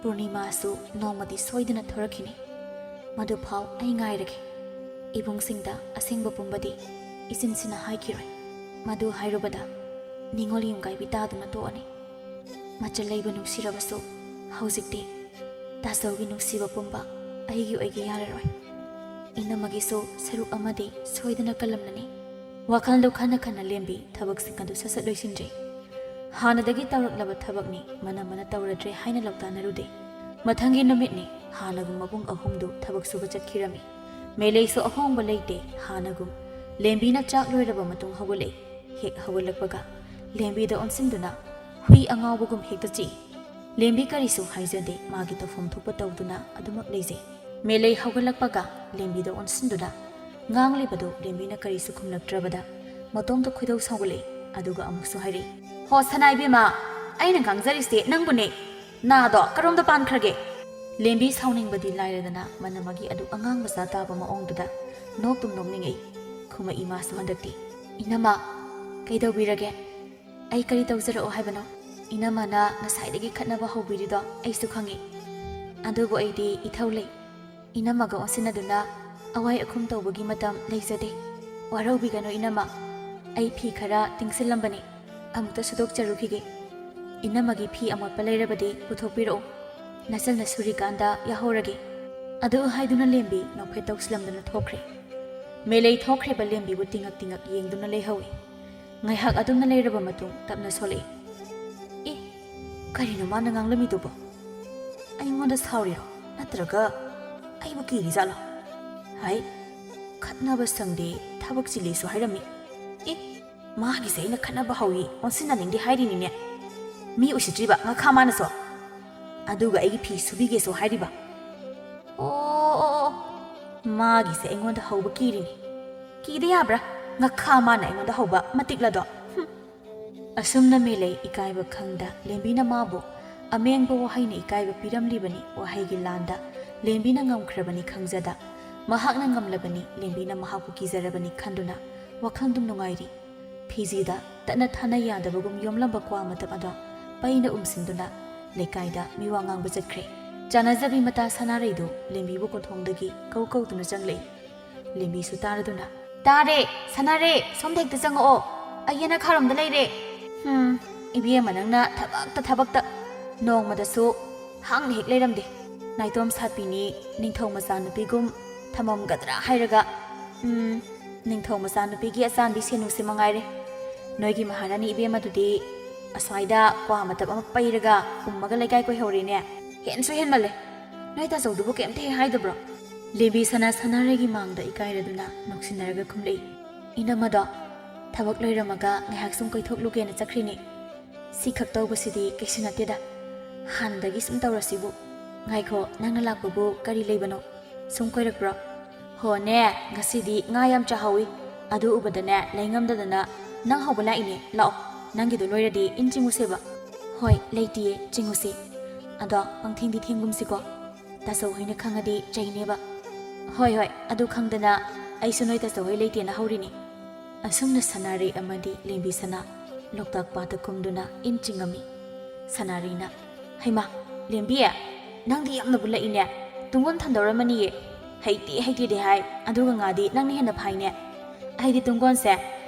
ꯄꯨꯔꯅꯤꯃꯥꯁꯨ ꯅꯣꯡꯃꯗꯤ ꯁꯣꯏꯗꯅ ꯊꯣꯔꯛꯈꯤꯅꯤ꯫ ꯃꯗꯨꯐꯥꯎ ꯑꯩ ꯉꯥꯏꯔꯒꯦ꯫ ꯏꯕꯨꯡꯁꯤꯡꯗ ꯑꯁꯦꯡꯕ ꯄꯨꯝꯕꯗꯤ ꯏꯆꯤꯟꯁꯤꯅ ꯍꯥꯏꯈꯤꯔꯣꯏ꯫ ꯃꯗꯨ ꯍꯥꯏꯔꯨꯕꯗ ꯅꯤꯉꯣꯜ ꯌꯨꯝꯒꯥꯏꯕꯤ ꯇꯥꯗꯨꯅ ꯇꯣꯛꯑꯅꯤ꯫ ꯃꯆꯜ ꯂꯩꯕ ꯅꯨꯡꯁꯤꯔꯕꯁꯨ ꯍꯧꯖꯤꯛꯇꯤ ꯇꯥꯖꯧꯒꯤ ꯅꯨꯡꯁꯤꯕ ꯄꯨꯝꯕ ꯑꯩꯒꯤ ꯑꯣꯏꯒꯦ ꯌꯥꯔꯔꯣꯏ꯫ ꯏꯅꯝꯃꯒꯤꯁꯨ ꯁꯔꯨꯛ ꯑꯃꯗꯤ ꯁꯣꯏꯗꯅ ꯀꯜꯂꯝꯂꯅꯤ꯫" ꯋꯥꯈꯜꯗꯨ ꯈꯟꯅ ꯈꯟꯅ ꯂꯦꯝꯕꯤ ꯊꯕꯛꯁꯤꯡ ꯑꯗꯨ ꯁꯠ ꯁꯠ ꯂꯣꯏꯁꯤꯟꯗ꯭ꯔꯦ꯫ ꯍꯥꯟꯅꯗꯒꯤ ꯇꯧꯔꯛꯂꯕ ꯊꯕꯛꯅꯤ, ꯃꯅꯝ ꯃꯅ ꯇꯧꯔꯗ꯭ꯔꯦ ꯍꯥꯏꯅ ꯂꯧꯇꯥꯟꯅꯔꯨꯗꯦ꯫ ꯃꯊꯪꯒꯤ ꯅꯨꯃꯤꯠꯅꯤ, ꯍꯥꯟꯅꯒꯨꯝ ꯃꯕꯨꯡ ꯑꯍꯨꯝꯗꯨ ꯊꯕꯛ ꯁꯨꯕ ꯆꯠꯈꯤꯔꯝꯃꯤ꯫ ꯃꯦꯂꯩꯁꯨ ꯑꯍꯣꯡꯕ ꯂꯩꯇꯦ, ꯍꯥꯟꯅꯒꯨꯝ꯫ ꯂꯦꯝꯕꯤꯅ ꯆꯥꯛ ꯂꯣꯏꯔꯕ ꯃꯇꯨꯡ ꯍꯧꯒꯠꯂꯛꯏ꯫ ꯍꯦꯛ ꯍꯧꯒꯠꯂꯛꯄꯒ ꯂꯦꯝꯕꯤꯗ ꯑꯣꯟꯁꯤꯟꯗꯨꯅ ꯍꯨꯏ ꯑꯉꯥꯎꯕꯒꯨꯝ ꯍꯦꯛꯇ ꯆꯤꯛꯏ꯫ ꯂꯦꯝꯕꯤ ꯀꯔꯤꯁꯨ ꯍꯥꯏꯖꯗꯦ, ꯃꯥꯒꯤ ꯇꯧꯐꯝ ꯊꯣꯛꯄ ꯇꯧꯗꯨꯅ ꯑꯗꯨꯃꯛ ꯂꯩꯖꯩ꯫ ꯃꯦꯂꯩ ꯍꯧꯒꯠꯂꯛꯄꯒ ꯂꯦꯝꯕꯤꯗ ꯑꯣꯟꯁꯤꯟꯗꯨꯅ ꯉꯥꯡꯂꯤꯕꯗꯨ ꯂꯦꯝꯕꯤꯅ ꯀꯔꯤꯁꯨ ꯈꯨꯝꯂꯛꯇ꯭ꯔꯕꯗ ꯃꯇꯣꯝꯇ ꯈꯣꯏꯗꯧ ꯁꯥꯎꯒꯠꯂꯛꯏ꯫ ꯑꯗꯨꯒ ꯑꯃꯨꯛꯁꯨ ꯍꯥꯏꯔꯛꯏ, "ꯍꯣ ꯁꯅꯥ ꯏꯕꯦꯝꯃ, ꯑꯩꯅ ꯉꯥꯡꯖꯔꯤꯁꯦ ꯅꯪꯕꯨꯅꯦ꯫ ꯅꯥꯗꯣ ꯀꯔꯣꯝꯗ ꯄꯥꯟꯈ꯭ꯔꯒꯦ?" ꯂꯦꯝꯕꯤ ꯁꯥꯎꯅꯤꯡꯕꯗꯤ ꯂꯥꯏꯔꯗꯅ ꯃꯅꯝꯃꯒꯤ ꯑꯗꯨ ꯑꯉꯥꯡ ꯃꯆꯥ ꯇꯥꯕ ꯃꯑꯣꯡꯗꯨꯗ ꯅꯣꯛꯇꯨꯝ ꯅꯣꯛꯅꯤꯡꯉꯛꯏ꯫ ꯈꯨꯝꯃꯛꯏ ꯃꯥꯁꯨ ꯍꯟꯗꯛꯇꯤ, "ꯏꯅꯝꯃ, ꯀꯩꯗꯧꯕꯤꯔꯒꯦ? ꯑꯩ ꯀꯔꯤ ꯇꯧꯖꯔꯛꯑꯣ ꯍꯥꯏꯕꯅꯣ? ꯏꯅꯝꯃꯅ ꯉꯁꯥꯏꯗꯒꯤ ꯈꯠꯅꯕ ꯍꯧꯕꯤꯔꯤꯗꯣ ꯑꯩꯁꯨ ꯈꯪꯉꯤ꯫ ꯑꯗꯨꯕꯨ ꯑꯩꯗꯤ ꯏꯊꯧ ꯂꯩ꯫ ꯏꯅꯝꯃꯒ ꯑꯣꯟꯁꯤꯟꯅꯗꯨꯅ ꯑꯋꯥꯏ ꯑꯈꯨꯝ ꯇꯧꯕꯒꯤ ꯃꯇꯝ ꯂꯩꯖꯗꯦ꯫ ꯋꯥꯔꯧꯕꯤꯒꯅꯨ ꯏꯅꯝꯃ꯫ ꯑꯩ ꯐꯤ ꯈꯔ ꯇꯤꯡꯁꯤꯜꯂꯝꯕꯅꯤ, ꯑꯃꯨꯛꯇ ꯁꯨꯗꯣꯛꯆꯔꯨꯈꯤꯒꯦ꯫ ꯏꯅꯝꯃꯒꯤ ꯐꯤ ꯑꯃꯣꯠꯄ ꯂꯩꯔꯕꯗꯤ ꯄꯨꯊꯣꯛꯄꯤꯔꯛꯎ꯫ ꯅꯆꯜꯅ ꯁꯨꯔꯤꯀꯥꯟꯗ ꯌꯥꯍꯧꯔꯒꯦ꯫" ꯑꯗꯨ ꯍꯥꯏꯗꯨꯅ ꯂꯦꯝꯕꯤ ꯅꯣꯛꯐꯦꯠ ꯇꯧꯁꯤꯜꯂꯝꯗꯨꯅ ꯊꯣꯛꯈ꯭ꯔꯦ꯫ ꯃꯦꯂꯩ ꯊꯣꯛꯈ꯭ꯔꯤꯕ ꯂꯦꯝꯕꯤꯕꯨ ꯇꯤꯡꯉꯛ ꯇꯤꯡꯉꯛ ꯌꯦꯡꯗꯨꯅ ꯂꯩꯍꯧꯏ꯫ ꯉꯥꯏꯍꯥꯛ ꯑꯗꯨꯝꯅ ꯂꯩꯔꯕ ꯃꯇꯨꯡ ꯇꯞꯅ ꯁꯣꯜꯂꯛꯏ꯫ "ꯑꯦ, ꯀꯔꯤꯅꯣ ꯃꯥꯅ ꯉꯥꯡꯂꯝꯃꯤꯗꯨꯕꯣ? ꯑꯩꯉꯣꯟꯗ ꯁꯥꯎꯔꯤꯔꯣ? ꯅꯠꯇ꯭ꯔꯒ ꯑꯩꯕꯨ ꯀꯤꯔꯤꯖꯥꯠꯂꯣ? ꯍꯥꯏ, ꯈꯠꯅꯕ ꯁꯪꯗꯦ, ꯊꯕꯛ ꯆꯤꯜꯂꯤꯁꯨ ꯍꯥꯏꯔꯝꯃꯤ꯫ ꯑꯦ, ꯃꯥꯒꯤꯁꯦ ꯑꯩꯅ ꯈꯠꯅꯕ ꯍꯧꯏ, ꯑꯣꯟꯁꯤꯟꯅꯅꯤꯡꯗꯦ ꯍꯥꯏꯔꯤꯅꯤꯅꯦ꯫ ꯃꯤ ꯎꯁꯤꯠꯇ꯭ꯔꯤꯕ ꯉꯥꯈꯥ ꯃꯥꯅꯁꯨ꯫ ꯑꯗꯨꯒ ꯑꯩꯒꯤ ꯐꯤ ꯁꯨꯕꯤꯒꯦꯁꯨ ꯍꯥꯏꯔꯤꯕ꯫ ꯑꯣ, ꯑꯣ, ꯑꯣ, ꯃꯥꯒꯤꯁꯦ ꯑꯩꯉꯣꯟꯗ ꯍꯧꯕ ꯀꯤꯔꯤꯅꯤ꯫ ꯀꯤꯗ ꯌꯥꯕ꯭ꯔꯥ? ꯉꯥꯈꯥ ꯃꯥꯅ ꯑꯩꯉꯣꯟꯗ ꯍꯧꯕ ꯃꯇꯤꯛꯂꯗꯣ꯫ ꯍꯨꯝ꯫ ꯑꯁꯨꯝꯅ ꯃꯦꯂꯩ ꯏꯀꯥꯏꯕ ꯈꯪꯗ ꯂꯦꯝꯕꯤꯅ ꯃꯥꯕꯨ ꯑꯃꯦꯡꯕ ꯋꯥꯍꯩꯅ ꯏꯀꯥꯏꯕ ꯄꯤꯔꯝꯂꯤꯕꯅꯤ꯫ ꯋꯥꯍꯩꯒꯤ ꯂꯥꯟꯗ ꯂꯦꯝꯕꯤꯅ ꯉꯝꯈ꯭ꯔꯕꯅꯤ ꯈꯪꯖꯗ, ꯃꯍꯥꯛꯅ ꯉꯝꯂꯕꯅꯤ, ꯂꯦꯝꯕꯤꯅ ꯃꯍꯥꯛꯄꯨ ꯀꯤꯖꯔꯕꯅꯤ ꯈꯟꯗꯨꯅ ꯋꯥꯈꯜꯗꯨꯝ ꯅꯨꯡꯉꯥꯏꯔꯤ꯫ ꯐꯤꯖꯤꯗ ꯇꯠꯅ ꯊꯥꯅ ꯌꯥꯗꯕꯒꯨꯝ ꯌꯣꯝꯂꯝꯕ ꯀ꯭ꯋꯥ ꯃꯇꯞ ꯑꯗꯣ ꯄꯩꯅ ꯎꯝꯁꯤꯟꯗꯨꯅ ꯂꯩꯀꯥꯏꯗ ꯃꯤꯋꯥ ꯉꯥꯡꯕ ꯆꯠꯈ꯭ꯔꯦ꯫ ꯆꯥꯅꯖꯕꯤ ꯃꯇꯥ ꯁꯅꯥꯔꯩꯗꯨ ꯂꯦꯝꯕꯤꯕꯨ ꯀꯣꯟꯊꯣꯡꯗꯒꯤ ꯀꯧ ꯀꯧꯗꯨꯅ ꯆꯪꯂꯛꯏ꯫ ꯂꯦꯝꯕꯤꯁꯨ ꯇꯥꯔꯗꯨꯅ, "ꯇꯥꯔꯦ, ꯁꯅꯥꯔꯦ, ꯁꯣꯝꯗ ꯍꯦꯛꯇ ꯆꯪꯉꯛꯑꯣ꯫ ꯑꯩ ꯌꯦꯅꯈꯥꯔꯣꯝꯗ ꯂꯩꯔꯦ꯫" "ꯍꯨꯝ, ꯏꯕꯦꯝꯃ ꯅꯪꯅ ꯊꯕꯛꯇ ꯊꯕꯛꯇ꯫ ꯅꯣꯡꯃꯗꯁꯨ ꯍꯥꯡꯅ ꯍꯦꯛ ꯂꯩꯔꯝꯗꯦ꯫ ꯅꯥꯏꯇꯣꯝ ꯁꯥꯠꯄꯤꯅꯤ, ꯅꯤꯡꯊꯧ ꯃꯆꯥꯅꯨꯄꯤꯒꯨꯝ ꯊꯝꯃꯝꯒꯗ꯭ꯔꯥ ꯍꯥꯏꯔꯒ, ꯎꯝ, ꯅꯤꯡꯊꯧ ꯃꯆꯥꯅꯨꯄꯤꯒꯤ ꯑꯆꯥꯟꯕꯤ ꯁꯦꯅꯨꯁꯦ ꯃꯉꯥꯏꯔꯦ꯫ ꯅꯣꯏꯒꯤ ꯃꯍꯥꯔꯥꯅꯤ ꯏꯕꯦꯝꯃꯗꯨꯗꯤ ꯑꯁ꯭ꯋꯥꯏꯗ ꯀ꯭ꯋꯥ ꯃꯇꯞ ꯑꯃ ꯄꯩꯔꯒ ꯎꯝꯃꯒ ꯂꯩꯀꯥꯏ ꯀꯣꯏꯍꯧꯔꯦꯅꯦ꯫ ꯍꯦꯟꯁꯨ ꯍꯦꯟꯃꯜꯂꯦ꯫ ꯅꯣꯏ ꯇꯥꯆꯧꯗꯨꯕꯨ ꯀꯩꯝꯇ ꯍꯦꯛ ꯍꯥꯏꯗꯕ꯭ꯔꯣ?" ꯂꯦꯝꯕꯤ ꯁꯅꯥ ꯁꯅꯥꯔꯩꯒꯤ ꯃꯥꯡꯗ ꯏꯀꯥꯏꯔꯗꯨꯅ ꯅꯣꯛꯁꯤꯟꯅꯔꯒ ꯈꯨꯝꯂꯛꯏ꯫ "ꯏꯅꯝꯃꯗꯣ ꯊꯕꯛ ꯂꯣꯏꯔꯝꯃꯒ ꯉꯥꯏꯍꯥꯛ ꯁꯨꯝ ꯀꯣꯏꯊꯣꯛꯂꯨꯒꯦꯅ ꯆꯠꯈ꯭ꯔꯤꯅꯤ꯫ ꯁꯤꯈꯛ ꯇꯧꯕꯁꯤꯗꯤ ꯀꯩꯁꯨ ꯅꯠꯇꯦꯗ꯫ ꯍꯥꯟꯅꯗꯒꯤ ꯁꯨꯝ ꯇꯧꯔꯁꯤꯕꯨ꯫ ꯉꯥꯏꯈꯣ, ꯅꯪꯅ ꯂꯥꯛꯄꯕꯨ ꯀꯔꯤ ꯂꯩꯕꯅꯣ? ꯁꯨꯝ ꯀꯣꯏꯔꯛꯄ꯭ꯔꯣ?" "ꯍꯣꯅꯦ, ꯉꯁꯤꯗꯤ ꯉꯥ ꯌꯥꯝ ꯆꯥꯍꯧꯋꯤ꯫ ꯑꯗꯨ ꯎꯕꯗꯅꯦ ꯂꯩꯉꯝꯗꯗꯅ ꯅꯪ ꯍꯧꯕ ꯂꯥꯛꯏꯅꯦ꯫ ꯂꯥꯛꯑꯣ, ꯅꯪꯒꯤꯗꯣ ꯂꯣꯏꯔꯗꯤ ꯏꯟ ꯆꯤꯡꯉꯨꯁꯦꯕ꯫" "ꯍꯣꯏ, ꯂꯩꯇꯤꯌꯦ, ꯆꯤꯡꯉꯨꯁꯤ꯫ ꯑꯗꯣ ꯄꯪꯊꯦꯡꯗꯤ ꯊꯦꯡꯒꯨꯝꯁꯤꯀꯣ꯫ ꯇꯥꯆꯧ ꯍꯣꯏꯅ ꯈꯪꯉꯗꯤ ꯆꯩꯅꯦꯕ꯫" "ꯍꯣꯏ, ꯍꯣꯏ, ꯑꯗꯨ ꯈꯪꯗꯅ ꯑꯩꯁꯨ ꯅꯣꯏ ꯇꯥꯆꯧ ꯍꯣꯏ ꯂꯩꯇꯦꯅ ꯍꯧꯔꯤꯅꯤ꯫" ꯑꯁꯨꯝꯅ ꯁꯅꯥꯔꯩ ꯑꯃꯗꯤ ꯂꯦꯝꯕꯤ ꯁꯅꯥ ꯂꯣꯛꯇꯥꯛ ꯄꯥꯠꯇ ꯀꯨꯝꯗꯨꯅ ꯏꯟ ꯆꯤꯡꯉꯝꯃꯤ꯫ ꯁꯅꯥꯔꯩꯅ, "ꯍꯩꯃꯥ, ꯂꯦꯝꯕꯤ, ꯅꯪꯗꯤ ꯌꯥꯝꯅꯕꯨ ꯂꯛꯏꯅꯦ꯫ ꯇꯨꯡꯒꯣꯟ ꯊꯝꯗꯧꯔꯝꯃꯅꯤꯌꯦ꯫ ꯍꯩꯇꯦ, ꯍꯩꯇꯦꯗꯤ ꯍꯥꯏ, ꯑꯗꯨꯒ ꯉꯥꯗꯤ ꯅꯪꯅ ꯍꯦꯟꯅ ꯐꯥꯏꯅꯦ꯫ ꯑꯩꯗꯤ ꯇꯨꯡꯒꯣꯟꯁꯦ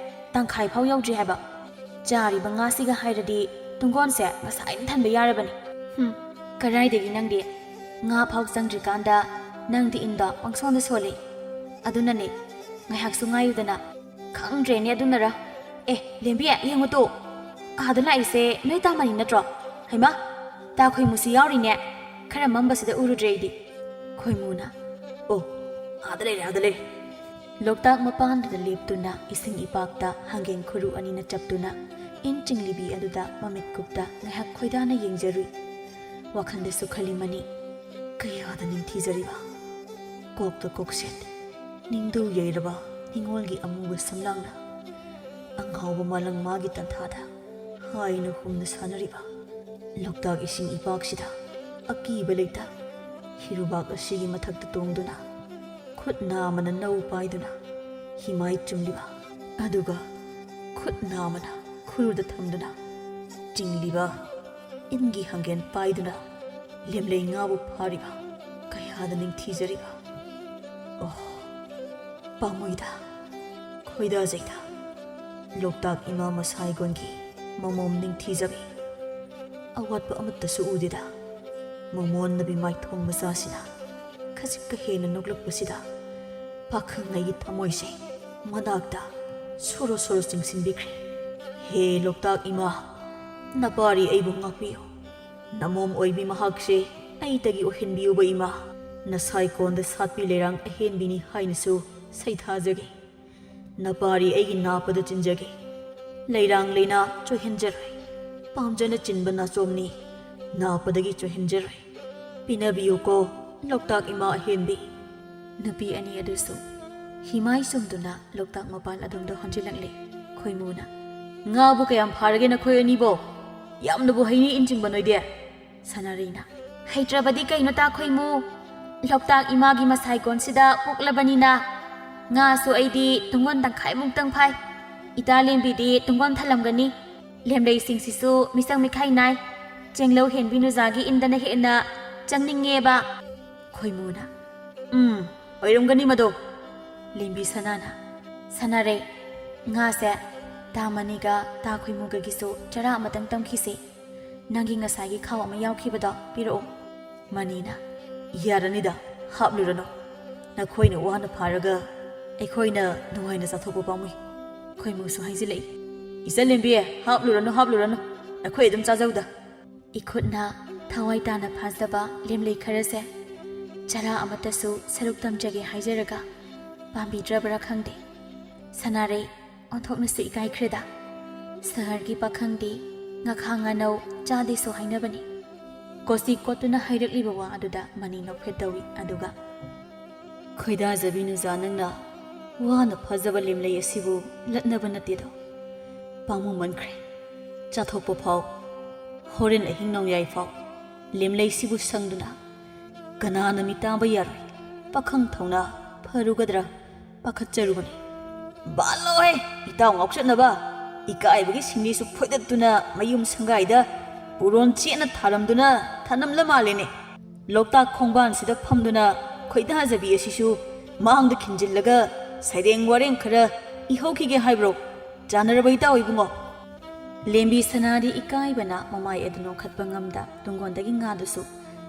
ꯇꯪꯈꯥꯏ ꯐꯥꯎ ꯌꯧꯗ꯭ꯔꯤ ꯍꯥꯏꯕ꯫ ꯆꯥꯔꯤꯕ ꯉꯥꯁꯤꯒ ꯍꯥꯏꯔꯗꯤ ꯇꯨꯡꯒꯣꯟꯁꯦ ꯉꯁꯥꯏꯅ ꯊꯟꯕ ꯌꯥꯔꯕꯅꯤ꯫" "ꯍꯨꯝ, ꯀꯔꯥꯏꯗꯒꯤ ꯅꯪꯗꯤ? ꯉꯥ ꯐꯥꯎ ꯆꯪꯗ꯭ꯔꯤꯀꯥꯟꯗ ꯅꯪꯗꯤ ꯏꯟꯗꯣ ꯄꯪꯁꯣꯟꯗ ꯁꯣꯜꯂꯤ꯫ ꯑꯗꯨꯅꯅꯦ, ꯉꯥꯏꯍꯥꯛꯁꯨ ꯉꯥꯏꯌꯨꯗꯅ꯫" "ꯈꯪꯗ꯭ꯔꯦꯅꯦ, ꯑꯗꯨꯅꯔ?" ꯑꯦ, ꯂꯦꯝꯕꯤ, ꯌꯦꯡꯉꯨ ꯇꯨ, ꯑꯥꯗ ꯂꯥꯛꯏꯁꯦ ꯅꯣꯏ ꯇꯥꯃꯅꯤ ꯅꯠꯇ꯭ꯔꯣ? ꯍꯩꯃꯥ, ꯇꯥ ꯈꯣꯏꯃꯨꯁꯤ ꯌꯥꯎꯔꯤꯅꯦ꯫ ꯈꯔ ꯃꯝꯕꯁꯤꯗ ꯎꯔꯨꯗ꯭ꯔꯦ ꯑꯩꯗꯤ꯫ ꯈꯣꯏꯃꯨꯅ, "ꯑꯣ, ꯑꯥꯗ ꯂꯩꯔꯦ, ꯑꯥꯗ ꯂꯩꯔꯦ"꯫ ꯂꯣꯛꯇꯥꯛ ꯃꯄꯥꯟꯗꯨꯗ ꯂꯦꯞꯇꯨꯅ ꯏꯁꯤꯡ ꯏꯄꯥꯛꯇ ꯍꯪꯒꯦꯟ ꯈꯨꯔꯨ ꯑꯅꯤꯅ ꯆꯞꯇꯨꯅ ꯏꯟ ꯆꯤꯡꯂꯤꯕꯤ ꯑꯗꯨꯗ ꯃꯃꯤꯠ ꯀꯨꯞꯇ ꯉꯥꯏꯍꯥꯛ ꯈꯣꯏꯗꯥꯅ ꯌꯦꯡꯖꯔꯨꯏ꯫ ꯋꯥꯈꯜꯗꯁꯨ ꯈꯜꯂꯤꯃꯅꯤ, ꯀꯌꯥꯗ ꯅꯤꯡꯊꯤꯖꯔꯤꯕ, ꯀꯣꯛꯇ ꯀꯣꯛꯁꯦꯠ, ꯅꯤꯡꯗꯧ ꯌꯩꯔꯕ ꯅꯤꯡꯉꯣꯜꯒꯤ ꯑꯃꯨꯕ ꯁꯝꯂꯥꯡꯅ ꯑꯉꯥꯎꯕ ꯃꯥꯂꯪ ꯃꯥꯒꯤ ꯇꯟꯊꯥꯗ ꯍꯥꯏꯅ ꯍꯨꯝꯅ ꯁꯥꯟꯅꯔꯤꯕ ꯂꯣꯛꯇꯥꯛ ꯏꯁꯤꯡ ꯏꯄꯥꯛꯁꯤꯗ ꯑꯀꯤꯕ ꯂꯩꯇ ꯍꯤꯔꯨꯕꯥꯛ ꯑꯁꯤꯒꯤ ꯃꯊꯛꯇ ꯇꯣꯡꯗꯨꯅ ꯈꯨꯠ ꯅꯥꯃꯅ ꯅꯧ ꯄꯥꯏꯗꯨꯅ ꯍꯤꯃꯥꯏ ꯆꯨꯝꯂꯤꯕ, ꯑꯗꯨꯒ ꯈꯨꯠ ꯅꯥꯃꯅ ꯈꯨꯔꯨꯗ ꯊꯝꯗꯨꯅ ꯆꯤꯡꯂꯤꯕ, ꯏꯟꯒꯤ ꯍꯪꯒꯦꯟ ꯄꯥꯏꯗꯨꯅ ꯂꯦꯝꯂꯩ ꯉꯥꯕꯨ ꯐꯥꯔꯤꯕ ꯀꯌꯥꯗ ꯅꯤꯡꯊꯤꯖꯔꯤꯕ꯫ ꯑꯣ, ꯄꯥꯝꯃꯨꯏꯗ, ꯈꯣꯏꯗꯥꯖꯩꯗ꯫ ꯂꯣꯛꯇꯥꯛ ꯏꯃꯥ ꯃꯁꯥꯏꯒꯣꯟꯒꯤ ꯃꯃꯣꯝ ꯅꯤꯡꯊꯤꯖꯕꯤ꯫ ꯑꯋꯥꯠꯄ ꯑꯃꯠꯇꯁꯨ ꯎꯗꯦꯗ꯫ ꯃꯃꯣꯟꯅꯕꯤ ꯃꯥꯏꯊꯣꯡ ꯃꯆꯥꯁꯤꯅ ꯈꯖꯤꯛꯀ ꯍꯦꯟꯅ ꯅꯣꯛꯂꯛꯄꯁꯤꯗ ꯄꯥꯈꯪ ꯑꯩꯒꯤ ꯊꯃꯣꯏꯁꯦ ꯃꯅꯥꯛꯇ ꯁꯣꯔꯣ ꯁꯣꯔꯣ ꯆꯤꯡꯁꯤꯟꯕꯤꯈ꯭ꯔꯦ꯫ ꯍꯦ ꯂꯣꯛꯇꯥꯛ ꯏꯃꯥ, ꯅꯄꯥꯔꯤ ꯑꯩꯕꯨ ꯉꯥꯛꯄꯤꯌꯨ꯫ ꯅꯃꯣꯝ ꯑꯣꯏꯕꯤ ꯃꯍꯥꯛꯁꯦ ꯑꯩꯇꯒꯤ ꯑꯣꯏꯍꯟꯕꯤꯌꯨꯕ ꯏꯃꯥ꯫ ꯅꯁꯥꯏꯀꯣꯟꯗ ꯁꯥꯠꯄꯤ ꯂꯩꯔꯥꯡ ꯑꯍꯦꯟꯕꯤꯅꯤ ꯍꯥꯏꯅꯁꯨ ꯁꯩꯊꯥꯖꯒꯦ꯫ ꯅꯄꯥꯔꯤ ꯑꯩꯒꯤ ꯅꯥꯄꯗ ꯆꯤꯟꯖꯒꯦ꯫ ꯂꯩꯔꯥꯡ ꯂꯩꯅꯥ ꯆꯣꯏꯍꯟꯖꯔꯣꯏ꯫ ꯄꯥꯝꯖꯅ ꯆꯤꯟꯕ ꯅꯥꯆꯣꯝꯅꯤ, ꯅꯥꯄꯗꯒꯤ ꯆꯣꯏꯍꯟꯖꯔꯣꯏ꯫ ꯄꯤꯅꯕꯤꯌꯨꯀꯣ, ꯂꯣꯛꯇꯥꯛ ꯏꯃꯥ ꯑꯍꯦꯟꯕꯤ꯫ ꯅꯨꯄꯤ ꯑꯅꯤ ꯑꯗꯨꯁꯨ ꯍꯤꯃꯥꯏ ꯆꯨꯝꯗꯨꯅ ꯂꯣꯛꯇꯥꯛ ꯃꯄꯥꯟ ꯑꯗꯣꯝꯗ ꯍꯣꯟꯖꯤꯜꯂꯛꯂꯦ꯫ ꯈꯣꯏꯃꯨꯅ, "ꯉꯥꯕꯨ ꯀꯌꯥꯝ ꯐꯥꯔꯒꯦ ꯅꯈꯣꯏ ꯑꯅꯤꯕꯣ? ꯌꯥꯝꯅꯕꯨ ꯍꯩꯅꯤ ꯏꯟ ꯆꯤꯡꯕ ꯅꯣꯏꯗꯤ"꯫ ꯁꯅꯥꯔꯩꯅ, "ꯍꯩꯇ꯭ꯔꯕꯗꯤ ꯀꯩꯅꯣ ꯇꯥ ꯈꯣꯏꯃꯨ? ꯂꯣꯛꯇꯥꯛ ꯏꯃꯥꯒꯤ ꯃꯁꯥꯏꯀꯣꯟꯁꯤꯗ ꯄꯣꯛꯂꯕꯅꯤꯅ ꯉꯥꯁꯨ ꯑꯩꯗꯤ ꯇꯨꯡꯒꯣꯟ ꯇꯪꯈꯥꯏꯃꯨꯛꯇꯪ ꯐꯥꯏ꯫ ꯏꯇꯥ ꯂꯦꯝꯕꯤꯗꯤ ꯇꯨꯡꯒꯣꯟ ꯊꯜꯂꯝꯒꯅꯤ꯫ ꯂꯦꯝꯂꯩꯁꯤꯡꯁꯤꯁꯨ ꯃꯤꯆꯪ ꯃꯤꯈꯥꯏ ꯅꯥꯏ꯫ ꯆꯦꯡꯂꯧ ꯍꯦꯟꯕꯤ ꯅꯨꯖꯥꯒꯤ ꯏꯟꯗꯅ ꯍꯦꯟꯅ ꯆꯪꯅꯤꯡꯉꯦꯕ"꯫ ꯈꯣꯏꯃꯨꯅ, "ꯎꯝ, ꯑꯣꯏꯔꯝꯒꯅꯤ ꯃꯗꯣ"꯫ ꯂꯦꯝꯕꯤ ꯁꯅꯥꯅ, "ꯁꯅꯥꯔꯩ, ꯉꯥꯁꯦ ꯇꯥ ꯃꯅꯤꯒ ꯇꯥ ꯈꯣꯏꯃꯨꯒꯒꯤꯁꯨ ꯆꯔꯥ ꯑꯃꯇꯪ ꯇꯝꯈꯤꯁꯦ꯫ ꯅꯪꯒꯤ ꯉꯁꯥꯏꯒꯤ ꯈꯥꯎ ꯑꯃ ꯌꯥꯎꯈꯤꯕꯗꯣ ꯄꯤꯔꯛꯑꯣ"꯫ ꯃꯅꯤꯅ, "ꯌꯥꯔꯅꯤꯗ, ꯍꯥꯞꯂꯨꯔꯅꯨ꯫ ꯅꯈꯣꯏꯅ ꯋꯥꯅ ꯐꯥꯔꯒ ꯑꯩꯈꯣꯏꯅ ꯅꯨꯡꯉꯥꯏꯅ ꯆꯥꯊꯣꯛꯄ ꯄꯥꯝꯃꯨꯏ"꯫ ꯈꯣꯏꯃꯨꯁꯨ ꯍꯥꯏꯖꯤꯜꯂꯛꯏ, "ꯏꯆꯟ ꯂꯦꯝꯕꯤ, ꯍꯥꯞꯂꯨꯔꯅꯨ, ꯍꯥꯞꯂꯨꯔꯅꯨ, ꯑꯩꯈꯣꯏ ꯑꯗꯨꯝ ꯆꯥꯖꯧꯗ꯫" ꯏꯈꯨꯠꯅ ꯊꯋꯥꯏ ꯇꯥꯅ ꯐꯥꯖꯕ ꯂꯦꯝꯂꯩ ꯈꯔꯁꯦ ꯆꯔꯥ ꯑꯃꯠꯇꯁꯨ ꯁꯔꯨꯛ ꯇꯝꯖꯒꯦ ꯍꯥꯏꯖꯔꯒ ꯄꯥꯝꯕꯤꯗ꯭ꯔꯕ꯭ꯔꯥ ꯈꯪꯗꯦ꯫ ꯁꯅꯥꯔꯩ ꯑꯣꯟꯊꯣꯛꯅꯁꯨ ꯏꯀꯥꯏꯈ꯭ꯔꯦꯗ꯫ ꯁꯍꯔꯒꯤ ꯄꯥꯈꯪꯗꯤ ꯉꯥꯈꯥ ꯉꯥꯅꯧ ꯆꯥꯗꯦꯁꯨ ꯍꯥꯏꯅꯕꯅꯤ꯫ ꯀꯣꯆꯤ ꯀꯣꯠꯇꯨꯅ ꯍꯥꯏꯔꯛꯂꯤꯕ ꯋꯥ ꯑꯗꯨꯗ ꯃꯅꯤ ꯅꯣꯛꯐꯦꯠ ꯇꯧꯏ, ꯑꯗꯨꯒ, "ꯈꯣꯏꯗꯥꯖꯕꯤ ꯅꯨꯖꯥ, ꯅꯪꯅ ꯋꯥꯅ ꯐꯥꯖꯕ ꯂꯦꯝꯂꯩ ꯑꯁꯤꯕꯨ ꯂꯠꯅꯕ ꯅꯠꯇꯦꯗꯣ꯫ ꯄꯥꯝꯃꯨꯃꯟꯈ꯭ꯔꯦ꯫ ꯆꯥꯊꯣꯛꯄ ꯐꯥꯎ, ꯍꯣꯔꯦꯟ ꯑꯍꯤꯡ ꯅꯣꯡꯌꯥꯏ ꯐꯥꯎ ꯂꯦꯝꯂꯩꯁꯤꯕꯨ ꯁꯪꯗꯨꯅ ꯀꯅꯥꯅ ꯃꯤꯇꯥꯕ ꯌꯥꯔꯣꯏ? ꯄꯥꯈꯪ ꯊꯧꯅꯥ ꯐꯔꯨꯒꯗ꯭ꯔꯥ ꯄꯥꯈꯠꯆꯔꯨꯕꯅꯤ꯫" "ꯕꯥꯂꯣꯍꯦ, ꯏꯇꯥꯎ ꯉꯥꯎꯆꯠꯅꯕ! ꯏꯀꯥꯏꯕꯒꯤ ꯁꯤꯡꯂꯤꯁꯨ ꯐꯣꯏꯗꯠꯇꯨꯅ ꯃꯌꯨꯝ ꯁꯪꯒꯥꯏꯗ ꯄꯨꯔꯣꯟ ꯆꯦꯠꯅ ꯊꯥꯔꯝꯗꯨꯅ ꯊꯥꯅꯝꯂ ꯃꯥꯜꯂꯦꯅꯦ꯫ ꯂꯣꯛꯇꯥꯛ ꯈꯣꯡꯕꯥꯟꯁꯤꯗ ꯐꯝꯗꯨꯅ ꯈꯣꯏꯗꯥꯖꯕꯤ ꯑꯁꯤꯁꯨ ꯃꯥꯡꯗ ꯈꯤꯟꯖꯤꯜꯂꯒ ꯁꯩꯔꯦꯡ ꯋꯥꯔꯦꯡ ꯈꯔ ꯏꯍꯧꯈꯤꯒꯦ ꯍꯥꯏꯕ꯭ꯔꯣ? ꯆꯥꯟꯅꯔꯕ ꯏꯇꯥꯎ ꯏꯕꯨꯡꯉꯣ?" ꯂꯦꯝꯕꯤ ꯁꯅꯥꯗꯤ ꯏꯀꯥꯏꯕꯅ ꯃꯃꯥꯏ ꯑꯗꯨ ꯅꯣꯛꯈꯠꯄ ꯉꯝꯗ, ꯇꯨꯡꯒꯣꯟꯗꯒꯤ ꯉꯥꯗꯨꯁꯨ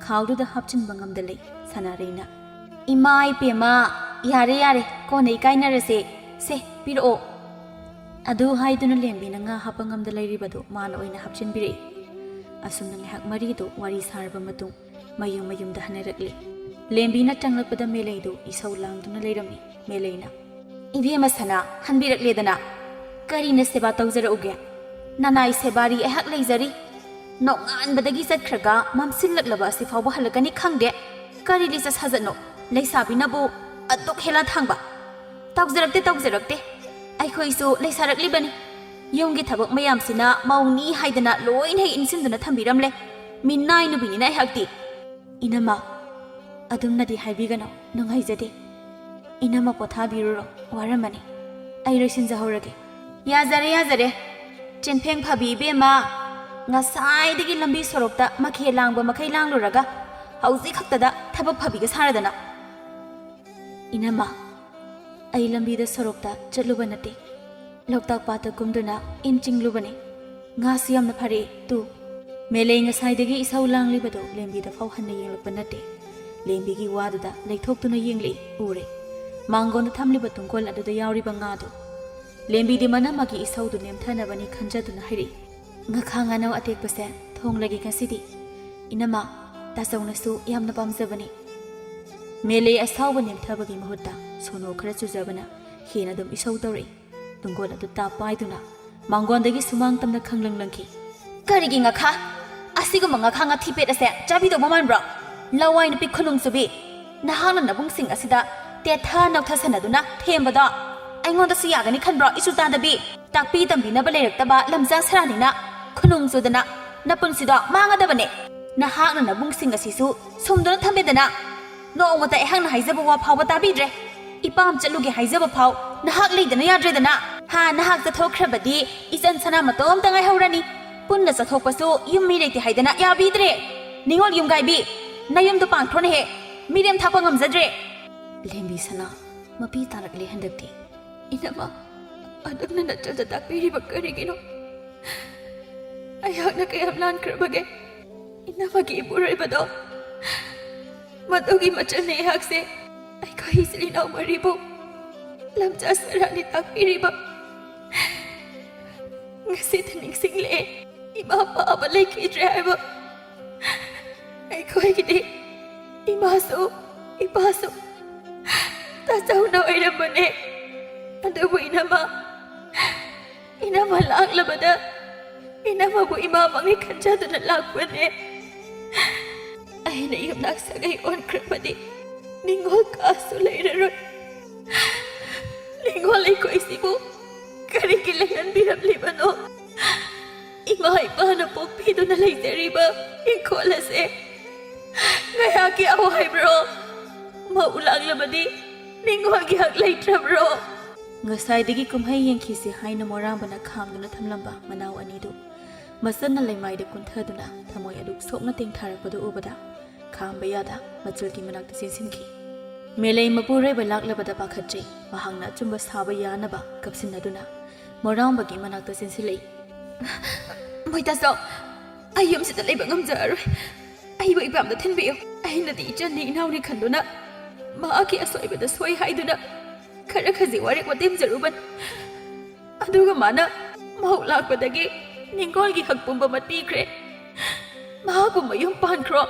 ꯈꯥꯎꯗꯨꯗ ꯍꯥꯞꯆꯤꯟꯕ ꯉꯝꯗ ꯂꯩ꯫ ꯁꯅꯥꯔꯩꯅ, "ꯏꯃꯥ ꯏꯄꯦꯝꯃ, ꯌꯥꯔꯦ ꯌꯥꯔꯦ, ꯀꯣꯟꯅ ꯏꯀꯥꯏꯅꯔꯁꯦ꯫ ꯁꯦ, ꯄꯤꯔꯛꯑꯣ꯫" ꯑꯗꯨ ꯍꯥꯏꯗꯨꯅ ꯂꯦꯝꯕꯤꯅ ꯉꯥ ꯍꯥꯞꯄ ꯉꯝꯗ ꯂꯩꯔꯤꯕꯗꯨ ꯃꯥꯅ ꯑꯣꯏꯅ ꯍꯥꯞꯆꯤꯟꯕꯤꯔꯛꯏ꯫ ꯑꯁꯨꯝꯅ ꯉꯥꯏꯍꯥꯛ ꯃꯔꯤꯗꯨ ꯋꯥꯔꯤ ꯁꯥꯔꯕ ꯃꯇꯨꯡ, ꯃꯌꯨꯝ ꯃꯌꯨꯝꯗ ꯍꯟꯅꯔꯛꯂꯤ꯫ ꯂꯦꯝꯕꯤꯅ ꯆꯪꯂꯛꯄꯗ ꯃꯦꯂꯩꯗꯨ ꯏꯁꯧ ꯂꯥꯡꯗꯨꯅ ꯂꯩꯔꯝꯃꯤ꯫ ꯃꯦꯂꯩꯅ, "ꯏꯕꯦꯝꯃ ꯁꯅꯥ, ꯍꯟꯕꯤꯔꯛꯂꯦꯗꯅ꯫ ꯀꯔꯤꯅ ꯁꯦꯕꯥ ꯇꯧꯖꯔꯛꯎꯒꯦ? ꯅꯅꯥꯏ ꯁꯦꯕꯥꯔꯤ ꯑꯩꯍꯥꯛ ꯂꯩꯖꯔꯤ꯫ ꯅꯣꯡꯉꯥꯟꯕꯗꯒꯤ ꯆꯠꯈ꯭ꯔꯒ ꯃꯝꯁꯤꯜꯂꯛꯂꯕ ꯑꯁꯤ ꯐꯥꯎꯕ ꯍꯜꯂꯛꯀꯅꯤ ꯈꯪꯗꯦ꯫ ꯀꯔꯤ ꯂꯤꯆꯠ ꯁꯥꯖꯠꯅꯣ? ꯂꯩꯁꯥꯕꯤꯅꯕꯨ ꯑꯗꯨꯛ ꯍꯦꯂꯥ ꯊꯥꯡꯕ? ꯇꯧꯖꯔꯛꯇꯦ, ꯇꯧꯖꯔꯛꯇꯦ꯫ ꯑꯩꯈꯣꯏꯁꯨ ꯂꯩꯁꯥꯔꯛꯂꯤꯕꯅꯤ꯫ ꯌꯨꯝꯒꯤ ꯊꯕꯛ ꯃꯌꯥꯝꯁꯤꯅ ꯃꯧꯅꯤ ꯍꯥꯏꯗꯅ ꯂꯣꯏꯅ ꯍꯦꯛ ꯏꯟꯁꯤꯟꯗꯨꯅ ꯊꯝꯕꯤꯔꯝꯂꯦ꯫ ꯃꯤꯅꯥꯏ ꯅꯨꯄꯤꯅꯤꯅ ꯑꯩꯍꯥꯛꯇꯤ꯫" "ꯏꯅꯝꯃ, ꯑꯗꯨꯝꯅꯗꯤ ꯍꯥꯏꯕꯤꯒꯅꯨ, ꯅꯨꯡꯉꯥꯏꯖꯗꯦ꯫ ꯏꯅꯝꯃ ꯄꯣꯊꯥꯕꯤꯔꯨꯔꯣ, ꯋꯥꯔꯝꯃꯅꯤ꯫ ꯑꯩ ꯂꯣꯏꯁꯤꯟꯖꯍꯧꯔꯒꯦ꯫" "ꯌꯥꯖꯔꯦ, ꯌꯥꯖꯔꯦ꯫ ꯆꯦꯟꯐꯦꯡ ꯐꯕꯤ ꯏꯕꯦꯝꯃ, ꯉꯁꯥꯏꯗꯒꯤ ꯂꯝꯕꯤ ꯁꯣꯔꯣꯛꯇ ꯃꯈꯦ ꯂꯥꯡꯕ ꯃꯈꯩ ꯂꯥꯡꯂꯨꯔꯒ ꯍꯧꯖꯤꯛ ꯈꯛꯇꯗ ꯊꯕꯛ ꯐꯕꯤꯒ ꯁꯥꯔꯗꯅ꯫" "ꯏꯅꯝꯃ, ꯑꯩ ꯂꯝꯕꯤꯗ ꯁꯣꯔꯣꯛꯇ ꯆꯠꯂꯨꯕ ꯅꯠꯇꯦ꯫ ꯂꯣꯛꯇꯥꯛ ꯄꯥꯠꯇ ꯀꯨꯝꯗꯨꯅ ꯏꯟ ꯆꯤꯡꯂꯨꯕꯅꯤ꯫ ꯉꯥꯁꯨ ꯌꯥꯝꯅ ꯐꯥꯔꯛꯏ, ꯇꯨ꯫" ꯃꯦꯂꯩ ꯉꯁꯥꯏꯗꯒꯤ ꯏꯁꯧ ꯂꯥꯡꯂꯤꯕꯗꯨ ꯂꯦꯝꯕꯤꯗ ꯐꯥꯎ ꯍꯟꯅ ꯌꯦꯡꯂꯛꯄ ꯅꯠꯇꯦ꯫ ꯂꯦꯝꯕꯤꯒꯤ ꯋꯥꯗꯨꯗ ꯂꯩꯊꯣꯛꯇꯨꯅ ꯌꯦꯡꯂꯛꯏ, ꯎꯔꯦ꯫ ꯃꯥꯡꯒꯣꯟꯗ ꯊꯝꯂꯤꯕ ꯇꯨꯡꯀꯣꯜ ꯑꯗꯨꯗ ꯌꯥꯎꯔꯤꯕ ꯉꯥꯗꯨ꯫ ꯂꯦꯝꯕꯤꯗꯤ ꯃꯅꯝꯃꯒꯤ ꯏꯁꯧꯗꯨ ꯅꯦꯝꯊꯅꯕꯅꯤ ꯈꯟꯖꯗꯨꯅ ꯍꯥꯏꯔꯛꯏ, "ꯉꯥꯈꯥ ꯉꯥꯅꯧ ꯑꯇꯦꯛꯄꯁꯦ ꯊꯣꯡꯂꯒꯦ ꯉꯁꯤꯗꯤ꯫ ꯏꯅꯝꯃ, ꯇꯥꯆꯧꯅꯁꯨ ꯌꯥꯝꯅ ꯄꯥꯝꯖꯕꯅꯤ꯫" ꯃꯦꯂꯩ ꯑꯁꯥꯎꯕ ꯅꯦꯝꯊꯕꯒꯤ ꯃꯍꯨꯠꯇ ꯁꯣꯅꯣ ꯈꯔ ꯆꯨꯖꯕꯅ ꯍꯦꯟꯅ ꯑꯗꯨꯝ ꯏꯁꯧ ꯇꯧꯔꯛꯏ꯫ ꯇꯨꯡꯒꯣꯜ ꯑꯗꯨ ꯇꯥꯞ ꯄꯥꯏꯗꯨꯅ ꯃꯥꯡꯒꯣꯟꯗꯒꯤ ꯁꯨꯃꯥꯡ ꯇꯝꯅ ꯈꯪꯂꯪ ꯂꯪꯈꯤ꯫ "ꯀꯔꯤꯒꯤ ꯉꯥꯈꯥ? ꯑꯁꯤꯒꯨꯝꯕ ꯉꯥꯈꯥ ꯉꯥꯊꯤ ꯄꯦꯠ ꯑꯁꯦ ꯆꯥꯕꯤꯗꯧꯕ ꯃꯥꯟꯕ꯭ꯔꯣ? ꯂꯋꯥꯏ ꯅꯨꯄꯤ ꯈꯨꯅꯨꯡꯁꯨꯕꯤ, ꯅꯍꯥꯛꯅ ꯅꯕꯨꯡꯁꯤꯡ ꯑꯁꯤꯗ ꯇꯦꯊ ꯅꯧꯊ ꯁꯥꯟꯅꯗꯨꯅ ꯊꯦꯝꯕꯗꯣ ꯑꯩꯉꯣꯟꯗꯁꯨ ꯌꯥꯒꯅꯤ ꯈꯟꯕ꯭ꯔꯣ? ꯏꯁꯨ ꯇꯥꯗꯕꯤ, ꯇꯥꯛꯄꯤ ꯇꯝꯕꯤꯅꯕ ꯂꯩꯔꯛꯇꯕ ꯂꯝꯖꯥ ꯁꯔꯥꯅꯤꯅ ꯈꯨꯅꯨꯡ ꯆꯨꯗꯅ ꯅꯄꯨꯟꯁꯤꯗꯣ ꯃꯥꯡꯒꯗꯕꯅꯦ꯫ ꯅꯍꯥꯛꯅ ꯅꯕꯨꯡꯁꯤꯡ ꯑꯁꯤꯁꯨ ꯁꯨꯝꯗꯨꯅ ꯊꯝꯕꯤꯗꯅ ꯅꯣꯡꯃꯇ ꯑꯩꯍꯥꯛꯅ ꯍꯥꯏꯖꯕ ꯋꯥ ꯐꯥꯎꯕ ꯇꯥꯕꯤꯗ꯭ꯔꯦ꯫ ꯏꯄꯥꯝ ꯆꯠꯂꯨꯒꯦ ꯍꯥꯏꯖꯕ ꯐꯥꯎ ꯅꯍꯥꯛ ꯂꯩꯗꯅ ꯌꯥꯗ꯭ꯔꯦꯗꯅ꯫ ꯍꯥ, ꯅꯍꯥꯛ ꯆꯠꯊꯣꯛꯈ꯭ꯔꯕꯗꯤ ꯏꯆꯟ ꯁꯅꯥ ꯃꯇꯣꯝꯇ ꯉꯥꯏꯍꯧꯔꯅꯤ꯫ ꯄꯨꯟꯅ ꯆꯠꯊꯣꯛꯄꯁꯨ ꯌꯨꯝ ꯃꯤ ꯂꯩꯇꯦ ꯍꯥꯏꯗꯅ ꯌꯥꯕꯤꯗ꯭ꯔꯦ꯫ ꯅꯤꯉꯣꯜ ꯌꯨꯝꯒꯥꯏꯕꯤ, ꯅꯌꯨꯝꯗꯣ ꯄꯥꯟꯈ꯭ꯔꯣꯅꯦꯍꯦ꯫ ꯃꯤꯔꯦꯝ ꯊꯥꯛꯄ ꯉꯝꯖꯗ꯭ꯔꯦ꯫" ꯂꯦꯝꯕꯤ ꯁꯅꯥ ꯃꯄꯤ ꯇꯥꯔꯛꯂꯦ ꯍꯟꯗꯛꯇꯤ꯫ "ꯏꯅꯝꯃ, ꯑꯗꯨꯝꯅ ꯅꯆꯟꯗ ꯇꯥꯛꯄꯤꯔꯤꯕ ꯀꯔꯤꯒꯤꯅꯣ? ꯑꯩꯍꯥꯛꯅ ꯀꯌꯥꯝ ꯂꯥꯟꯈ꯭ꯔꯕꯒꯦ? ꯏꯅꯝꯃꯒꯤ ꯏꯄꯨꯔꯣꯏꯕꯗꯣ, ꯃꯗꯨꯒꯤ ꯃꯆꯜꯅ ꯑꯩꯍꯥꯛꯁꯦ ꯑꯩꯈꯣꯏ ꯏꯆꯤꯜ ꯏꯅꯥꯎ ꯃꯔꯤꯕꯨ ꯂꯝꯖꯥ ꯁꯔꯥꯅꯤ ꯇꯥꯛꯄꯤꯔꯤꯕ꯫ ꯉꯁꯤꯗ ꯅꯤꯡꯁꯤꯡꯂꯛꯑꯦ, ꯏꯃꯥ ꯄꯥꯕ ꯂꯩꯈꯤꯗ꯭ꯔꯦ ꯍꯥꯏꯕ꯫ ꯑꯩꯈꯣꯏꯒꯤꯗꯤ ꯏꯃꯥꯁꯨ ꯏꯄꯥꯁꯨ ꯇꯥꯆꯧꯅ ꯑꯣꯏꯔꯝꯕꯅꯦ꯫ ꯑꯗꯨꯕꯨ ꯏꯅꯝꯃ, ꯏꯅꯝꯃ ꯂꯥꯛꯂꯕꯗ ꯏꯅꯝꯃꯕꯨ ꯏꯃꯥꯃꯛꯅꯤ ꯈꯟꯖꯗꯨꯅ ꯂꯥꯛꯄꯅꯦ꯫ ꯑꯩꯅ ꯌꯨꯝꯅꯥꯛ ꯁꯥꯒꯩ ꯑꯣꯟꯈ꯭ꯔꯕꯗꯤ ꯅꯤꯡꯉꯣꯜ ꯀꯥꯁꯨ ꯂꯩꯔꯔꯣꯏ꯫ ꯅꯤꯡꯉꯣꯜ ꯑꯩꯈꯣꯏꯁꯤꯕꯨ ꯀꯔꯤꯒꯤ ꯂꯩꯍꯟꯕꯤꯔꯝꯂꯤꯕꯅꯣ? ꯏꯃꯥ ꯏꯄꯥꯅ ꯄꯣꯛꯄꯤꯗꯨꯅ ꯂꯩꯖꯔꯤꯕ ꯏꯪꯈꯣꯜ ꯑꯁꯦ ꯉꯥꯏꯍꯥꯛꯀꯤ ꯑꯋꯥ ꯍꯥꯏꯕ꯭ꯔꯣ? ꯃꯧ ꯂꯥꯛꯂꯕꯗꯤ ꯅꯤꯡꯉꯣꯜꯒꯤ ꯍꯛ ꯂꯩꯇ꯭ꯔꯕ꯭ꯔꯣ?" ꯉꯁꯥꯏꯗꯒꯤ ꯀꯨꯝꯍꯩ ꯌꯦꯡꯈꯤꯁꯤ ꯍꯥꯏꯅ ꯃꯣꯔꯥꯝꯕꯅ ꯈꯥꯝꯗꯨꯅ ꯊꯝꯂꯝꯕ ꯃꯅꯥꯎ ꯑꯅꯤꯗꯨ ꯃꯆꯟꯅ ꯂꯩꯃꯥꯏꯗ ꯀꯨꯟꯊꯗꯨꯅ ꯊꯃꯣꯏ ꯑꯗꯨꯛ ꯁꯣꯛꯅ ꯇꯦꯡꯊꯥꯔꯛꯄꯗꯨ ꯎꯕꯗ ꯈꯥꯝꯕ ꯌꯥꯗ ꯃꯆꯜꯒꯤ ꯃꯅꯥꯛꯇ ꯆꯦꯟꯁꯤꯟꯈꯤ꯫ ꯃꯦꯂꯩ ꯃꯄꯨꯔꯣꯏꯕ ꯂꯥꯛꯂꯕꯗ ꯄꯥꯈꯠꯆꯩ꯫ ꯃꯍꯥꯛꯅ ꯑꯆꯨꯝꯕ ꯁꯥꯕ ꯌꯥꯅꯕ ꯀꯞꯁꯤꯟꯅꯗꯨꯅ ꯃꯣꯔꯥꯝꯕꯒꯤ ꯃꯅꯥꯛꯇ ꯆꯦꯟꯁꯤꯜꯂꯛꯏ꯫ "ꯃꯣꯏꯇꯥꯆꯧ, ꯑꯩ ꯌꯨꯝꯁꯤꯗ ꯂꯩꯕ ꯉꯝꯖꯔꯔꯣꯏ꯫ ꯑꯩꯕꯨ ꯏꯄꯥꯝꯗ ꯊꯤꯟꯕꯤꯌꯨ꯫ ꯑꯩꯅꯗꯤ ꯏꯆꯟꯅꯤ ꯏꯅꯥꯎꯅꯤ ꯈꯟꯗꯨꯅ ꯃꯍꯥꯛꯀꯤ ꯑꯁꯣꯏꯕꯗ ꯁꯣꯏ ꯍꯥꯏꯗꯨꯅ ꯈꯔ ꯈꯖꯤꯛ ꯋꯥꯔꯦꯞ ꯋꯥꯇꯦꯝꯖꯔꯨꯕꯅꯤ꯫ ꯑꯗꯨꯒ ꯃꯥꯅ ꯃꯍꯧ ꯂꯥꯛꯄꯗꯒꯤ ꯅꯤꯡꯒꯣꯜꯒꯤ ꯍꯛ ꯄꯨꯝꯕ ꯃꯠꯄꯤꯈ꯭ꯔꯦ꯫ ꯃꯍꯥꯛꯄꯨ ꯃꯌꯨꯝ ꯄꯥꯟꯈ꯭ꯔꯣ,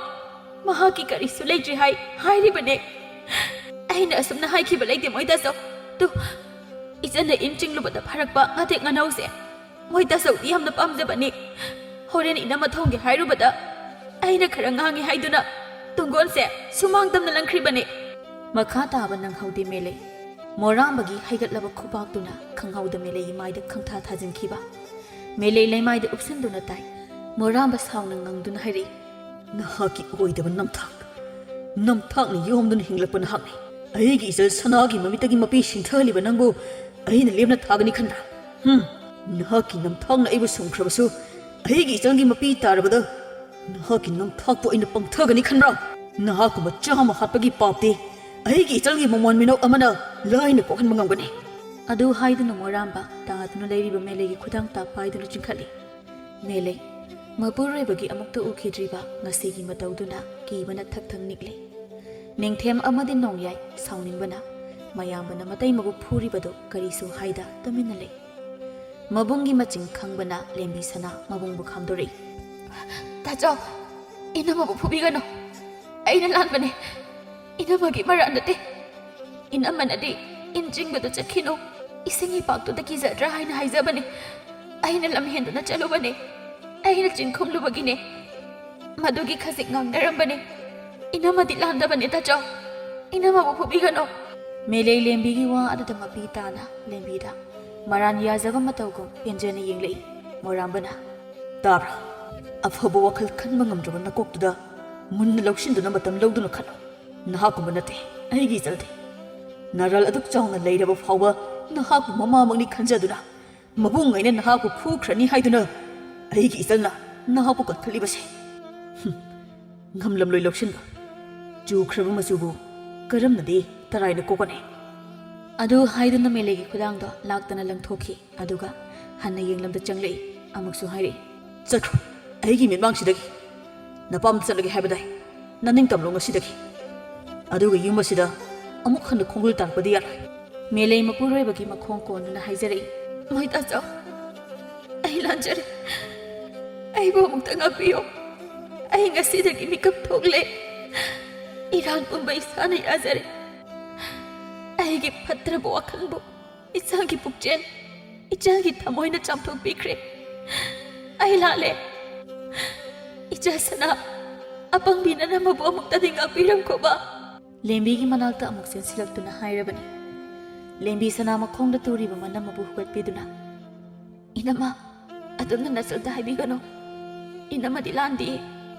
ꯃꯍꯥꯛꯀꯤ ꯀꯔꯤꯁꯨ ꯂꯩꯇ꯭ꯔꯤ ꯍꯥꯏ ꯍꯥꯏꯔꯤꯕꯅꯦ꯫ ꯑꯩꯅ ꯑꯁꯨꯝꯅ ꯍꯥꯏꯈꯤꯕ ꯂꯩꯇꯦ ꯃꯣꯏ ꯇꯥꯆꯧ꯫ ꯇꯨ, ꯏꯆꯟꯅ ꯏꯟ ꯆꯤꯡꯂꯨꯕꯗ ꯐꯔꯛꯄ ꯉꯥꯇꯦꯛ ꯉꯥꯅꯧꯁꯦ ꯃꯣꯏ ꯇꯥꯆꯧꯗꯤ ꯌꯥꯝꯅ ꯄꯥꯝꯖꯕꯅꯤ꯫ ꯍꯣꯔꯦꯟ ꯏꯅꯝꯃ ꯊꯣꯡꯒꯦ ꯍꯥꯏꯔꯨꯕꯗ ꯑꯩꯅ ꯈꯔ ꯉꯥꯡꯉꯤ ꯍꯥꯏꯗꯨꯅ ꯇꯨꯡꯒꯣꯟꯁꯦ ꯁꯨꯃꯥꯡ ꯇꯝꯅ ꯂꯪꯈ꯭ꯔꯤꯕꯅꯤ꯫ ꯃꯈꯥ ꯇꯥꯕ ꯅꯪꯍꯧꯗꯦ ꯃꯦꯂꯩ꯫ ꯃꯣꯔꯥꯝꯕꯒꯤ ꯍꯩꯒꯠꯂꯕ ꯈꯨꯕꯥꯛꯇꯨꯅ ꯈꯪꯍꯧꯗ ꯃꯦꯂꯩꯒꯤ ꯃꯥꯏꯗ ꯈꯪꯊꯥ ꯊꯥꯖꯤꯟꯈꯤꯕ꯫ ꯃꯦꯂꯩ ꯂꯩꯃꯥꯏꯗ ꯎꯞꯁꯤꯟꯗꯨꯅ ꯇꯥꯏ꯫ ꯃꯣꯔꯥꯝꯕ ꯁꯥꯎꯅ ꯉꯪꯗꯨꯅ ꯍꯥꯏꯔꯛꯏ, "ꯅꯍꯥꯛꯀꯤ ꯑꯣꯏꯗꯕ ꯅꯝꯊꯥꯛ, ꯅꯝꯊꯥꯛꯅ ꯌꯣꯝꯗꯨꯅ ꯍꯤꯡꯂꯛꯄ ꯅꯍꯥꯛꯅꯤ꯫ ꯑꯩꯒꯤ ꯏꯆꯜ ꯁꯅꯥꯒꯤ ꯃꯃꯤꯠꯇꯒꯤ ꯃꯄꯤ ꯁꯤꯟꯊꯍꯜꯂꯤꯕ ꯅꯪꯕꯨ ꯑꯩꯅ ꯂꯦꯝꯅ ꯊꯥꯒꯅꯤ ꯈꯟꯕ꯭ꯔꯥ? ꯍꯨꯝ, ꯅꯍꯥꯛꯀꯤ ꯅꯝꯊꯥꯛꯅ ꯑꯩꯕꯨ ꯁꯨꯝꯈ꯭ꯔꯕꯁꯨ ꯑꯩꯒꯤ ꯏꯆꯜꯒꯤ ꯃꯄꯤ ꯇꯥꯔꯕꯗ ꯅꯍꯥꯛꯀꯤ ꯅꯝꯊꯥꯛꯄꯨ ꯑꯩꯅ ꯄꯪꯊꯒꯅꯤ ꯈꯟꯕ꯭ꯔꯥ? ꯅꯍꯥꯛꯀꯨꯝꯕ ꯆꯥꯝꯃ ꯍꯥꯠꯄꯒꯤ ꯄꯥꯞꯇꯤ ꯑꯩꯒꯤ ꯏꯆꯜꯒꯤ ꯃꯃꯣꯟ ꯃꯤꯅꯣꯛ ꯑꯃꯅ ꯂꯥꯏꯅ ꯀꯣꯛꯍꯟꯕ ꯉꯝꯒꯅꯤ?" ꯑꯗꯨ ꯍꯥꯏꯗꯨꯅ ꯃꯣꯔꯥꯝꯕ ꯇꯥꯗꯨꯅ ꯂꯩꯔꯤꯕ ꯃꯦꯂꯩꯒꯤ ꯈꯨꯗꯥꯡ ꯇ ꯄꯥꯏꯗꯨꯅ ꯆꯤꯡꯈꯠꯂꯤ꯫ ꯃꯦꯂꯩ, ꯃꯄꯨꯔꯣꯏꯕꯒꯤ ꯑꯃꯨꯛꯇ ꯎꯈꯤꯗ꯭ꯔꯤꯕ ꯉꯁꯤꯒꯤ ꯃꯇꯧꯗꯨꯅ ꯀꯤꯕꯅ ꯊꯛ ꯊꯛ ꯅꯤꯛꯂꯤ꯫ ꯅꯤꯡꯊꯦꯝ ꯑꯃꯗꯤ ꯅꯣꯡꯌꯥꯏ ꯁꯥꯎꯅꯤꯡꯕꯅ ꯃꯌꯥꯝꯕꯅ ꯃꯇꯩ ꯃꯕꯨꯛ ꯐꯨꯔꯤꯕꯗꯨ ꯀꯔꯤꯁꯨ ꯍꯥꯏꯗ ꯇꯨꯃꯤꯟꯅ ꯂꯩ꯫ ꯃꯕꯨꯡꯒꯤ ꯃꯆꯤꯡ ꯈꯪꯕꯅ ꯂꯦꯝꯕꯤ ꯁꯅꯥ ꯃꯕꯨꯡꯕꯨ ꯈꯥꯝꯗꯣꯔꯛꯏ꯫ "ꯇꯥꯆꯧ, ꯏꯅꯝꯃꯕꯨ ꯐꯨꯕꯤꯒꯅꯨ꯫ ꯑꯩꯅ ꯂꯥꯟꯕꯅꯦ꯫ ꯏꯅꯝꯃꯒꯤ ꯃꯔꯥꯜ ꯅꯠꯇꯦ꯫ ꯏꯅꯝꯃꯅꯗꯤ ꯏꯟ ꯆꯤꯡꯕꯗ ꯆꯠꯈꯤꯅꯨ, ꯏꯁꯤꯡ ꯏꯄꯥꯛꯇꯨꯗ ꯀꯤꯖꯗ꯭ꯔꯥ ꯍꯥꯏꯅ ꯍꯥꯏꯖꯕꯅꯦ꯫ ꯑꯩꯅ ꯂꯝ ꯍꯦꯟꯗꯨꯅ ꯆꯠꯂꯨꯕꯅꯦ꯫ ꯑꯩꯅ ꯆꯤꯡꯈꯨꯝꯂꯨꯕꯒꯤꯅꯦ꯫ ꯃꯗꯨꯒꯤ ꯈꯖꯤꯛ ꯉꯥꯡꯅꯔꯝꯕꯅꯦ꯫ ꯏꯅꯝꯃꯗꯤ ꯂꯥꯟꯗꯕꯅꯦ ꯇꯥꯆꯧ꯫ ꯏꯅꯝꯃꯕꯨ ꯐꯨꯕꯤꯒꯅꯨ꯫" ꯃꯦꯂꯩ ꯂꯦꯝꯕꯤꯒꯤ ꯋꯥ ꯑꯗꯨꯗ ꯃꯄꯤ ꯇꯥꯅ ꯂꯦꯝꯕꯤꯗ ꯃꯔꯥꯟ ꯌꯥꯖꯕ ꯃꯇꯧꯒꯨꯝ ꯄꯦꯟꯖꯅ ꯌꯦꯡꯂꯛꯏ꯫ ꯃꯣꯔꯥꯝꯕꯅ, "ꯇꯥꯕ꯭ꯔꯥ? ꯑꯐꯕ ꯋꯥꯈꯜ ꯈꯟꯕ ꯉꯝꯗ꯭ꯔꯕ ꯅꯀꯣꯛꯇꯨꯗ ꯃꯨꯟꯅ ꯂꯧꯁꯤꯟꯗꯨꯅ ꯃꯇꯝ ꯂꯧꯗꯨꯅ ꯈꯜꯂꯨ꯫ ꯅꯍꯥꯛꯀꯨꯝꯕ ꯅꯠꯇꯦ ꯑꯩꯒꯤ ꯏꯆꯜꯗꯤ꯫ ꯅꯔꯥꯜ ꯑꯗꯨꯛ ꯆꯥꯎꯅ ꯂꯩꯔꯕ ꯐꯥꯎꯕ ꯅꯍꯥꯛꯄꯨ ꯃꯃꯥꯃꯛꯅꯤ ꯈꯟꯖꯗꯨꯅ ꯃꯕꯨꯡ ꯑꯩꯅ ꯅꯍꯥꯛꯄꯨ ꯐꯨꯈ꯭ꯔꯅꯤ ꯍꯥꯏꯗꯨꯅ ꯑꯩꯒꯤ ꯏꯆꯜꯅ ꯅꯍꯥꯛꯄꯨ ꯀꯟꯈꯠꯂꯤꯕꯁꯦ꯫ ꯍꯨꯝ, ꯉꯝꯂꯝꯂꯣꯏ ꯂꯧꯁꯤꯟꯕ꯫ ꯆꯨꯈ꯭ꯔꯕ ꯃꯆꯨꯕꯨ ꯀꯔꯝꯅꯗꯤ ꯇꯔꯥꯏꯅ ꯀꯣꯛꯀꯅꯤ?" ꯑꯗꯨ ꯍꯥꯏꯗꯨꯅ ꯃꯦꯂꯩꯒꯤ ꯈꯨꯗꯥꯡꯗꯣ ꯂꯥꯛꯇꯅ ꯂꯪꯊꯣꯛꯈꯤ꯫ ꯑꯗꯨꯒ ꯍꯟꯅ ꯌꯦꯡꯂꯝꯗ ꯆꯪꯂꯛꯏ꯫ ꯑꯃꯨꯛꯁꯨ ꯍꯥꯏꯔꯛꯏ, "ꯆꯠꯈ꯭ꯔꯣ, ꯑꯩꯒꯤ ꯃꯤꯠꯃꯥꯡꯁꯤꯗꯒꯤ꯫ ꯅꯄꯥꯝꯗ ꯆꯠꯂꯒꯦ ꯍꯥꯏꯕꯗꯥꯏ? ꯅꯅꯤꯡ ꯇꯝꯂꯣ ꯉꯁꯤꯗꯒꯤ꯫ ꯑꯗꯨꯒ ꯌꯨꯝ ꯑꯁꯤꯗ ꯑꯃꯨꯛ ꯍꯟꯅ ꯈꯣꯡꯒꯨꯜ ꯇꯥꯔꯛꯄꯗꯤ ꯌꯥꯔꯣꯏ꯫" ꯃꯦꯂꯩ ꯃꯄꯨꯔꯣꯏꯕꯒꯤ ꯃꯈꯣꯡ ꯀꯣꯟꯗꯨꯅ ꯍꯥꯏꯖꯔꯛꯏ꯫ ꯃꯣꯏꯇꯥꯆꯧ, ꯑꯩ ꯂꯥꯟꯖꯔꯦ꯫ ꯑꯩꯕꯨ ꯑꯃꯨꯛꯇ ꯉꯥꯛꯄꯤꯌꯨ꯫ ꯑꯩ ꯉꯁꯤꯗꯒꯤ ꯃꯤꯀꯞ ꯊꯣꯛꯂꯦ꯫ ꯏꯔꯥꯟ ꯄꯨꯝꯕ ꯏꯁꯥꯅ ꯌꯥꯖꯔꯦ꯫ ꯑꯩꯒꯤ ꯐꯠꯇ꯭ꯔꯕ ꯋꯥꯈꯜꯕꯨ ꯏꯆꯥꯒꯤ ꯄꯨꯛꯆꯦꯜ, ꯏꯆꯥꯒꯤ ꯊꯃꯣꯏꯅ ꯆꯥꯝꯊꯣꯛꯄꯤꯈ꯭ꯔꯦ꯫ ꯑꯩ ꯂꯥꯜꯂꯦ꯫ ꯏꯆꯥ ꯁꯅꯥ, ꯑꯄꯪꯕꯤ ꯅꯅꯝꯃꯕꯨ ꯑꯃꯨꯛꯇꯗꯤ ꯉꯥꯛꯄꯤꯔꯝꯈꯣꯕ꯫ ꯂꯦꯝꯕꯤꯒꯤ ꯃꯅꯥꯛꯇ ꯑꯃꯨꯛ ꯆꯦꯟꯁꯤꯜꯂꯛꯇꯨꯅ ꯍꯥꯏꯔꯕꯅꯤ꯫ ꯂꯦꯝꯕꯤ ꯁꯅꯥ ꯃꯈꯣꯡꯗ ꯇꯨꯔꯤꯕ ꯃꯅꯝꯃꯕꯨ ꯍꯨꯒꯠꯄꯤꯗꯨꯅ, "ꯏꯅꯝꯃ, ꯑꯗꯨꯝꯅ ꯅꯆꯜꯗ ꯍꯥꯏꯕꯤꯒꯅꯨ꯫ ꯏꯅꯝꯃꯗꯤ ꯂꯥꯟꯗꯤꯌꯦ꯫"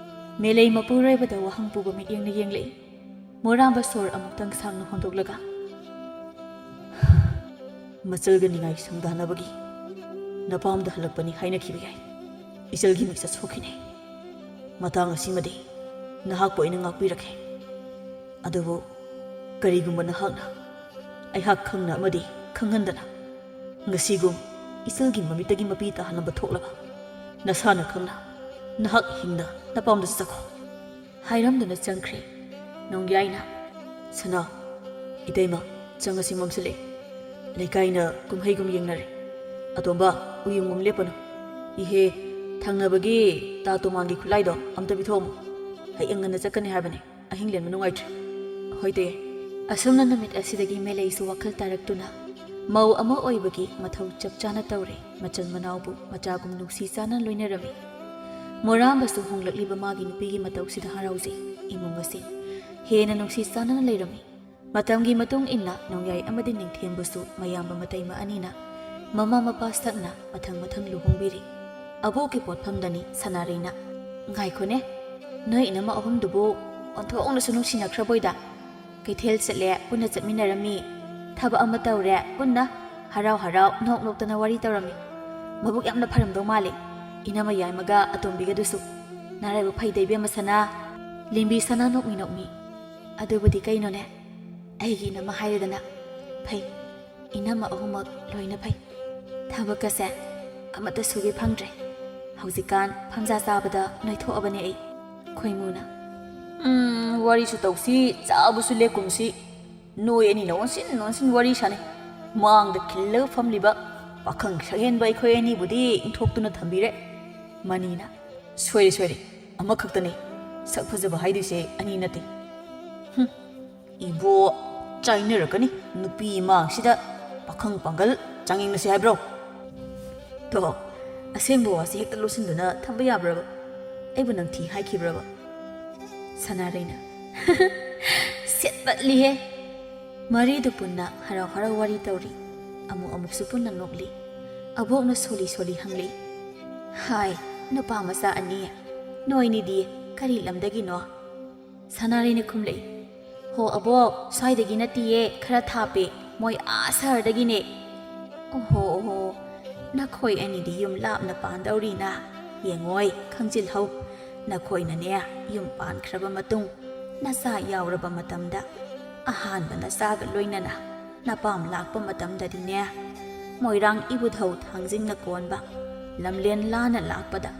ꯃꯦꯂꯩ ꯃꯄꯨꯔꯣꯏꯕꯗ ꯋꯥꯍꯪ ꯄꯨꯕ ꯃꯤꯠꯌꯦꯡꯅ ꯌꯦꯡꯂꯛꯏ꯫ ꯃꯣꯔꯥꯝꯕ ꯁꯣꯔ ꯑꯃꯨꯛꯇꯪ ꯁꯥꯡꯅ ꯍꯣꯟꯗꯣꯛꯂꯒ, "ꯃꯆꯜꯒ ꯅꯤꯡꯉꯥꯏ ꯁꯪꯗꯥꯅꯕꯒꯤ ꯅꯄꯥꯝꯗ ꯍꯜꯂꯛꯄꯅꯤ ꯍꯥꯏꯅꯈꯤꯕ ꯌꯥꯏ꯫ ꯏꯆꯜꯒꯤ ꯃꯤꯡꯆꯠ ꯁꯣꯛꯈꯤꯅꯤ꯫ ꯃꯇꯥꯡ ꯑꯁꯤꯃꯗꯤ ꯅꯍꯥꯛꯄꯨ ꯑꯩꯅ ꯉꯥꯛꯄꯤꯔꯛꯀꯦ꯫ ꯑꯗꯨꯕꯨ ꯀꯔꯤꯒꯨꯝꯕ ꯅꯍꯥꯛꯅ ꯑꯩꯍꯥꯛ ꯈꯪꯅ ꯑꯃꯗꯤ ꯈꯪꯍꯟꯗꯅ ꯉꯁꯤꯒꯨꯝ ꯏꯆꯜꯒꯤ ꯃꯃꯤꯠꯇꯒꯤ ꯃꯄꯤ ꯇꯥꯍꯜꯂꯝꯕ ꯊꯣꯛꯂꯕ, ꯅꯁꯥꯅ ꯈꯪꯅ ꯅꯍꯥꯛ ꯍꯤꯡꯅ ꯅꯄꯥꯝꯗ ꯆꯠꯈꯣ" ꯍꯥꯏꯔꯝꯗꯨꯅ ꯆꯪꯈ꯭ꯔꯦ꯫ ꯅꯣꯡꯌꯥꯏꯅ, "ꯁꯅꯥ, ꯏꯇꯩꯃ, ꯆꯪꯉꯁꯤ, ꯃꯝꯁꯤꯜꯂꯛꯑꯦ꯫ ꯂꯩꯀꯥꯏꯅ ꯀꯨꯝꯍꯩꯒꯨꯝ ꯌꯦꯡꯅꯔꯦ꯫ ꯑꯇꯣꯝꯕ, ꯎꯌꯨꯡꯒꯨꯝ ꯂꯦꯞꯄꯅꯨ꯫ ꯏꯍꯦ, ꯊꯪꯅꯕꯒꯤ ꯇꯥ ꯇꯣꯃꯥꯟꯒꯤ ꯈꯨꯠꯂꯥꯏꯗꯣ ꯑꯝꯇ ꯄꯤꯊꯣꯛꯑꯝꯃꯨ꯫ ꯍꯌꯦꯡ ꯉꯟꯅ ꯆꯠꯀꯅꯤ ꯍꯥꯏꯕꯅꯦ꯫ ꯑꯍꯤꯡ ꯂꯦꯟꯕ ꯅꯨꯡꯉꯥꯏꯇ꯭ꯔꯦ꯫" "ꯍꯣꯏ, ꯇꯦ꯫" ꯑꯁꯨꯝꯅ ꯅꯨꯃꯤꯠ ꯑꯁꯤꯗꯒꯤ ꯃꯦꯂꯩꯁꯨ ꯋꯥꯈꯜ ꯇꯥꯔꯛꯇꯨꯅ ꯃꯧ ꯑꯃ ꯑꯣꯏꯕꯒꯤ ꯃꯊꯧ ꯆꯞ ꯆꯥꯅ ꯇꯧꯔꯦ꯫ ꯃꯆꯜ ꯃꯅꯥꯎꯕꯨ ꯃꯆꯥꯒꯨꯝ ꯅꯨꯡꯁꯤ ꯆꯥꯟꯅ ꯂꯣꯏꯅꯔꯝꯃꯤ꯫ ꯃꯣꯔꯥꯝꯕꯁꯨ ꯍꯣꯡꯂꯛꯂꯤꯕ ꯃꯥꯒꯤ ꯅꯨꯄꯤꯒꯤ ꯃꯇꯧꯁꯤꯗ ꯍꯔꯥꯎꯖꯩ꯫ ꯏꯃꯨꯡ ꯑꯁꯤ ꯍꯦꯟꯅ ꯅꯨꯡꯁꯤ ꯆꯥꯟꯅꯅ ꯂꯩꯔꯝꯃꯤ꯫ ꯃꯇꯝꯒꯤ ꯃꯇꯨꯡ ꯏꯟꯅ ꯅꯣꯡꯌꯥꯏ ꯑꯃꯗꯤ ꯅꯤꯡꯊꯦꯝꯕꯨꯁꯨ ꯃꯌꯥꯝꯕ ꯃꯇꯩ ꯃ ꯑꯅꯤꯅ ꯃꯃꯥ ꯃꯄꯥ ꯁꯛꯅ ꯃꯊꯪ ꯃꯊꯪ ꯂꯨꯍꯣꯡꯕꯤꯔꯤ꯫ ꯑꯕꯣꯛꯀꯤ ꯄꯣꯠꯐꯝꯗꯅꯤ ꯁꯅꯥꯔꯩꯅ, "ꯉꯥꯏꯈꯣꯅꯦ, ꯅꯣꯏ ꯏꯅꯝꯃ ꯑꯍꯨꯝꯗꯨꯕꯨ ꯑꯣꯟꯊꯣꯛꯅꯁꯨ ꯅꯨꯡꯁꯤꯅꯈ꯭ꯔꯕꯣꯏꯗ꯫ ꯀꯩꯊꯦꯜ ꯆꯠꯂꯦ, ꯄꯨꯟꯅ ꯆꯠꯃꯤꯟꯅꯔꯝꯃꯤ꯫ ꯊꯕꯛ ꯑꯃ ꯇꯧꯔꯦ, ꯄꯨꯟꯅ ꯍꯔꯥꯎ ꯍꯔꯥꯎ ꯅꯣꯛ ꯅꯣꯛꯇꯅ ꯋꯥꯔꯤ ꯇꯧꯔꯝꯃꯤ꯫ ꯃꯕꯨꯛ ꯌꯥꯝꯅ ꯐꯔꯝꯗꯧ ꯃꯥꯜꯂꯤ, ꯏꯅꯝꯃ ꯌꯥꯏꯃꯒ ꯑꯇꯣꯝꯕꯤꯒꯗꯨꯁꯨ꯫ ꯅꯔꯥꯏꯕꯛ ꯐꯩꯗ, ꯏꯕꯦꯝꯃ ꯁꯅꯥ꯫" ꯂꯦꯝꯕꯤ ꯁꯅꯥ ꯅꯣꯛꯃꯤ ꯅꯣꯛꯃꯤ꯫ "ꯑꯗꯨꯕꯨꯗꯤ ꯀꯩꯅꯣꯅꯦ, ꯑꯩꯒꯤ ꯏꯅꯝꯃ ꯍꯥꯏꯔꯦꯗꯅ꯫ ꯐꯩ, ꯏꯅꯝꯃ ꯑꯍꯨꯝꯃꯛ ꯂꯣꯏꯅ ꯐꯩ꯫ ꯊꯕꯛꯀꯁꯦ ꯑꯃꯠꯇ ꯁꯨꯒꯦ ꯐꯪꯗ꯭ꯔꯦ꯫ ꯍꯧꯖꯤꯛꯀꯥꯟ ꯐꯝꯖꯥ ꯆꯥꯕꯗ ꯅꯣꯏꯊꯣꯛꯑꯕꯅꯦ ꯑꯩ꯫" ꯈꯣꯏꯃꯨꯅ, "ꯎꯝ, ꯋꯥꯔꯤꯁꯨ ꯇꯧꯁꯤ, ꯆꯥꯕꯁꯨ ꯂꯦꯛꯀꯨꯝꯁꯤ꯫ ꯅꯣꯏ ꯑꯅꯤꯅ ꯑꯣꯟꯁꯤꯟ ꯑꯣꯟꯁꯤꯟ ꯋꯥꯔꯤ ꯁꯥꯅꯩ꯫ ꯃꯥꯡꯗ ꯈꯤꯜꯂꯒ ꯐꯝꯂꯤꯕ ꯄꯥꯈꯪ ꯁꯛꯍꯦꯟꯕ ꯑꯩꯈꯣꯏ ꯑꯅꯤꯕꯨꯗꯤ ꯏꯟꯊꯣꯛꯇꯨꯅ ꯊꯝꯕꯤꯔꯦ꯫ ꯃꯅꯤꯅ, "ꯁꯣꯏꯔꯦ, ꯁꯣꯏꯔꯦ, ꯑꯃꯈꯛꯇꯅꯤ꯫ ꯁꯛ ꯐꯖꯕ ꯍꯥꯏꯗꯣꯏꯁꯦ ꯑꯅꯤ ꯅꯠꯇꯦ꯫" ꯍꯨꯝ, ꯏꯕꯣ, ꯆꯥꯏꯅꯔꯛꯀꯅꯤ꯫ ꯅꯨꯄꯤ ꯃꯥꯡꯁꯤꯗ ꯄꯥꯈꯪ ꯄꯥꯡꯒꯜ ꯆꯥꯡꯌꯦꯡꯅꯁꯤ ꯍꯥꯏꯕ꯭ꯔꯣ? ꯇꯣ, ꯑꯁꯦꯡꯕ ꯋꯥꯁꯤ ꯍꯦꯛꯇ ꯂꯣꯠꯁꯤꯟꯗꯨꯅ ꯊꯝꯕ ꯌꯥꯕ꯭ꯔꯕ? ꯑꯩꯕꯨ ꯅꯪ ꯊꯤ ꯍꯥꯏꯈꯤꯕ꯭ꯔꯕ? ꯁꯅꯥꯔꯩꯅ, "ꯁꯦꯠꯄꯠꯂꯤꯍꯦ!" ꯃꯔꯤꯗꯨ ꯄꯨꯟꯅ ꯍꯔꯥꯎ ꯍꯔꯥꯎ ꯋꯥꯔꯤ ꯇꯧꯔꯤ꯫ ꯑꯃꯨꯛ ꯑꯃꯨꯛꯁꯨ ꯄꯨꯟꯅ ꯅꯣꯛꯂꯤ꯫ ꯑꯕꯣꯛꯅ ꯁꯣꯜꯂꯤ ꯁꯣꯜꯂꯤ ꯍꯪꯂꯤ, "ꯍꯥꯏ, ꯅꯨꯄꯥ ꯃꯆꯥ ꯑꯅꯤ, ꯅꯣꯏꯅꯤꯗꯤ ꯀꯔꯤ ꯂꯝꯗꯒꯤꯅꯣ?" ꯁꯅꯥꯔꯩꯅ ꯈꯨꯝꯂꯛꯏ, "ꯍꯣ ꯑꯕꯣꯛ, ꯁ꯭ꯋꯥꯏꯗꯒꯤ ꯅꯠꯇꯤꯌꯦ, ꯈꯔ ꯊꯥꯞꯄꯦ, ꯃꯣꯏ ꯑꯥ ꯁꯍꯔꯗꯒꯤꯅꯦ꯫" "ꯑꯣꯍꯣ, ꯑꯣꯍꯣ, ꯅꯈꯣꯏ ꯑꯅꯤꯗꯤ ꯌꯨꯝ ꯂꯥꯞꯅ ꯄꯥꯟꯗꯧꯔꯤꯅ꯫ ꯌꯦꯡꯉꯣꯏ, ꯈꯪꯖꯤꯜꯍꯧ, ꯅꯈꯣꯏꯅꯅꯦ ꯌꯨꯝ ꯄꯥꯟꯈ꯭ꯔꯕ ꯃꯇꯨꯡ ꯅꯆꯥ ꯌꯥꯎꯔꯕ ꯃꯇꯝꯗ, ꯑꯍꯥꯟꯕ ꯅꯆꯥꯒ ꯂꯣꯏꯅꯅ ꯅꯄꯥꯝ ꯂꯥꯛꯄ ꯃꯇꯝꯗꯗꯤꯅꯦ, ꯃꯣꯏꯔꯥꯡ ꯏꯕꯨꯙꯧ ꯊꯥꯡꯖꯤꯡꯅ ꯀꯣꯟꯕ ꯂꯝꯂꯦꯟ ꯂꯥꯟꯅ ꯂꯥꯛꯄꯗ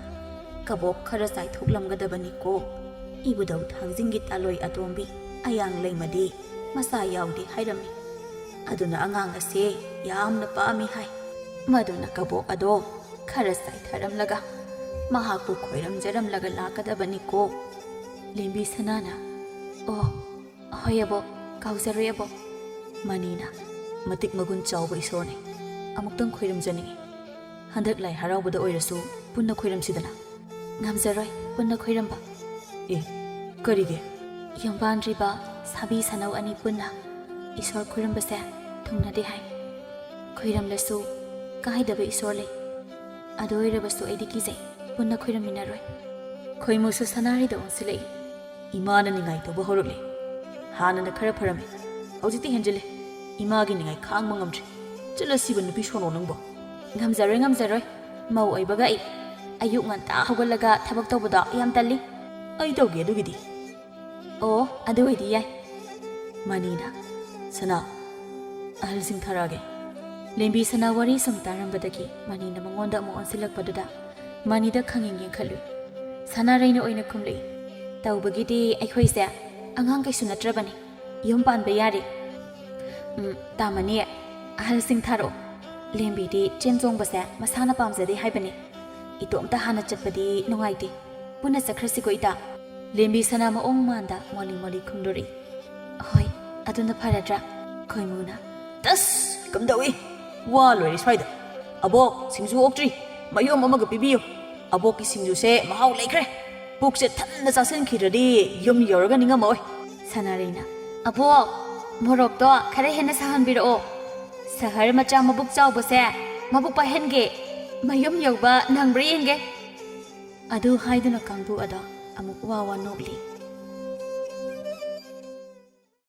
ꯀꯕꯣꯛ ꯈꯔ ꯆꯥꯏꯊꯣꯛꯂꯝꯒꯗꯕꯅꯤꯀꯣ꯫ ꯏꯕꯨꯙꯧ ꯊꯥꯡꯖꯤꯡꯒꯤ ꯇꯥꯂꯣꯏ ꯑꯇꯣꯝꯕꯤ ꯑꯌꯥꯡꯂꯩꯃꯗꯤ ꯃꯆꯥ ꯌꯥꯎꯗꯦ ꯍꯥꯏꯔꯝꯃꯤ꯫ ꯑꯗꯨꯅ ꯑꯉꯥꯡ ꯑꯁꯦ ꯌꯥꯝꯅ ꯄꯥꯝꯃꯤ ꯍꯥꯏ꯫ ꯃꯗꯨꯅ ꯀꯕꯣꯛ ꯑꯗꯣ ꯈꯔ ꯆꯥꯏꯊꯔꯝꯂꯒ ꯃꯍꯥꯛꯄꯨ ꯈꯣꯏꯔꯝꯖꯔꯝꯂꯒ ꯂꯥꯛꯀꯗꯕꯅꯤꯀꯣ꯫" ꯂꯦꯝꯕꯤ ꯁꯅꯥꯅ, "ꯑꯣ, ꯍꯣꯏ ꯑꯕꯣꯛ, ꯀꯥꯎꯖꯔꯣꯏ ꯑꯕꯣꯛ꯫" ꯃꯅꯤꯅ, "ꯃꯇꯤꯛ ꯃꯒꯨꯟ ꯆꯥꯎꯕ ꯏꯁꯣꯔꯅꯤ, ꯑꯃꯨꯛꯇꯪ ꯈꯣꯏꯔꯝꯖꯅꯤꯡꯏ꯫ ꯍꯟꯗꯛ ꯂꯥꯏ ꯍꯔꯥꯎꯕꯗ ꯑꯣꯏꯔꯁꯨ ꯄꯨꯟꯅ ꯈꯣꯏꯔꯝꯁꯤꯗꯅ꯫" "ꯉꯝꯖꯔꯣꯏ ꯄꯨꯟꯅ ꯈꯣꯏꯔꯝꯕ꯫" "ꯑꯦ, ꯀꯔꯤꯒꯤ?" "ꯌꯨꯝꯄꯥꯟꯗ꯭ꯔꯤꯕ ꯁꯥꯕꯤ ꯁꯥꯅꯧ ꯑꯅꯤ ꯄꯨꯟꯅ ꯏꯁꯣꯔ ꯈꯣꯏꯔꯝꯕꯁꯦ ꯊꯨꯡꯅꯗꯦ ꯍꯥꯏ꯫ ꯈꯣꯏꯔꯝꯂꯁꯨ ꯀꯥꯏꯗꯕ ꯏꯁꯣꯔ ꯂꯩ꯫ ꯑꯗꯨ ꯑꯣꯏꯔꯕꯁꯨ ꯑꯩꯗꯤ ꯀꯤꯖꯩ, ꯄꯨꯟꯅ ꯈꯣꯏꯔꯝꯃꯤꯟꯅꯔꯣꯏ꯫" ꯈꯣꯏꯃꯨꯁꯨ ꯁꯅꯥꯔꯩꯗ ꯑꯣꯟꯁꯤꯜꯂꯛꯏ꯫ "ꯏꯃꯥꯅ ꯅꯤꯡꯉꯥꯏ ꯇꯧꯕ ꯍꯧꯔꯛꯂꯦ꯫ ꯍꯥꯟꯅꯅ ꯈꯔ ꯐꯔꯝꯃꯤ, ꯍꯧꯖꯤꯛꯇꯤ ꯍꯦꯟꯖꯤꯜꯂꯦ꯫ ꯏꯃꯥꯒꯤ ꯅꯤꯡꯉꯥꯏ ꯈꯥꯡꯕ ꯉꯝꯗ꯭ꯔꯦ꯫ ꯆꯠꯂꯁꯤꯕ ꯅꯨꯄꯤ ꯁꯣꯅꯣ ꯅꯪꯕꯣ꯫" "ꯉꯝꯖꯔꯣꯏ, ꯉꯝꯖꯔꯣꯏ꯫ ꯃꯧ ꯑꯣꯏꯕꯒ ꯑꯩ ꯑꯌꯨꯛ ꯉꯟꯇꯥ ꯍꯧꯒꯠꯂꯒ ꯊꯕꯛ ꯇꯧꯕꯗꯣ ꯌꯥꯝ ꯇꯜꯂꯤ꯫" "ꯑꯩ ꯇꯧꯒꯦ ꯑꯗꯨꯒꯤꯗꯤ꯫" "ꯑꯣ, ꯑꯗꯨ ꯑꯣꯏꯗꯤ ꯌꯥꯏ꯫" ꯃꯅꯤꯅ, "ꯁꯅꯥ, ꯑꯍꯜꯁꯤꯡ ꯊꯥꯔꯛꯑꯒꯦ꯫" ꯂꯦꯝꯕꯤ ꯁꯅꯥ ꯋꯥꯔꯤ ꯁꯨꯝ ꯇꯥꯔꯝꯕꯗꯒꯤ ꯃꯅꯤꯅ ꯃꯉꯣꯟꯗ ꯑꯃꯨꯛ ꯑꯣꯟꯁꯤꯜꯂꯛꯄꯗꯨꯗ ꯃꯅꯤꯗ ꯈꯪꯌꯦꯡ ꯌꯦꯡꯈꯠꯂꯨꯏ꯫ ꯁꯅꯥꯔꯩꯅ ꯑꯣꯏꯅ ꯈꯨꯝꯂꯛꯏ, "ꯇꯧꯕꯒꯤꯗꯤ ꯑꯩꯈꯣꯏꯁꯦ ꯑꯉꯥꯡ ꯀꯩꯁꯨ ꯅꯠꯇ꯭ꯔꯕꯅꯤ, ꯌꯨꯝ ꯄꯥꯟꯕ ꯌꯥꯔꯦ꯫" "ꯎꯝ, ꯇꯥꯃꯅꯤ, ꯑꯍꯜꯁꯤꯡ ꯊꯥꯔꯛꯑꯣ꯫" ꯂꯦꯝꯕꯤꯗꯤ ꯆꯦꯟ ꯆꯣꯡꯕꯁꯦ ꯃꯁꯥꯅ ꯄꯥꯝꯖꯗꯦ ꯍꯥꯏꯕꯅꯤ꯫ ꯏꯇꯣꯝꯇ ꯍꯥꯟꯅ ꯆꯠꯄꯗꯤ ꯅꯨꯡꯉꯥꯏꯇꯦ꯫ ꯄꯨꯟꯅ ꯆꯠꯈ꯭ꯔꯁꯤꯀꯣ ꯏꯇꯥ꯫ ꯂꯦꯝꯕꯤ ꯁꯅꯥ ꯃꯑꯣꯡ ꯃꯥꯟꯗ ꯃꯣꯂꯤ ꯃꯣꯂꯤ ꯈꯨꯝꯗꯣꯔꯛꯏ꯫ ꯍꯣꯏ, ꯑꯗꯨꯅ ꯐꯔꯗ꯭ꯔꯥ? ꯈꯣꯏꯃꯨꯅ꯫ ꯇꯁ! ꯀꯝꯗꯧꯏ? ꯋꯥ ꯂꯣꯏꯔꯦ ꯁ꯭ꯋꯥꯏꯗ꯫ ꯑꯕꯣꯛ, ꯁꯤꯡꯖꯨ ꯑꯣꯛꯇ꯭ꯔꯤ꯫ ꯃꯌꯣꯝ ꯑꯃꯒ ꯄꯤꯕꯤꯌꯨ꯫ ꯑꯕꯣꯛꯀꯤ ꯁꯤꯡꯖꯨꯁꯦ ꯃꯍꯥꯎ ꯂꯩꯈ꯭ꯔꯦ꯫ ꯄꯨꯛꯁꯦ ꯊꯟꯅ ꯆꯥꯁꯤꯟꯈꯤꯗ꯭ꯔꯗꯤ ꯌꯨꯝ ꯌꯧꯔꯒ ꯅꯤꯡꯉꯝꯃꯣꯏ꯫ ꯁꯅꯥꯔꯩꯅ꯫ ꯑꯕꯣꯛ, ꯃꯣꯔꯣꯛꯇꯣ ꯈꯔ ꯍꯦꯟꯅ ꯁꯥꯍꯟꯕꯤꯔꯛꯑꯣ꯫ ꯁꯍꯔ ꯃꯆꯥ ꯃꯕꯨꯛ ꯆꯥꯎꯕꯁꯦ ꯃꯕꯨꯛ ꯄꯥꯏꯍꯟꯒꯦ꯫ ꯃꯌꯨꯝ ꯌꯧꯕ ꯅꯪꯕ꯭ꯔꯥ ꯌꯦꯡꯒꯦ꯫ ꯑꯗꯨ ꯍꯥꯏꯗꯨꯅ ꯀꯥꯡꯕꯨ ꯑꯗꯣ ꯑꯃꯨꯛ ꯋꯥ ꯋꯥ ꯅꯣꯛꯂꯤ꯫